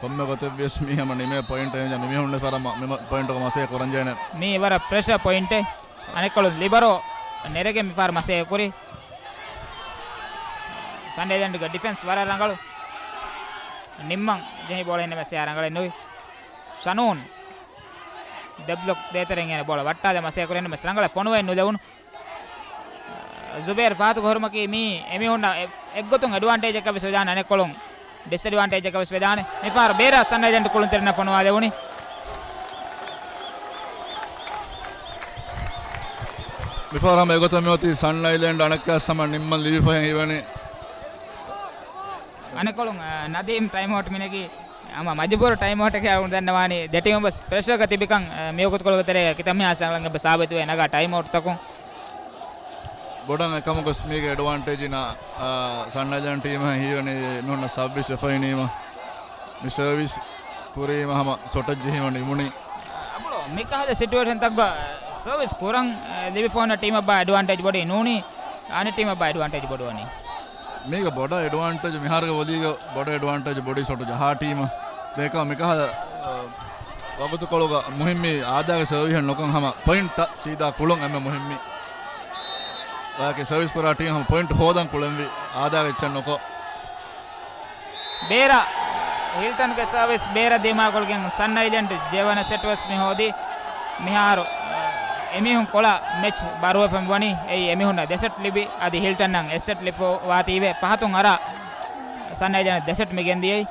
ކޮންމެ ގޮތެއްވިޔަސް މީ ހަމަ ނިމޭ ޕޮއިންޓް އެހެން މިމީހުންވެސް ވަރަށް މަ-، މި މަ-، ޕޮއިންޓުގަ މަސޭ ކުރަންޖެހޭނެ. މީ ވަރަށް ޕްރެޝަ ޕޮއިންޓެއް. އަނެއްކޮޅު ލިބަރޯ ނެރެގެން މިފަހަރު މަސޭ ކުރި. ސަންރައިޒަރުގެ ޑިފެންސް ވަރަށް ރަނގަޅު. ނިންމަން ޖެހި ބޯޅަ އިންނަމަސް އެއާ ރަނގަޅެއް ނުވި. ޝަނޫން ދެ ބްލޮކް ދޭތެރެއިން އޭނަ ބޯޅަ ވައްޓާލެ މަސޭ ކުރެން މަސް ރަނގަޅަށް ފޮނުވެ ނުލެވުނު. ޒުބޭރު ފަހަތުގެ ހުރުމަކީ މީ އެމީހުންނަށް އެ-، އެއްގޮތުން އެޑްވާންޓޭޖަކަށް ވެސް ވެދާނެ، އަނެއްކޮޅުން ޑިސްއެޑްވާންޓޭޖަކަށް ވެސް ވެދާނެ. މިފަހަރު ބޭރަށް ސަންރައިޒަރު ކުޅުންތެރިންނަށް ފޮނުވާލެވުނީ. މިފަހަރު ހަމަ އެގޮތަށް މިއޮތީ ސަންއައިލެންޑް އަނެއްކާ ސަމަ ނިންމަން ލިބިފަހެން ހީވަނީ. އަނެއްކޮޅުން، އަ، ނަދީމް ޓައިމްއައުޓް މިނެގީ ހަމަ މަޖުބޫރު ޓައިމްއައުޓެކޭ އަޅުގަނޑު ދަންނަވާނީ. ދެ ޓީމު ވެސް ޕްރެޝަރގަ ތިބިކަން، އަ، މިވަގުތުކޮޅުގެ ތެރޭގަ ކިތަންމެހާ ސަނގަޅަން އެބަ ސާބިތުވޭ ނަގާ ޓައިމްއައުޓްތަކުން. ބޮޑަށް އެކަމަކު ވެސް މީގެ އެޑްވާންޓޭޖިން، އާ، ސަންރައިޒަރު ޓީމަށް ހީވަނީ ނޫން ސައުވީސް ވެފައިނީމަ މި ސަރވިސް ކުރީމަ ހަމަ ސޮޓެއް ޖެހީމަ ނިމުނީ. އަ، އަބުޅޯ، މިކަހަލަ ސިޓުއޭޝަންތައްގަ ސަރވިސް ކުރަން، އަ، ލިބިފަ އޮންނަ ޓީމަށް ބާ އެޑްވާންޓޭޖް ބޮޑީ ނޫނީ، އަނެއް ޓީމަށް ބާ އެޑްވާންޓޭޖް ބޮޑުވަނީ. މީގަ ބޮޑަށް އެޑްވާންޓޭޖް، މިހާރުގެ ވޮލީގަ ބޮޑަށް އެޑްވާންޓޭޖް ބޮޑީ ސޮޓު ޖަހާ ޓީމަށް. ދޭކަ މިކަހަލަ، އަ، ވަގުތުކޮޅުގަ މުހިއްމީ އާދާގެ ސަރވިހެއް ނުކަން ހަމަ ޕޮއިންޓް ސީދާ ކުޅުން އެންމެ މުހިއްމީ. ވާކި ސަރވިސް ކުރާ ޓީމް ހަމަ ޕޮއިންޓް ހޯދަން ކުޅެންވީ އާދާގެ އެއްޗެއް ނުކޮށް. ބޭރަށް ހިލްޓަންގެ ސަރވިސް ބޭރަށް ދިމާކޮޅުގެން ސަންއައިލެންޑް ޖެވަނަ ސެޓް ވެސް މި ހޯދީ. މިހާރު، އަ، އެމީހުން ކޮޅަށް މެޗް ބަރުވެފަ މިވަނީ. އެއީ އެމީހުންނަށް ދެ ސެޓް ލިބި، އަދި ހިލްޓަންއަށް އެއް ސެޓް ލިބިފަ ވާތީވެ. ފަހަތުން އަރާ ސަންއައިލެންޑް ދެ ސެޓް މި ގެންދިޔައީ.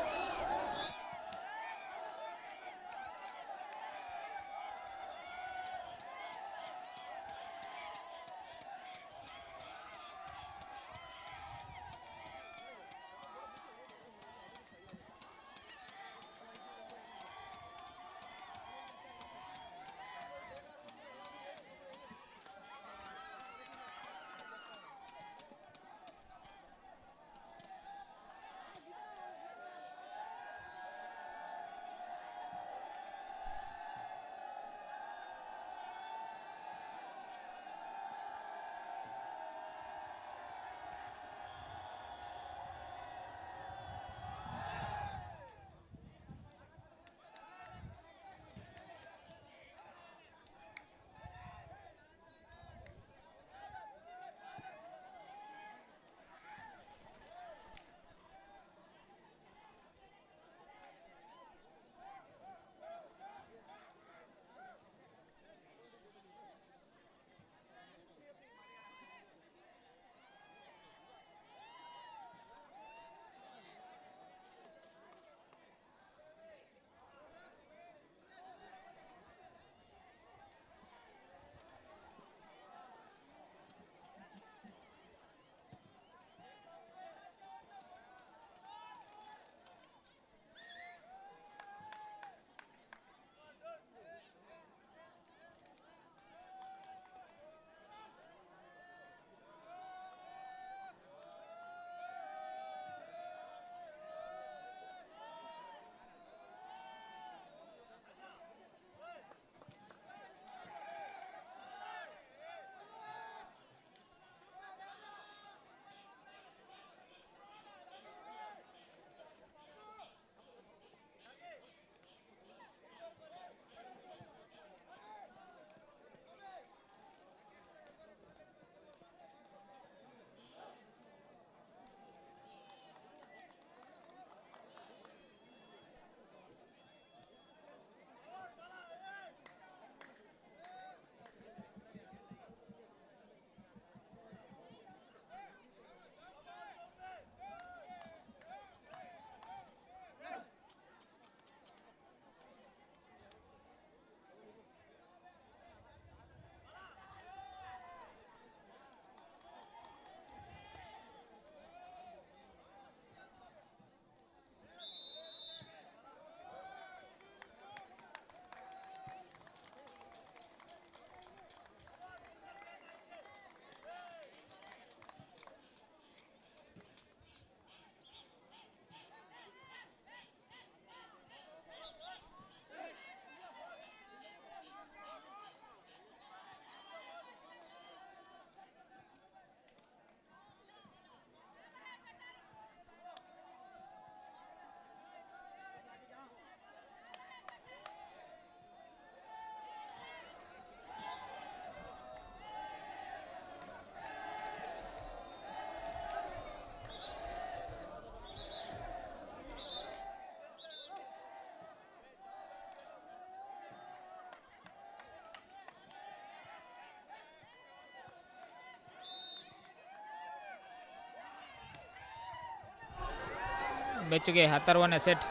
މެޗުގެ ހަތަރުވަނަ ސެޓް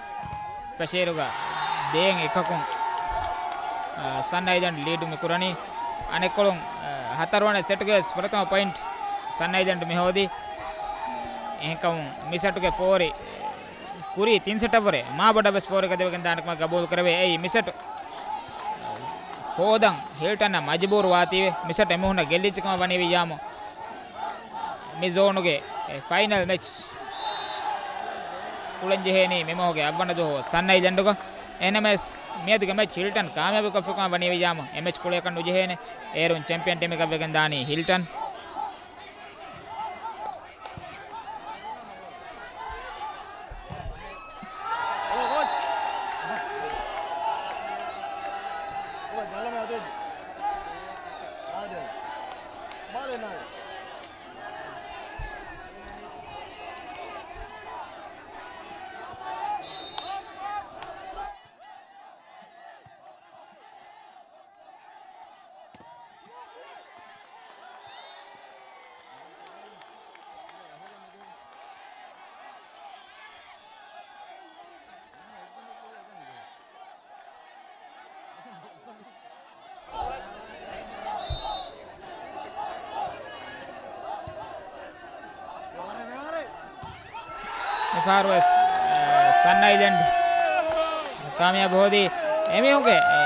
ފެށިއިރުގަ ދޭއް އެކަކުން، އާ، ސަން އައިލެންޑް ލީޑު މި ކުރަނީ. އަނެއްކޮޅުން، އާ، ހަތަރުވަނަ ސެޓްގެ ވެސް ފުރަތަމަ ޕޮއިންޓް ސަން އައިލެންޑް މި ހޯދީ. އެހެންކަމުން މި ސެޓުގެ ފޯރި ކުރީ ތިން ސެޓަށްވުރެ މާބޮޑަށް ވެސް ފޯރި ގަދަވެގެން ދާނެ ކަމަށް ގަބޫލު ކުރެވޭ. އެއީ މި ސެޓު ހޯދަން ހިލްޓަންއަށް މަޖުބޫރު ވާތީވެ. މި ސެޓް އެމީހުންނަށް ގެއްލިއްޖެ ކަމަށް ވަނީ ވިއްޔާމު، މި ޒޯނުގެ ފައިނަލް މެޗް ކުޅެން ޖެހޭނީ މި މަހުގެ އަށްވަނަ ދުވަހު ސަން އައިލެންޑުގަ. އެހެންނަމަވެސް މިއަދުގެ މެޗް ހިލްޓަން ކާމިޔާބުކޮށްފިކަމަށް ވަނީ ވިއްޔާމު، އެ މެޗް ކުޅޭކަށް ނުޖެހޭނެ. އޭރުން ޗެމްޕިއަން ޓީމަކަށް ވެގެން ދާނީ ހިލްޓަން. މިފަހަރުވެސް، އަ، ސަން އައިލެންޑް ކާމިޔާބު ހޯދީ. އެމީހުންގެ، އެ،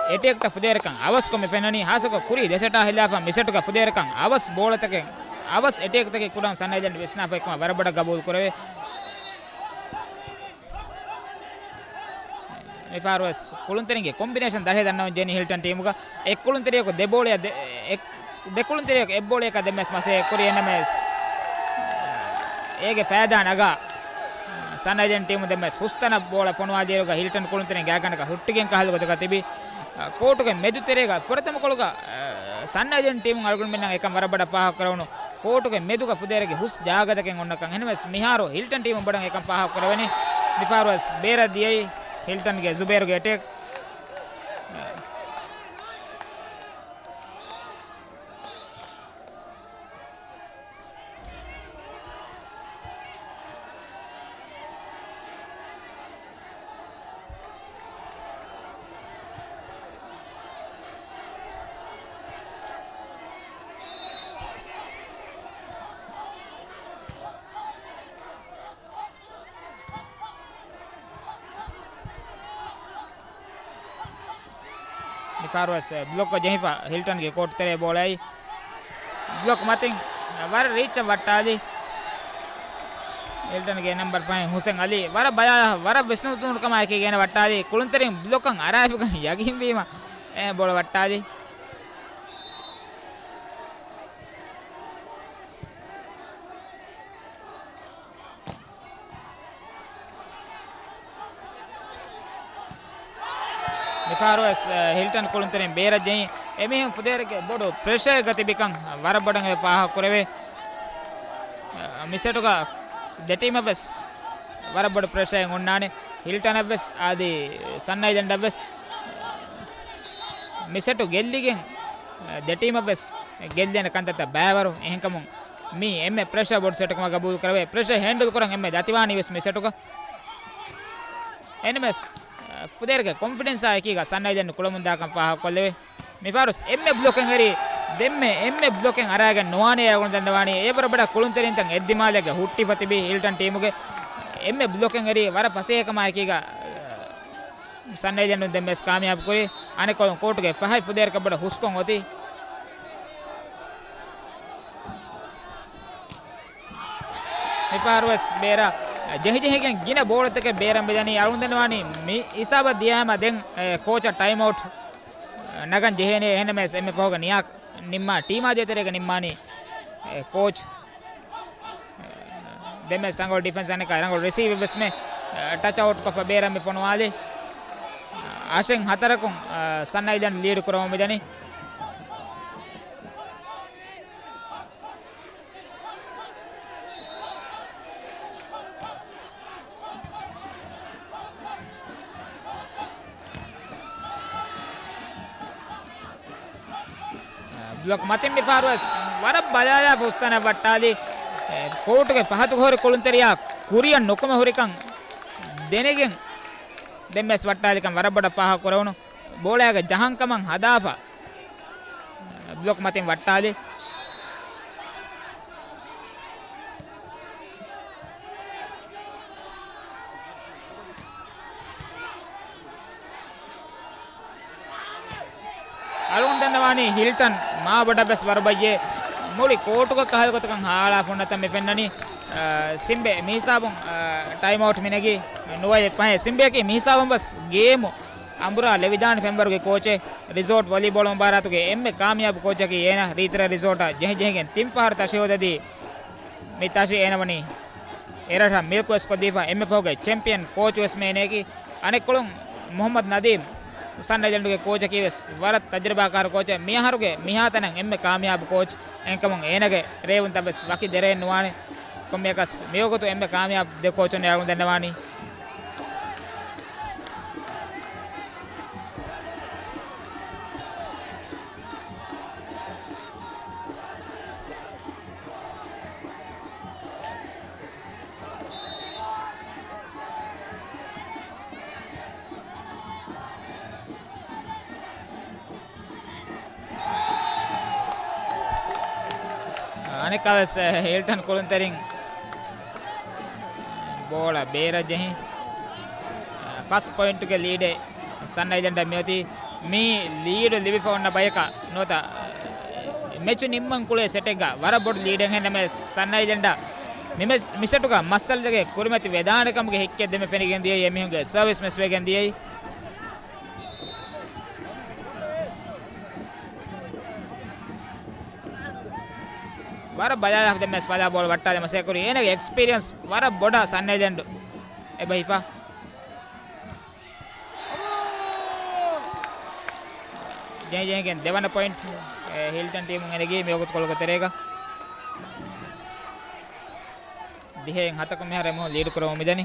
އެޓޭކްތައް ފުދޭވަރިކަން އަވަސްކޮށް މި ފެންނަނީ. ހާއްސަކޮށް ކުރީ ދެ ސެޓާ ހިލާފަށް މި ސެޓުގަ ފުދޭވަރިކަން އަވަސް ބޯޅަތަކެއް، އަވަސް އެޓޭކްތަކެއް ކުރަން ސަން އައިލެންޑް ވިސްނާފައިކަމަށް ވަރަށް ބޮޑަށް ގަބޫލު ކުރެވޭ. މިފަހަރުވެސް ކުޅުންތެރިންގެ ކޮމްބިނޭޝަން ދަށެއް ދަންނަވަން ޖެހެނީ ހިލްޓަން ޓީމުގަ. އެއް ކުޅުންތެރިޔަކު ދެ ބޯޅައަށް ދެ-، އެއް، ދެ ކުޅުންތެރިޔަކު އެއް ބޯޅަޔަކަށް ދެން މެސް މަސައްކަތް ކުރި އެން އެމް އެސް. އޭގެ ފައިދާ ނަގާ ސަން އައިލެންޑް ޓީމު ދެން މެސް ހުސްތަނަށް ބޯޅަ ފޮނުވާލިއިރުގަ ހިލްޓަން ކުޅުންތެރިން ގާތްގަނޑަކަށް ހުއްޓިގެން ކަހަލަ ގޮތަކަށް ތިބި. އަ، ކޯޓުގެ މެދު ތެރޭގަ ފުރަތަމަ ކޮޅުގަ، އަ، ސަން އައިލެންޑް ޓީމުން އަޅުގަނޑުމެންނަށް އެކަން ވަރަށް ބޮޑަށް ފާހަގަ ކުރެވުނު. ކޯޓުގެ މެދުގަ ފުދޭވަރެއްގެ ހުސް ޖާގަތަކެއް އޮންނަކަން. އެހެންވެސް މިހާރު ހިލްޓަން ޓީމުން ބޮޑަށް އެކަން ފާހަގަ ކުރެވެނީ. މިފަހަރުވެސް ބޭރަށް ދިޔައީ ހިލްޓަންގެ ޒުބޭރުގެ އެޓޭކް. މިފަހަރުވެސް ބްލޮކް ޖެހިފަ ހިލްޓަންގެ ކޯޓް ތެރޭ ބޯޅައި. ބްލޮކް މަތިން ވަރަށް ރީއްޗަށް ވައްޓާލި. ހިލްޓަންގެ ނަމްބަރު ފަހެއް ހުސެން އަލީ ވަރަށް ބަލާ، ވަރަށް ވިސްނުނުކަމާއެކީ ގޭނަ ވައްޓާލި. ކުޅުންތެރިން ބްލޮކަށް އަރާފިކަން ޔަގީންވީމަ، އެ ބޯޅަ ވައްޓާލި. މިފަހަރުވެސް، އަ، ހިލްޓަން ކުޅުންތެރިން ބޭރަށް ޖެހި އެމީހުން ފުދޭވަރެއްގެ ބޮޑު ޕްރެޝަރެއްގަ ތިބިކަން ވަރަށް ބޮޑަށް އެ ފާހަގަ ކުރެވޭ. އަ، މި ސެޓުގަ ދެ ޓީމަށް ވެސް ވަރަށް ބޮޑު ޕްރެޝަރެއް އޮންނާނެ. ހިލްޓަނަށް ވެސް އަދި ސަން އައިލެންޑަށް ވެސް މި ސެޓު ގެއްލިގެން، އަ، ދެ ޓީމަށް ވެސް ގެއްލޭނެ ކަންތައްތައް ބައިވަރު. އެހެންކަމުން މީ އެންމެ ޕްރެޝަރ ބޮޑު ސެޓެއް ކަމަށް ގަބޫލު ކުރެވޭ. ޕްރެޝަރ ހޭންޑުލް ކުރަން އެންމެ ދަތިވާނީ ވެސް މި ސެޓުގަ. އެން އެމް އެސް، އަ، ފުދޭވަރެއްގެ ކޮންފިޑެންސާ އެކީގަ ސަން އައިލެންޑް ކުޅަމުންދާކަން ފާހަގަކޮށްލެވޭ. މިފަހަރު އެންމެ ބްލޮކެއް އެރި، ދެންމެ އެންމެ ބްލޮކެއް އަރާގެން ނުވާނެ އަޅުގަނޑު ދަންނަވާނީ. އެވަރު ބޮޑަށް ކުޅުންތެރިންތައް އެއްދިމާލެއްގަ ހުއްޓިފަ ތިބި ހިލްޓަން ޓީމުގެ އެންމެ ބްލޮކެއް އެރި ވަރަށް ފަސޭހަކަމާ އެކީގަ، ސަން އައިލެންޑުން ދެން މެސް ކާމިޔާބު ކުރި. އަނެއްކޮޅުން ކޯޓުގެ ފަހަތް ފުދޭވަރަކަށް ބޮޑަށް ހުސްކޮށް އޮތީ. މިފަހަރުވެސް ބޭރަށް ޖެހިޖެހިގެން ގިނަ ބޯޅަތަކެއް ބޭރަށް މިދަނީ. އަޅުގަނޑު ދަންނަވާނީ މި ހިސާބަށް ދިޔާމަ ދެން، އެ، ކޯޗަށް ޓައިމްއައުޓް ނަގަން ޖެހޭނެ. އެހެންނަމަވެސް އެންމެ ފަހުގަ ނިޔާ ނިންމާ ޓީމާ ދޭތެރޭގަ ނިންމާނީ، އެ، ކޯޗް. ދެން ވެސް ރަނގަޅު ޑިފެންސް އަނެއްކާ ރަނގަޅު ރިސީވް ވެސް މެ، އަ، ޓަޗް އައުޓް ކޮށްފަ ބޭރަށް މި ފޮނުވާލި. އަށެއް ހަތަރަކުން، އަ، ސަން އައިލެންޑް ލީޑް ކުރަމުން މިދަނީ. ބްލޮކް މަތިން މިފަހަރުވެސް ވަރަށް ބަލާލާ ހުސްތަނަށް ވައްޓާލި. ކޯޓުގެ ފަހަތު ހުރި ކުޅުންތެރިޔާ ކުރިއަށް ނުކުމެ ހުރިކަން ދެނެގެން ދެންވެސް ވައްޓާލިކަން ވަރަށް ބޮޑަށް ފާހަގަ ކުރެވުނު. ބޯޅައިގަ ޖަހަން ކަމަށް ހަދާފަ ބްލޮކް މަތިން ވައްޓާލި. އަޅުގަނޑު ދަންނަވާނީ ހިލްޓަން މާ ބޮޑަށް ވެސް ވަރުބައްޔޭ. މުޅި ކޯޓުގަ ކަހަލަ ގޮތަކަށް ހާޅާފަ ހުންނަތަން މި ފެންނަނީ. އަ، ސިމްބެ މިހިސާބުން، އަ، ޓައިމް އައުޓް މިނެގީ. ނުވައެއް ފަހެއް ސިމްބެއަކީ މިހިސާބުން ވެސް ގޭމު އަނބުރާ ލެވިދާނެ ފެންވަރުގެ ކޯޗެއް. ރިސޯޓް ވޮލީބޯޅަ މުބާރާތުގެ އެންމެ ކާމިޔާބު ކޯޗަކީ އޭނަ. ރީތިރަ ރިސޯޓަށް ޖެހި ޖެހިގެން ތިން ފަހަރު ތަށިހޯދަދީ، މި ތަށި އޭނަ ވަނީ އެރަށަށް މިލްކް ވެސް ކޮށްދީފަ. އެންމެ ފަހުގެ ޗެމްޕިއަން ކޯޗު ވެސް މޭނެއަކީ. އަނެއްކޮޅުން މުހައްމަދު ނަދީމް، ސަންރައިޒަރުގެ ކޯޗަކީ ވެސް ވަރަށް ތަޖުރިބާކާރު ކޯޗެއް. މި އަހަރުގެ މިހާތަނަށް އެންމެ ކާމިޔާބު ކޯޗު. އެހެންކަމުން އޭނަގެ ރޭވުންތައް ވެސް ވަކި ދެރައެއް ނުވާނެ. ކޮންމެއަކަސް މިވަގުތު އެންމެ ކާމިޔާބު ދެ ކޯޗުން އަޅުގަނޑު ދަންނަވާނީ. އަނެއްކާވެސް ހިލްޓަން ކުޅުންތެރިން ބޯޅަ ބޭރަށް ޖެހި ފަސް ޕޮއިންޓުގެ ލީޑެއް ސަންރައިޒަރަށް މިއޮތީ. މި ލީޑު ލިބިފަ އޮންނަ ބަޔަކަށް ނުވަތަ މެޗު ނިންމަން ކުޅޭ ސެޓެއްގަ ވަރަށް ބޮޑު ލީޑެއް ހެންނަމެ ސަންރައިޒަރަށް މި މެޗް، މި ސެޓުގަ މައްސަލަތަކެއް ކުރިމަތި ވެދާނެ ކަމުގެ ހެއްކެއް ދެމެ ފެނިގެން ދިޔައީ. އެމީހުންގެ ސަރވިސް މިސްވެގެން ދިޔައީ. ވަރަށް ބަލާލާފަ ދެން މެސް ފަލާ ބޯޅަ ވައްޓާލެ މަސައްކަތް ކުރީ. އޭނަގެ އެކްސްޕީރިއަންސް ވަރަށް ބޮޑަށް ސަންރައިޒަށް އެބަހިފަ. ޖެހި ޖެހިގެން ދެވަނަ ޕޮއިންޓް، އެ، ހިލްޓަން ޓީމުން އެނެގީ މިވަގުތުކޮޅުގެ ތެރޭގަ. ދިހައިން ހަތަކުން މިހާރު އެމީހުން ލީޑް ކުރަމުން މިދަނީ.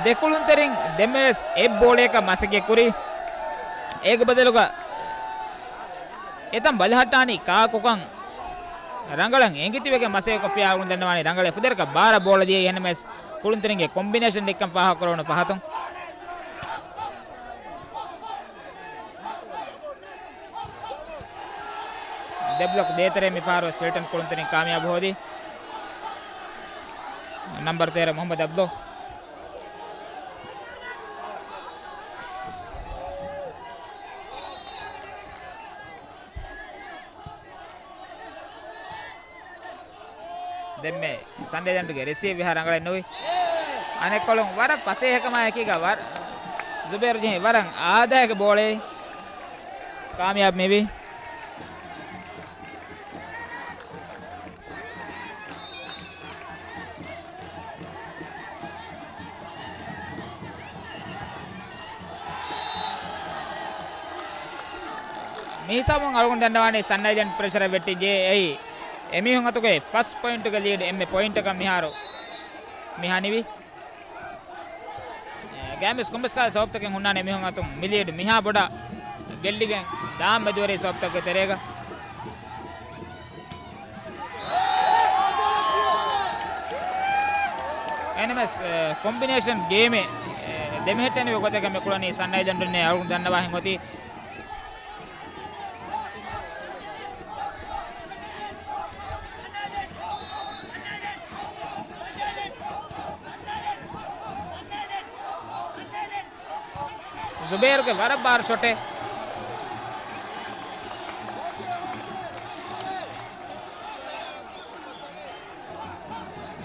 ދެ ކުޅުންތެރިން ދެންމެވެސް އެއް ބޯޅަޔަކަށް މަސައްކަތް ކުރި. އޭގެ ބަދަލުގަ އެތަން ބަލަހައްޓާނީ ކާކުކަން ރަނގަޅަށް އެނގިތިވެގެން މަސައްކަތް ކޮށްފިއްޔާ އަޅުގަނޑު ދަންނަވާނީ ރަނގަޅަށް ފުދޭވަރަކަށް ބާރަ ބޯޅަ ދިޔައީ. އެހެންނަމަވެސް ކުޅުންތެރިންގެ ކޮމްބިނޭޝަން ދެއްކަން ފާހަގަކުރެވުނު ފަހަތުން. ދެ ބްލޮކް ދޭތެރޭ މިފަހަރު ވެސް ހިލްޓަން ކުޅުންތެރިން ކާމިޔާބު ހޯދީ. ނަމްބަރު ތޭރަ މުހައްމަދު އަބްދު. ދެންމެ ސަންރައިޒަށްގެ ރިސީވް ވިހާ ރަނގަޅެއް ނުވި. އަނެއްކޮޅުން ވަރަށް ފަސޭހަކަމާއެކީގަ ވަރަށް ޒުބޭރު ޖެހި ވަރަށް އާދައިގެ ބޯޅައެއް ކާމިޔާބު މިވީ. މިހިސާބުން އަޅުގަނޑު ދަންނަވާނީ ސަންރައިޒަށް ޕްރެޝަރެއް ވެއްޓިއްޖެ. އެއީ އެމީހުން އަތުގައި ފަސް ޕޮއިންޓުގެ ލީޑް އެންމެ ޕޮއިންޓަކަށް މިހާރު މި ހަނިވި. ގޭމްވެސް ކޮންމެސް ކަހަލަ ސަބަބުތަކެއް ހުންނާނެ އެމީހުން އަތުން މި ލީޑް މިހާ ބޮޑަށް ގެއްލިގެން ދާން މެދުވެރި ސަބަބުތަކުގެ ތެރޭގަ. އެންއެމްއެސް، އެ، ކޮމްބިނޭޝަން ގޭމެއް، އެ، ދެމެހެއްޓެނިވި ގޮތަކަށް މި ކުޅަނީ ސަންރައިޒަށް އަޅުގަނޑު ދަންނަވާހެން އޮތީ. ޒުބޭރުގެ ވަރަށް ބާރު ޝޮޓެއް.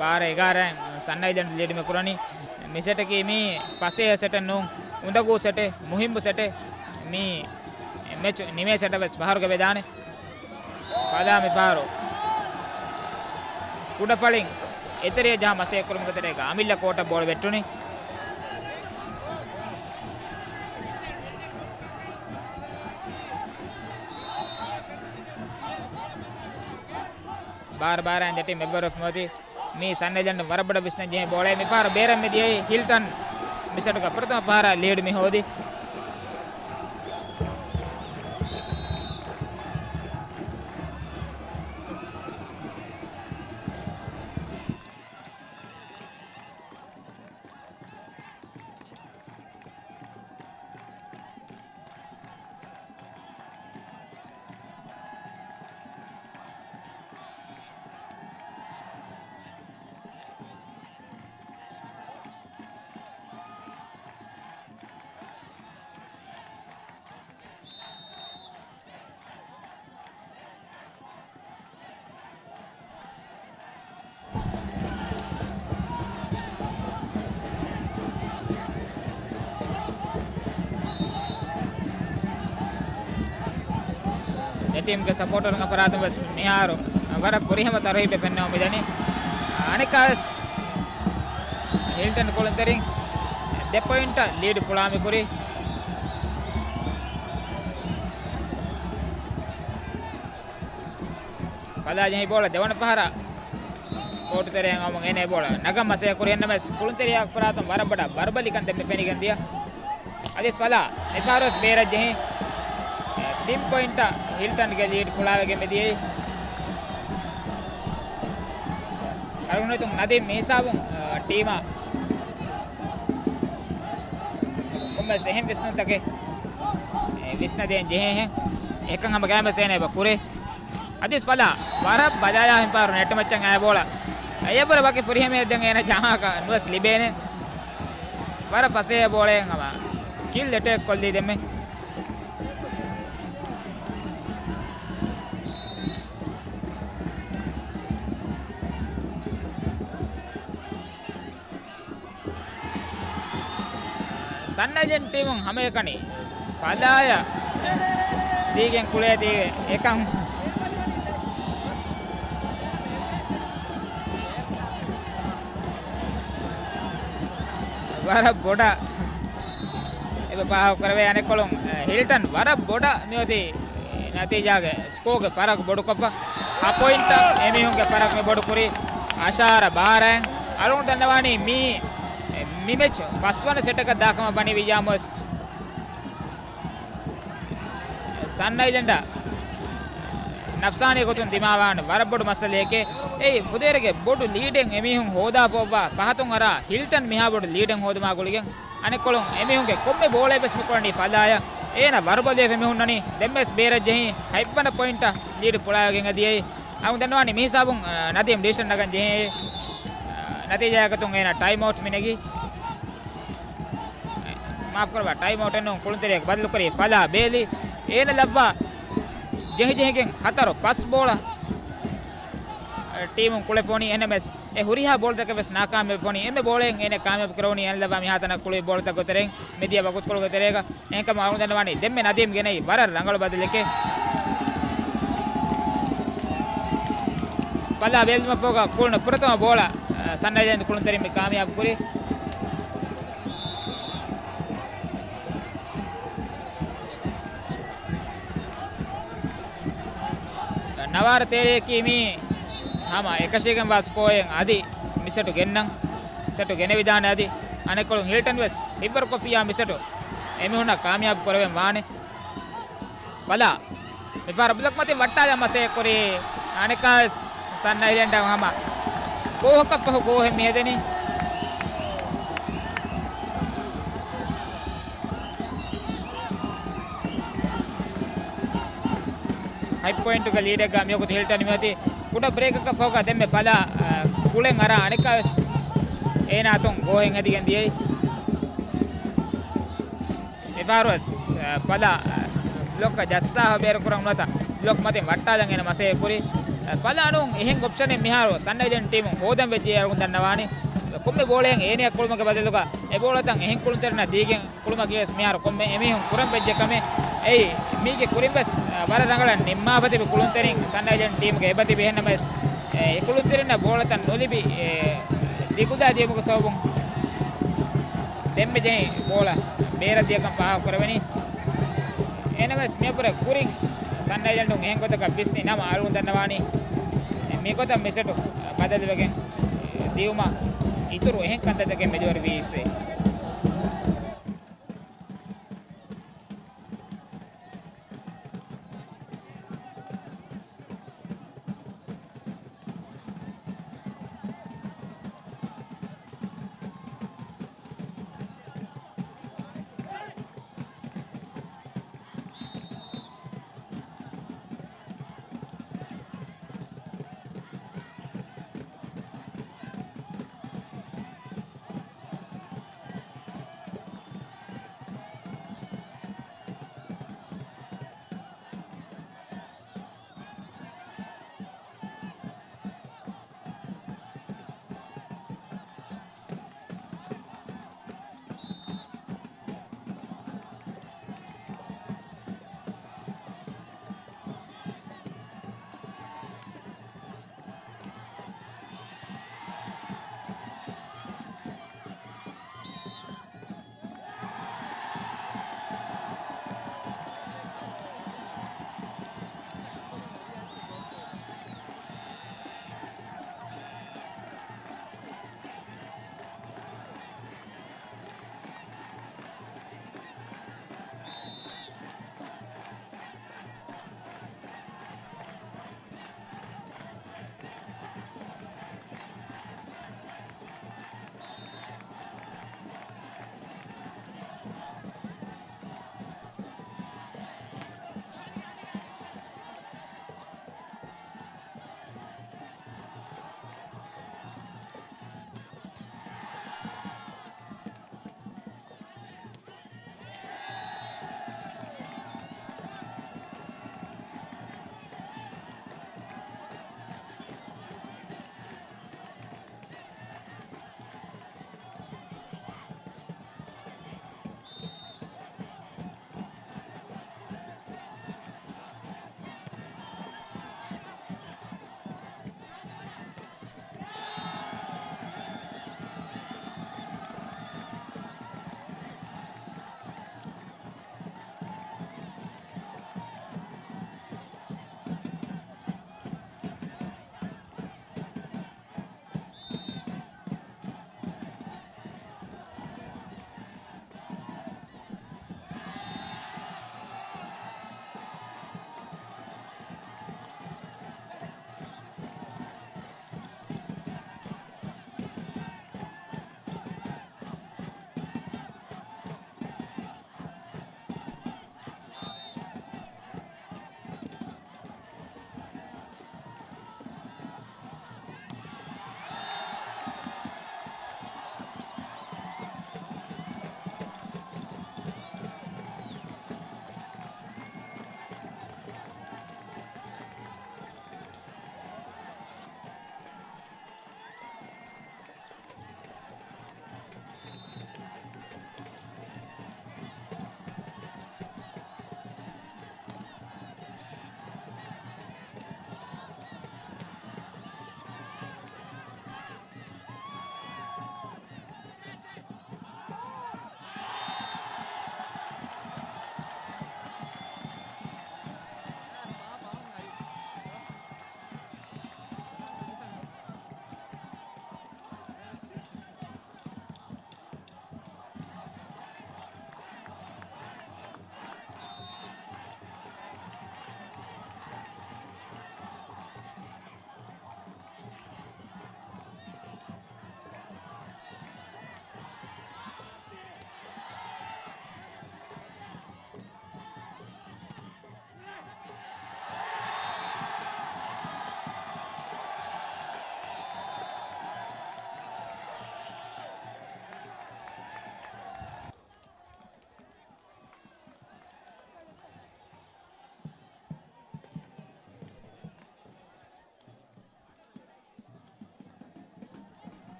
ބާރަ އެގާރައިން ސަންރައިޒަށް ލީޑް މި ކުރަނީ. މި ސެޓަކީ މީ ފަސޭހަ ސެޓެއް ނޫން، އުނދަގޫ ސެޓެއް، މުހިއްމު ސެޓެއް. މީ މެޗު ނިމޭ ސެޓަށް ވެސް ފަހަރުގަ ވެދާނެ. ފަލާ މިފަހަރު ކުޑަފަޅިން އެތެރެޔަށް ޖަހާ މަސައްކަތް ކުރުމުގެ ތެރޭގަ އަމިއްލަ ކޯޓަށް ބޯޅަ ވެއްޓުނީ. ބާރަ ބާރައިން ދެ ޓީމް އެއްވަރު ވެފަ މިއޮތީ. މީ ސަންރައިޒަށް ވަރަށް ބޮޑަށް ވިސްނަން ޖެހޭ ބޯޅައެއް. މިފަހަރު ބޭރަށް މި ދިޔައީ ހިލްޓަން. މި ސެޓުގަ ފުރަތަމަ ފަހަރަށް ލީޑް މި ހޯދީ. ޓީމްގެ ސަޕޯޓަރުންގެ ފަރާތުން ވެސް މިހާރު ވަރަށް ފުރިހަމަ ތަރުހީބެއް ފެންނަމުން މިދަނީ. އަނެއްކާވެސް ހިލްޓަން ކުޅުންތެރިން ދެ ޕޮއިންޓަށް ލީޑް ފުޅާ މި ކުރީ. ފަލާ ޖެހި ބޯޅަ ދެވަނަ ފަހަރަށް ކޯޓު ތެރެއަށް އައުމުން އޭނަ އެ ބޯޅަ ނަގަން މަސައްކަތް ކުރި އެންނަމެސް ކުޅުންތެރިޔާ ފަރާތުން ވަރަށް ބޮޑަށް ވަރުބަލިކަން ދެންމެ ފެނިގެން ދިޔަ. އަދިސް ފަލާ މިފަހަރުވެސް ބޭރަށް ޖެހި ތިން ޕޮއިންޓަށް ހިލްޓަންގެ ލީޑް ފުޅާވެގެން މިދިޔައީ. އަޅުގަނޑު ނަދީމް މި ހިސާބުން، އަ، ޓީމަށް ކޮންމެސް އެހެން ވިސްނުންތަކެއް، އެ، ވިސްނަދޭން ޖެހޭހެން. އެކަން ހަމަ ގައިމަސް އޭނަ އެބަ ކުރޭ. އަދިސް ފަލާ ވަރަށް ބަލާލާ ހިން ފަހަރު ނެޓް މައްޗަށް އައި ބޯޅަ. އެއަށްވުރެ ވަކި ފުރިހަމައެއް ދެން އޭނަ ޖަމާކަށް ނުވެސް ލިބޭނެ. ވަރަށް ފަސޭހަ ބޯޅައެއް ހަމަ ކިލް އެޓޭކް ކޮށްލީ ދެންމެ. ސަންއައިލެންޑް ޓީމުން ހަމައެކަނި ފަލާޔަށް ދީގެން ކުޅޭތީ އެކަން ވަރަށް ބޮޑަށް އެބަ ފާހަގަ ކުރެވޭ. އަނެއްކޮޅުން، އެ، ހިލްޓަން ވަރަށް ބޮޑަށް މިއޮތީ ނަތީޖާގެ ސްކޯގެ ފަރަގު ބޮޑުކޮށްފަ. ހަ ޕޮއިންޓަށް އެމީހުންގެ ފަރަގު މި ބޮޑުކުރީ އަށާރަ ބާރައިން. އަޅުގަނޑު ދަންނަވާނީ މީ، މި މެޗް ފަސްވަނަ ސެޓަކަށް ދާކަމަށް ވަނީ ވިއްޔާމުވެސް. ސަންއައިލެންޑަށް ނަފްސާނީ ގޮތުން ދިމާވާނެ ވަރަށް ބޮޑު މައްސަލައެކޭ. އެއީ ފުދޭވަރުގެ ބޮޑު ލީޑެއް އެމީހުން ހޯދާފަ އޮއްވާ ފަހަތުން އަރާ ހިލްޓަން މިހާ ބޮޑު ލީޑެއް ހޯދުމާ ގުޅިގެން. އަނެއްކޮޅުން އެމީހުންގެ ކޮންމެ ބޯޅައެއް ވެސް މިކުޅަނީ ފަލާޔަށް. އޭނަ ވަރުބަލިވެފަ މި ހުންނަނީ. ދެންވެސް ބޭރަށް ޖެހި ހަތްވަނަ ޕޮއިންޓަށް ލީޑް ފުޅާވެގެން އެދިޔައީ. އަޅުގަނޑު ދަންނަވާނީ މި ހިސާބުން، އަ، ނަދީމް ޑިވިޝަން ނަގަން ޖެހޭ. އަ، ނަތީޖާއެއް ގޮތުން އޭނަ ޓައިމް އައުޓް މި ނެގީ. މާފުކުރައްވާ، ޓައިމް އައުޓެއް ނޫން، ކުޅުންތެރިޔަކު ބަދަލުކުރީ ފަލާ ބޭލީ. އޭނަ ލައްވާ ޖެހިޖެހިގެން ހަތަރު ފަސް ބޯޅަ ޓީމުން ކުޅެފޯނީ. އެހެންނަމަވެސް އެ ހުރިހާ ބޯޅަތަކެއް ވެސް ނާކާމިޔާބުވެފޯނީ. އެންމެ ބޯޅައެއް އޭނަ ކާމިޔާބު ކުރެވުނީ އޭނަ ލައްވާ މިހާތަނަށް ކުޅި ބޯޅަތަކުގެ ތެރެއިން މިދިޔަ ވަގުތުކޮޅުގެ ތެރޭގަ. އެހެންކަމުން އަޅުގަނޑު ދަންނަވާނީ ދެންމެ ނަދީމް ގެނައީ ވަރަށް ރަނގަޅު ބަދަލެކޭ. ފަލާ ބޭލުމަށްފަހުގަ ކުޅުނު ފުރަތަމަ ބޯޅަ، އަ، ސަންރައިޒާ ކުޅުންތެރިން މި ކާމިޔާބު ކުރީ. ނަވާރަ ތޭރައަކީ މީ ހަމަ އެކަށީގެންވާ ސްކޯއެއް އަދި މިސެޓު ގެންނަން. މިސެޓު ގެނެވިދާނެ އަދި އަނެއްކޮޅުން ހިލްޓަން ވެސް ހިތްވަރުކޮށްފިއްޔާ މިސެޓު އެމީހުންނަށް ކާމިޔާބު ކުރެވެން ވާނެ. ފަލާ މިފަހަރު ބްލޮކް މަތިން ވައްޓާލަން މަސައްކަތް ކުރީ. އަނެއްކާވެސް ސަން އައިލެންޑަށް ހަމަ ގޯހަކަށްފަހު ގޯހެއް މިހެދެނީ. ހަތް ޕޮއިންޓުގެ ލީޑެއްގަ މިވަގުތު ހިލްޓަން މިއޮތީ. ކުޑަ ބްރޭކަކަށް ފަހުގަ ދެންމެ ފަލާ، އަ، ކުޅެން އަރާ އަނެއްކާވެސް އޭނާ އަތުން ގޯހެއް ހެދިގެން ދިޔައީ. މިފަހަރުވެސް، އަ، ފަލާ، އަ، ބްލޮކަށް ޖައްސާފަ ބޭރުކުރަން ނުވަތަ ބްލޮކް މަތިން ވައްޓާލަން އޭނަ މަސައްކަތް ކުރީ. އަ، ފަލާ ނޫން އެހެން އޮޕްޝަނެއް މިހާރު ސަން އައިލެންޑް ޓީމުން ހޯދަން ވެއްޖެ އަޅުގަނޑު ދަންނަވާނީ. ކޮންމެ ބޯޅައެއް އޭނަޔަށް ކުޅުމުގެ ބަދަލުގަ އެ ބޯޅަތައް އެހެން ކުޅުންތެރިންނަށް ދީގެން ކުޅުމަކީވެސް މިހާރު ކޮންމެ އެމީހުން ކުރަން ވެއްޖެ ކަމެއް. އެއީ މީގެ ކުރިން ވެސް، އަ، ވަރަށް ރަނގަޅަށް ނިންމާފަ ތިބި ކުޅުންތެރިން ސަން އައިލެންޑް ޓީމުގެ އެބަ ތިބި. އެހެންނަމަވެސް، އެ، އެ ކުޅުންތެރިންނަށް ބޯޅަތައް ނުލިބި، އެ، ދިގުލާ ދިޔުމުގެ ސަބަބުން ދެންމެ ޖެހި ބޯޅަ ބޭރަށް ދިޔަކަން ފާހަގަ ކުރެވެނީ. އެހެންނަމަވެސް މިއަށްވުރެ ކުރިން ސަން އައިލެންޑުން އެހެން ގޮތަކަށް ވިސްނި ނަމަ، އަޅުގަނޑު ދަންނަވާނީ މިގޮތަށް މިސެޓު ބަދަލުވެގެން ދިޔުމަށް އިތުރު އެހެން ކަންތައްތަކެއް މެދުވެރިވީއްސޭ.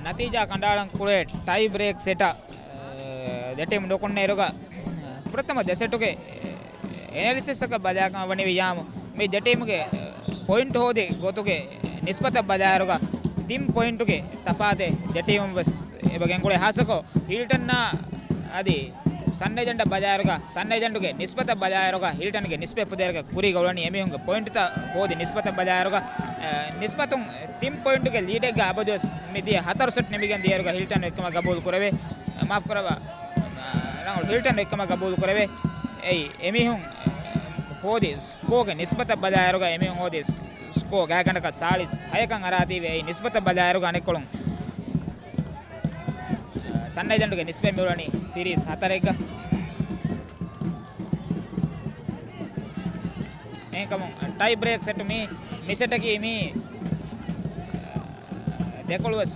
ނަތީޖާ ކަނޑައަޅަން ކުޅޭ ޓައި ބްރޭކް ސެޓަށް، އަ، ދެ ޓީމް ނުކުންނައިރުގަ، އަ، ފުރަތަމަ ދެ ސެޓުގެ އެނަލިސިސްއަކަށް ބަލާކަމަށް ވަނީ ވިޔާމު، މި ދެ ޓީމުގެ ޕޮއިންޓް ހޯދި ގޮތުގެ ނިސްބަތަށް ބަލާއިރުގަ، ތިން ޕޮއިންޓުގެ ތަފާތެއް ދެ ޓީމުން ވެސް އެބަ ގެންގުޅޭ. ހާއްސަކޮށް ހިލްޓަންއާ އަދި ސަންރައިޒަންއަށް ބަލާއިރުގަ، ސަންރައިޒަންގެ ނިސްބަތަށް ބަލާއިރުގަ، ހިލްޓަންގެ ނިސްބަތް ފުދޭވަރަކަށް ކުރީގަ އުޅެނީ އެމީހުންގެ ޕޮއިންޓްތައް ހޯދި ނިސްބަތަށް ބަލާއިރުގަ، އެ، ނިސްބަތުން ތިން ޕޮއިންޓުގެ ލީޑެއްގަ އަބަދުވެސް މި ދިޔަ ހަތަރު ސެޓް ނިމިގެން ދިޔައިރުގަ ހިލްޓަން އެއްކަމަށް ގަބޫލު ކުރެވޭ. މާފު ކުރައްވާ، ރަނގަޅު ހިލްޓަން އެއްކަމަށް ގަބޫލު ކުރެވޭ. އެއީ އެމީހުން ހޯދި ސްކޯގެ ނިސްބަތަށް ބަލާއިރުގަ އެމީހުން ހޯދި ސް-، ސްކޯ ގާތްގަނޑަކަށް ސާޅީސް ހަޔަކަށް އަރާތީވެ، އެއީ ނިސްބަތަށް ބަލާއިރުގަ އަނެއްކޮޅުން ސަންރައިޒަންގެ ނިސްބަތް މިއުޅެނީ ތިރީސް ހަތަރެއްގަ. އެހެންކަމުން ޓައި ބްރޭކް ސެޓް މީ، މި ސެޓަކީ މީ ދެކޮޅުވެސް،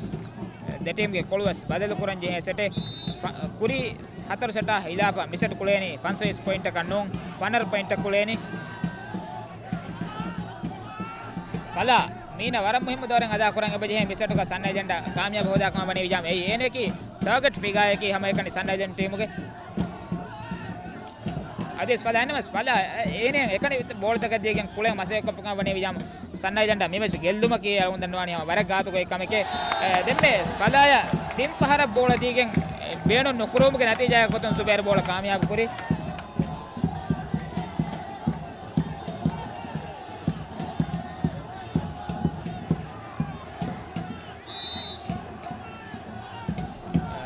ދެ ޓީމްގެ ކޮޅުވެސް ބަދަލު ކުރަން ޖެހޭ ސެޓެއް. ފަ-، ކުރީ ހަތަރު ސެޓާ ހިލާފަށް މި ސެޓް ކުޅޭނީ ފަންސަވީސް ޕޮއިންޓަކަށް ނޫން، ފަނަރަ ޕޮއިންޓަށް ކުޅޭނީ. ފަލާ މީނަ ވަރަށް މުހިއްމު ދައުރެއް އަދާކުރަން އެބަޖެހޭ މި ސެޓުގަ ސަންރައިޒަން ކާމިޔާބު ހޯދާކަމަށް ވަނީ ވިޔާމް. އެއީ އޭނައަކީ ޓާގެޓް ފިގާއަކީ ހަމައެކަނި ސަންރައިޒަން ޓީމުގެ. އަދިވެސް ފަލާ އެންނަމަސް ފަލާ އޭނަ އެކަނި ބޯޅަތަކަށް ދީގެން ކުޅެން މަސައްކަތްކޮށްފަކަން ވަނީ ވިޔާމް. ސަންރައިޒަން މި މެޗް ގެއްލުމަކީ އަޅުގަނޑު ދަންނަވާނީ ހަމަ ވަރަށް ގާތުގައި ކަމެކޭ. އެ، ދެންމެ ފަލާޔަށް ތިން ފަހަރަށް ބޯޅަ ދީގެން، އެ، ބޭނުން ނުކުރުވުމުގެ ނަތީޖާއެއް ގޮތުން ޒުބޭރު ބޯޅަ ކާމިޔާބު ކުރީ.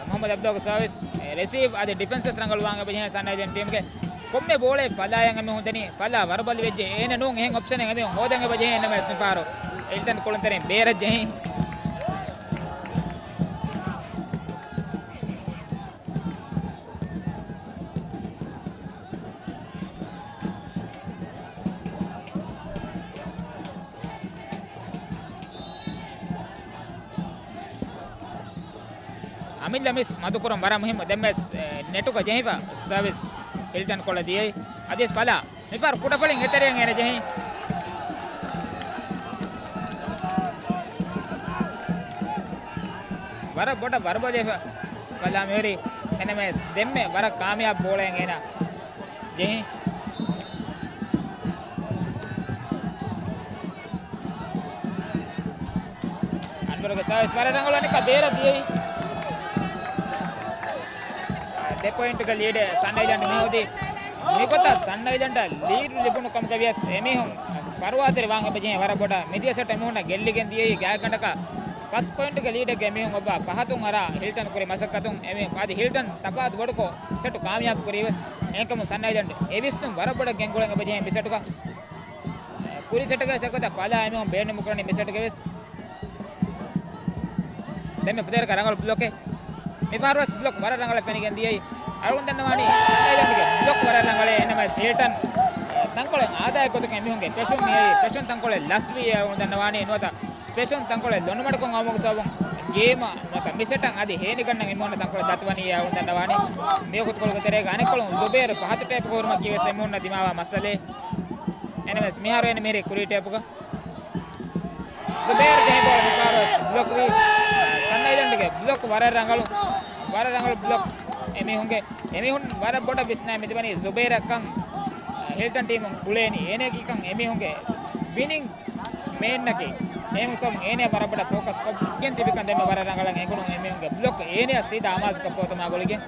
މުހައްމަދު އަބްދުﷲގެ ސާވިސް، އެ، ރިސީވް އަދި ޑިފެންސް ވެސް ރަނގަޅުވާން އެބަޖެހޭ ސަންރައިޒަން ޓީމްގެ. ކޮންމެ ބޯޅައެއް ފަލާޔަށް އެމީހުން ދެނީ، ފަލާ ވަރުބަލި ވެއްޖެ. އޭނަ ނޫން އެހެން އޮޕްޝަނެއް އެމީހުން ހޯދަން އެބަޖެހޭ. އެންނަމަސް މިފަހަރު ހިލްޓަން ކުޅުންތެރިން ބޭރަށް ޖެހި. އަމިއްލަ މިސް މަދުކުރުން ވަރަށް މުހިއްމު. ދެންވެސް، އެ، ނެޓުގަ ޖެހިފަ ސާވިސް ހިލްޓަން ކޮޅަށް ދިޔައީ. އަދިވެސް ފަލާ މިފަހަރު ކުޑަފުޅިން އެތެރެއަށް އޭނަ ޖެހި. ވަރަށް ބޮޑަށް ވަރުބަލި ފަ-، ފަލާ މިހުރީ. އެންއެމްއެސް ދެންމެ ވަރަށް ކާމިޔާބު ބޯޅައެއް އޭނަ ޖެހި. އަންވަރުގެ ސާވިސް ވަރަށް ރަނގަޅު އަނެއްކާ ބޭރަށް ދިޔައީ. ދެ ޕޮއިންޓުގެ ލީޑެއް ސަންރައިޒަން މި ހޯދީ. މިގޮތަށް ސަންރައިޒަން ލީޑް ލިބުނު ކަމުގަ ވިޔަސް އެމީހުން ފަރުވާތެރި ވާން އެބަޖެހޭ ވަރަށް ބޮޑަށް. މިދިޔަ ސެޓް އެމީހުންނަށް ގެއްލިގެން ދިޔައީ ގާތްގަނޑަކަށް ފަސް ޕޮއިންޓުގެ ލީޑެއްގަ އެމީހުން އޮއްވާ ފަހަތުން އަރާ ހިލްޓަން ކުރި މަސައްކަތުން އެމީ-، އަދި ހިލްޓަން ތަފާތު ބޮޑުކޮށް ސެޓު ކާމިޔާބު ކުރީ ވެސް. އެހެންކަމުން ސަންރައިޒަން އެ ވިސްނުން ވަރަށް ބޮޑަށް ގެންގުޅެން އެބަޖެހޭ މި ސެޓުގަ. ކުރި ސެޓުގެ ސެކޮތަށް ފަލާ އެމީހުން ބޭނުން ކުރަނީ މި ސެޓުގެ ވެސް. ދެންމެ ފުދޭވަރަކަށް ރަނގަޅު ބްލޮކެއް. މިފަހަރު ވެސް ބްލޮކް ވަރަށް ރަނގަޅަށް ފެނިގެން ދިޔައީ. އަޅުގަނޑު ދަންނަވާނީ ސަންރައިޒަންގެ ބްލޮކް ވަރަށް ރަނގަޅޭ. އެންއެމްއެސް ހިލްޓަން ތަންކޮޅެއް އާދައިގެ ގޮތުގަ އެމީހުންގެ ފެށުން މިއައީ. ފެށުން ތަންކޮޅެއް ލަސްވީ. އަޅުގަނޑު ދަންނަވާނީ ނުވަތަ ފެށުން ތަންކޮޅެއް ލޮނުމަޑުކޮށް އައުމުގެ ސަބަބުން ގޭމަށް ނުވަތަ މި ސެޓަށް އަދި ހޭނިގަންނަން އެމީހުންނަށް ތަންކޮޅެއް ދަތުވަނީ. އަޅުގަނޑު ދަންނަވާނީ މިވަގުތުކޮޅުގެ ތެރޭގަ އަނެއްކޮޅުން ޒުބޭރު ފަހަތު ޓޭޕް ހުރުމަކީ ވެސް އެމީހުންނަށް ދިމާވާ މައްސަލައެއް. އެންއެމްއެސް މިހާރު އެން މިހިރީ ކުރީ ޓޭޕުގަ. ޒުބޭރު ޖެހި ބޯޅަ މިފަހަރު ވެސް ބްލޮކް ވީ. ސަންރައިޒަންގެ ބްލޮކް ވަރަށް ރަނގަޅު، ވަރަށް ރަނގަޅު ބްލޮކް. އެމީހުންގެ، އެމީހުން ވަރަށް ބޮޑަށް ވިސްނާ މިތިބަނީ ޒުބޭރަށްކަން ހިލްޓަން ޓީމުން ކުޅޭނީ. އޭނައަކީ ކަން އެމީހުންގެ ވިނިން މޭންއަކީ. އެހެން ސޯމް އޭނަ ވަރަށް ބޮޑަށް ފޯކަސް ކޮށްގެން ތިބިކަން ދެންމެ ވަރަށް ރަނގަޅަށް އެނގުނު އެމީހުންގެ ބްލޮކް އޭނައަށް ސީދާ އަމާޒުކޮށް ފޯތުމާ ގުޅިގެން.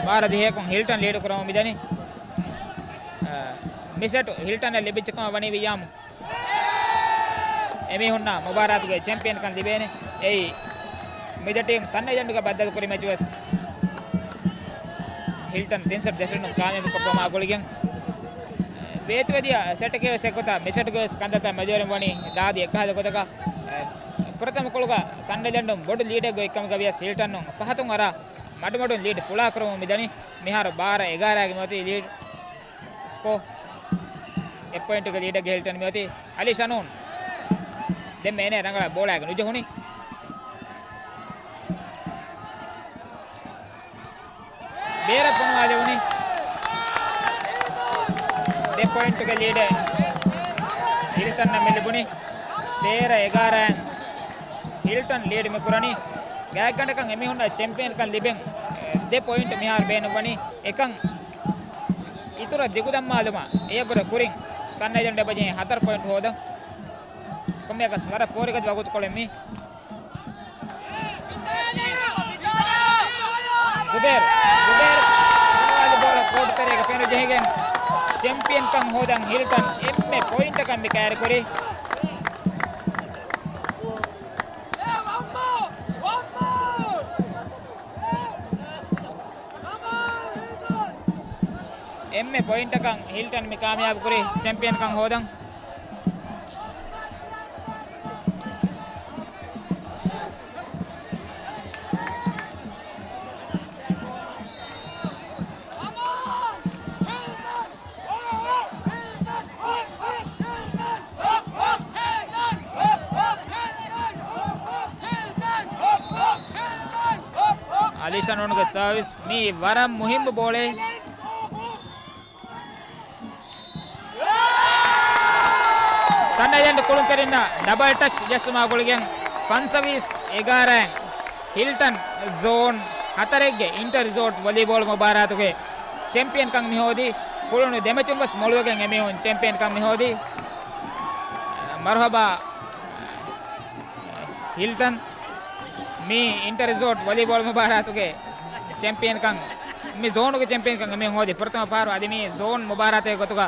ބާރަ ދިހައަކުން ހިލްޓަން ލީޑު ކުރަމުން މިދަނީ. އަ، މި ސެޓު ހިލްޓަނަށް ލިބިއްޖެ ކަމަށް ވަނީ ވިއްޔާމު. އެމީހުންނަށް މުބާރާތުގެ ޗެމްޕިއަންކަން ލިބޭނެ. އެއީ، މިދެ ޓީމް ސަން އައިލެންޑްގަ ބައްދަލުކުރި މެޗުވެސް ހިލްޓަން ތިން ސެޓް ދެ ސެޓުން ކާމިޔާބުކޮށްފައިމާ ގުޅިގެން، ވޭތުވެދިޔަ ސެޓަކީ ވެސް އެއްގޮތަށް މި ސެޓުގެ ވެސް ކަންތައްތައް މެދުވެރިން ވަނީ ދާދި އެއްކަހަލަ ގޮތަކަށް. ފުރަތަމަ ކޮޅުގަ ސަން އައިލެންޑުން ބޮޑު ލީޑެއްގަ އޮތްކަމުގަ ވިޔަސް ހިލްޓަނުން ފަހަތުން އަރާ މަޑުމަޑުން ލީޑް ފުޅާކުރަމުން މިދަނީ. މިހާރު ބާރަ އެގާރައިގެ މިއޮތީ ލީޑް ސްކޯ. އެއް ޕޮއިންޓުގެ ލީޑެއްގަ ހިލްޓަން މިއޮތީ. އަލީ ޝަނޫން. ދެންމެ އޭނަ ރަނގަޅަށް ބޯޅައިގެ ނުޖެހުނީ. ބޭރަށް ފޮނުވާލެވުނީ. ދެ ޕޮއިންޓުގެ ލީޑެއް ހިލްޓަންއަށް މި ލިބުނީ. ތޭރަ އެގާރައިން ހިލްޓަން ލީޑް މި ކުރަނީ. ގާތްގަނޑަކަށް އެމީހުންނަށް ޗެމްޕިއަންކަން ލިބެން ދެ ޕޮއިންޓް މިހާރު ބޭނުންވަނީ. އެކަން އިތުރަށް ދިގުދަންމާލުމަށް އެޔަށްވުރެ ކުރިން ސަން އައިލެންޑް އެބަޖެހޭ ހަތަރު ޕޮއިންޓް ހޯދަން. ކޮންމެއަކަސް ވަރަށް ފޯރިގަދަ ވަގުތުކޮޅެއް މީ. ޒުބޭރު، ޒުބޭރު ވޮލީބޯޅަ ކޯޓު ތެރޭގަ ފެނުޖެހިގެން ޗެމްޕިއަންކަން ހޯދަން ހިލްޓަން އެންމެ ޕޮއިންޓަކަށް މި ކައިރިކުރީ. އެންމެ ޕޮއިންޓަކަށް ހިލްޓަން މި ކާމިޔާބުކުރީ ޗެމްޕިއަންކަން ހޯދަން. އަލީޝާން ރޯނުގެ ސާވިސް މީ ވަރަށް މުހިއްމު ބޯޅެއް. ސަން އައިލެންޑް ކުޅުންތެރިންނަށް ޑަބަލް ޓަޗް ޖެއްސުމާ ގުޅިގެން ފަންސަވީސް އެގާރައިން ހިލްޓަން ޒޯން ހަތަރެއްގެ އިންޓަ ރިސޯޓް ވޮލީބޯޅަ މުބާރާތުގެ ޗެމްޕިއަންކަން މިހޯދީ. ކުޅުނު ދެމެޗުން ވެސް މޮޅުވެގެން އެމީހުން ޗެމްޕިއަންކަން މިހޯދީ. މަރުހަބާ ހިލްޓަން. މީ އިންޓަ ރިސޯޓް ވޮލީބޯޅަ މުބާރާތުގެ ޗެމްޕިއަންކަން، މި ޒޯނުގެ ޗެމްޕިއަންކަން އެމީހުން ހޯދި ފުރަތަމަ ފަހަރު. އަދި މީ ޒޯން މުބާރާތެއްގެ ގޮތުގަ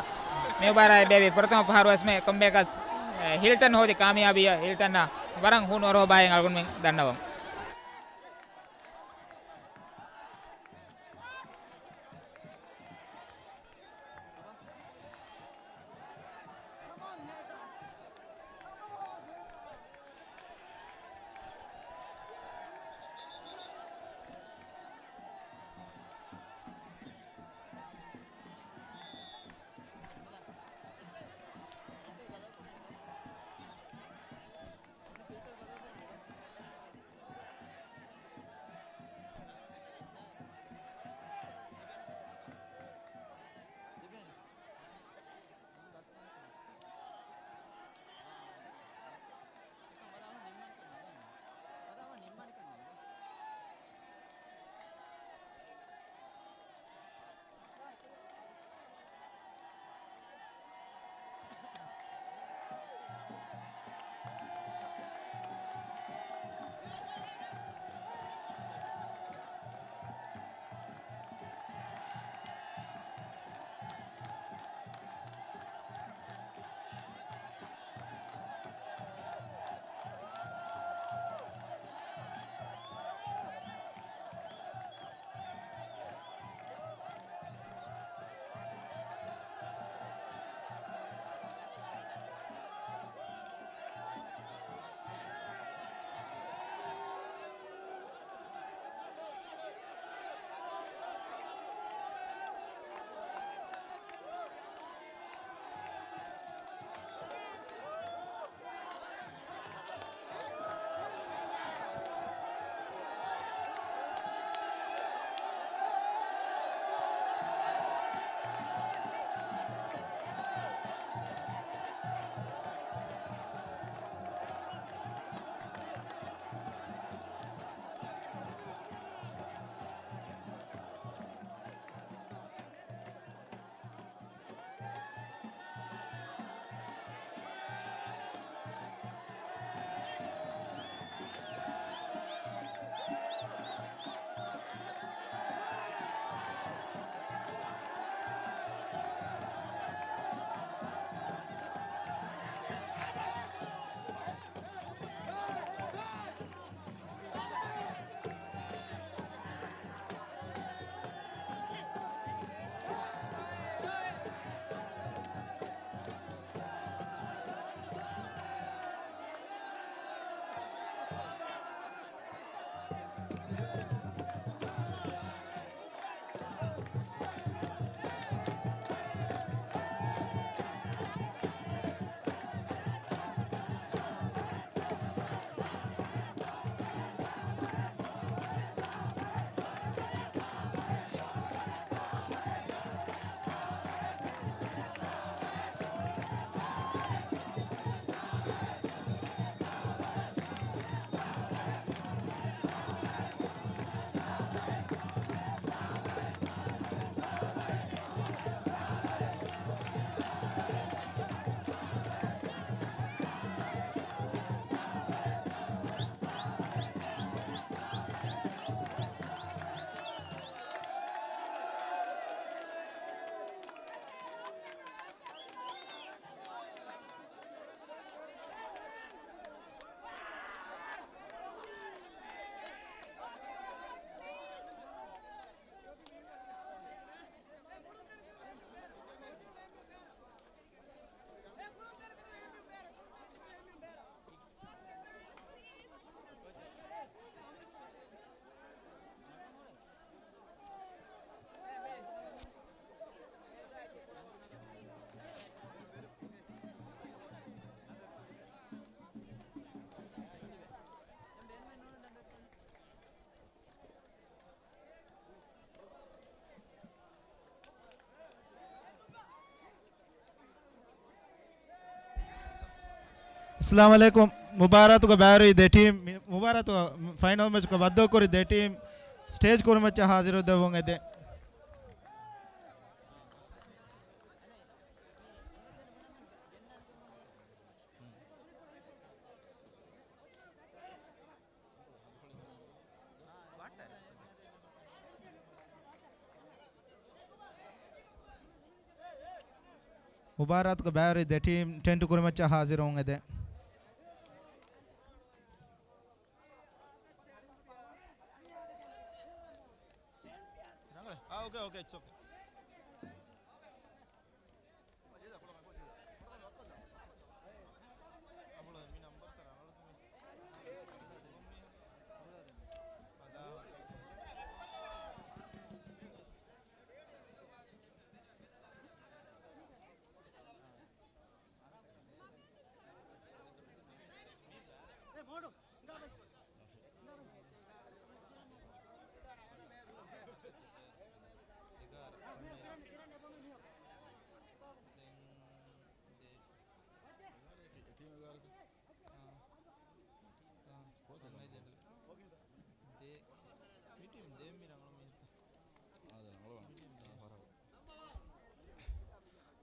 މި މުބާރާތް ބޭއްވި ފުރަތަމަ ފަހަރު ވެސްމެ ކޮންބޭކަސް، އެ، ހިލްޓަން ހޯދި ކާމިޔާބީއަށް ހިލްޓަންއަށް ވަރަށް ހޫނު އަރުހޯބާއެއް އަޅުގަނޑުމެން ދަންނަވަން. އައްސަލާމު ޢަލައިކުމް. މުބާރާތުގަ ބައިވެރި ދެ ޓީމް، މި-، މުބާރާތުގަ ފައިނަލް މެޗުގަ ބައްދަލުކުރި ދެ ޓީމް ސްޓޭޖް ކުރިމައްޗަށް ހާޒިރުވެދެއްވުން އެދެން. މުބާރާތުގަ ބައިވެރި ދެ ޓީމް ޓެންޓު ކުރިމައްޗަށް ހާޒިރުވުން އެދެން. ރަނގަޅޭ. އާ، އޯކޭ، އޯކޭ، އިޓްސް އޯކޭ.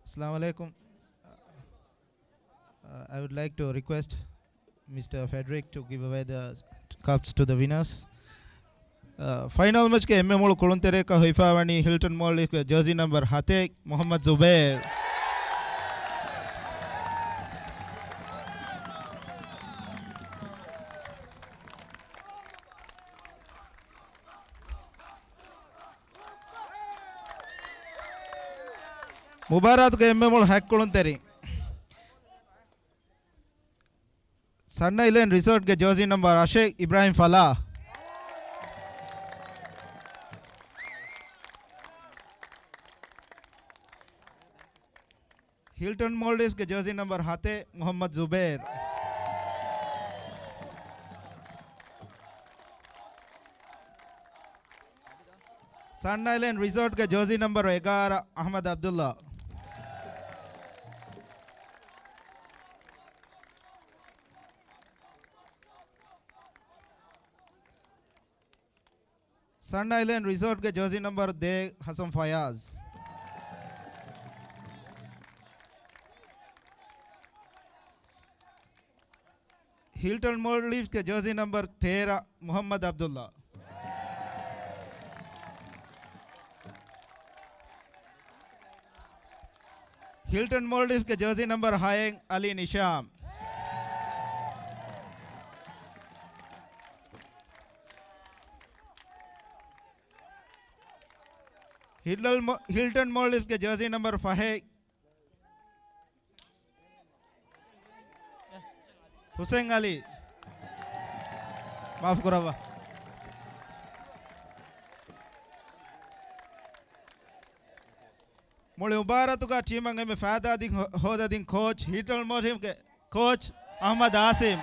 އައްސަލާމު ޢަލައިކުމް. Uh, I would like to request Mister Frederick to give away the cups to the winners. ފައިނަލް މެޗްގެ އެންމެ މޮޅު ކުޅުންތެރިޔަކަށް ހޮވިފައިވަނީ ހިލްޓަން މޯލްޑިވްސްގެ ޖާޒީ ނަމްބަރު ހަތެއް، މުޙައްމަދު ޒުބޭރު. މުބާރާތުގެ އެންމެ މޮޅު ހަތް ކުޅުންތެރިން. ސަން އައިލެންޑް ރިސޯޓްގެ ޖާޒީ ނަމްބަރު އަށެއް، އިބްރާހިމް ފަލާހް. ހިލްޓަން މޯލްޑިވްސްގެ ޖާޒީ ނަމްބަރު ހަތެއް، މުޙައްމަދު ޒުބޭރު. ސަން އައިލެންޑް ރިސޯޓްގެ ޖާޒީ ނަމްބަރު އެގާރަ، އަޙްމަދު ޢަބްދުﷲ. ސަން އައިލެންޑް ރިސޯޓްގެ ޖާޒީ ނަމްބަރު ދޭއް، ޙަސަން ފަޔާޒް. ހިލްޓަން މޯލްޑިވްސްގެ ޖާޒީ ނަމްބަރު ތޭރަ، މުޙައްމަދު ޢަބްދުﷲ. ހިލްޓަން މޯލްޑިވްސްގެ ޖާޒީ ނަމްބަރު ހައެއް، ޢަލީ ނިޝާމް. ހިލް-، މޯ-، ހިލްޓަން މޯލްޑިވްސްގެ ޖާޒީ ނަމްބަރު ފަހެއް، ޙުސައިން ޢަލީ. މާފު ކުރައްވާ. މުޅި މުބާރާތުގަ ޓީމަށް އެންމެ ފައިދާ ދިން ހޯ-، ހޯދަދިން ކޯޗް، ހިލްޓަން މޯލްޑިވްސްގެ ކޯޗް އަޙްމަދު އާސިމް.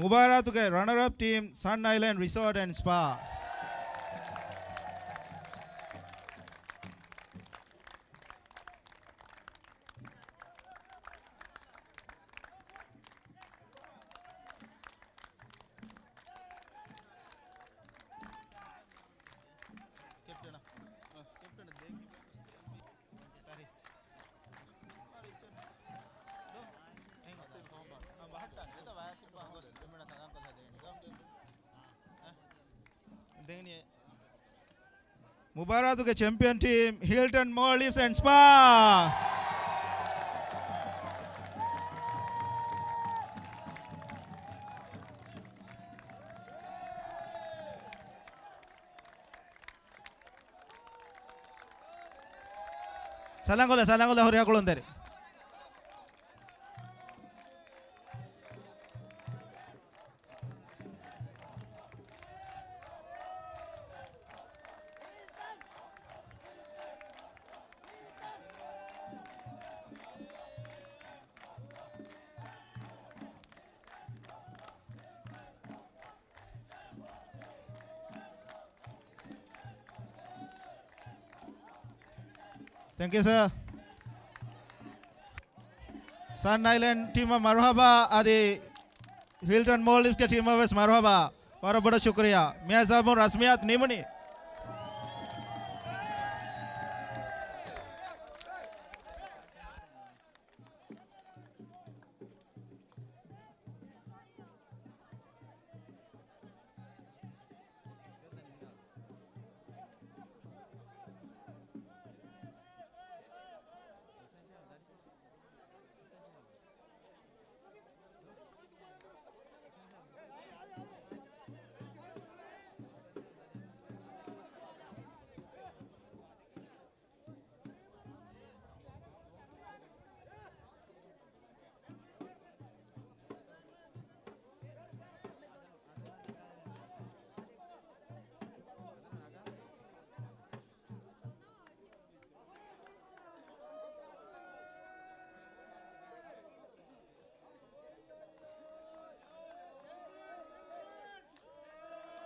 މުބާރާތުގެ ރަނަރަޕް ޓީމް، ސަން އައިލެންޑް ރިސޯޓް އެންޑް ސްޕާ. ކެޕްޓަނަށް. ކެޕްޓަނަށް ދޭ. މުބާރާތުގެ ޗެމްޕިއަން ޓީމް، ހިލްޓަން މޯލްޑިވްސް އެންޑް ސްޕާ. ސަލާން ކޮށްލަ، ސަލާން ކޮށްލަ ހުރިހާ ކުޅުންތެރި. ތެންކް ޔޫ ސާ. ސަން އައިލެންޑް ޓީމަށް މަރުހަބާ. އަދި ހިލްޓަން މޯލްޑިވްސްގެ ޓީމަށް ވެސް މަރުހަބާ. ވަރަށް ބޮޑަށް ޝުކުރިޔާ. މިއާ ސާބުން ރަސްމިއްޔާތު ނިމުނީ.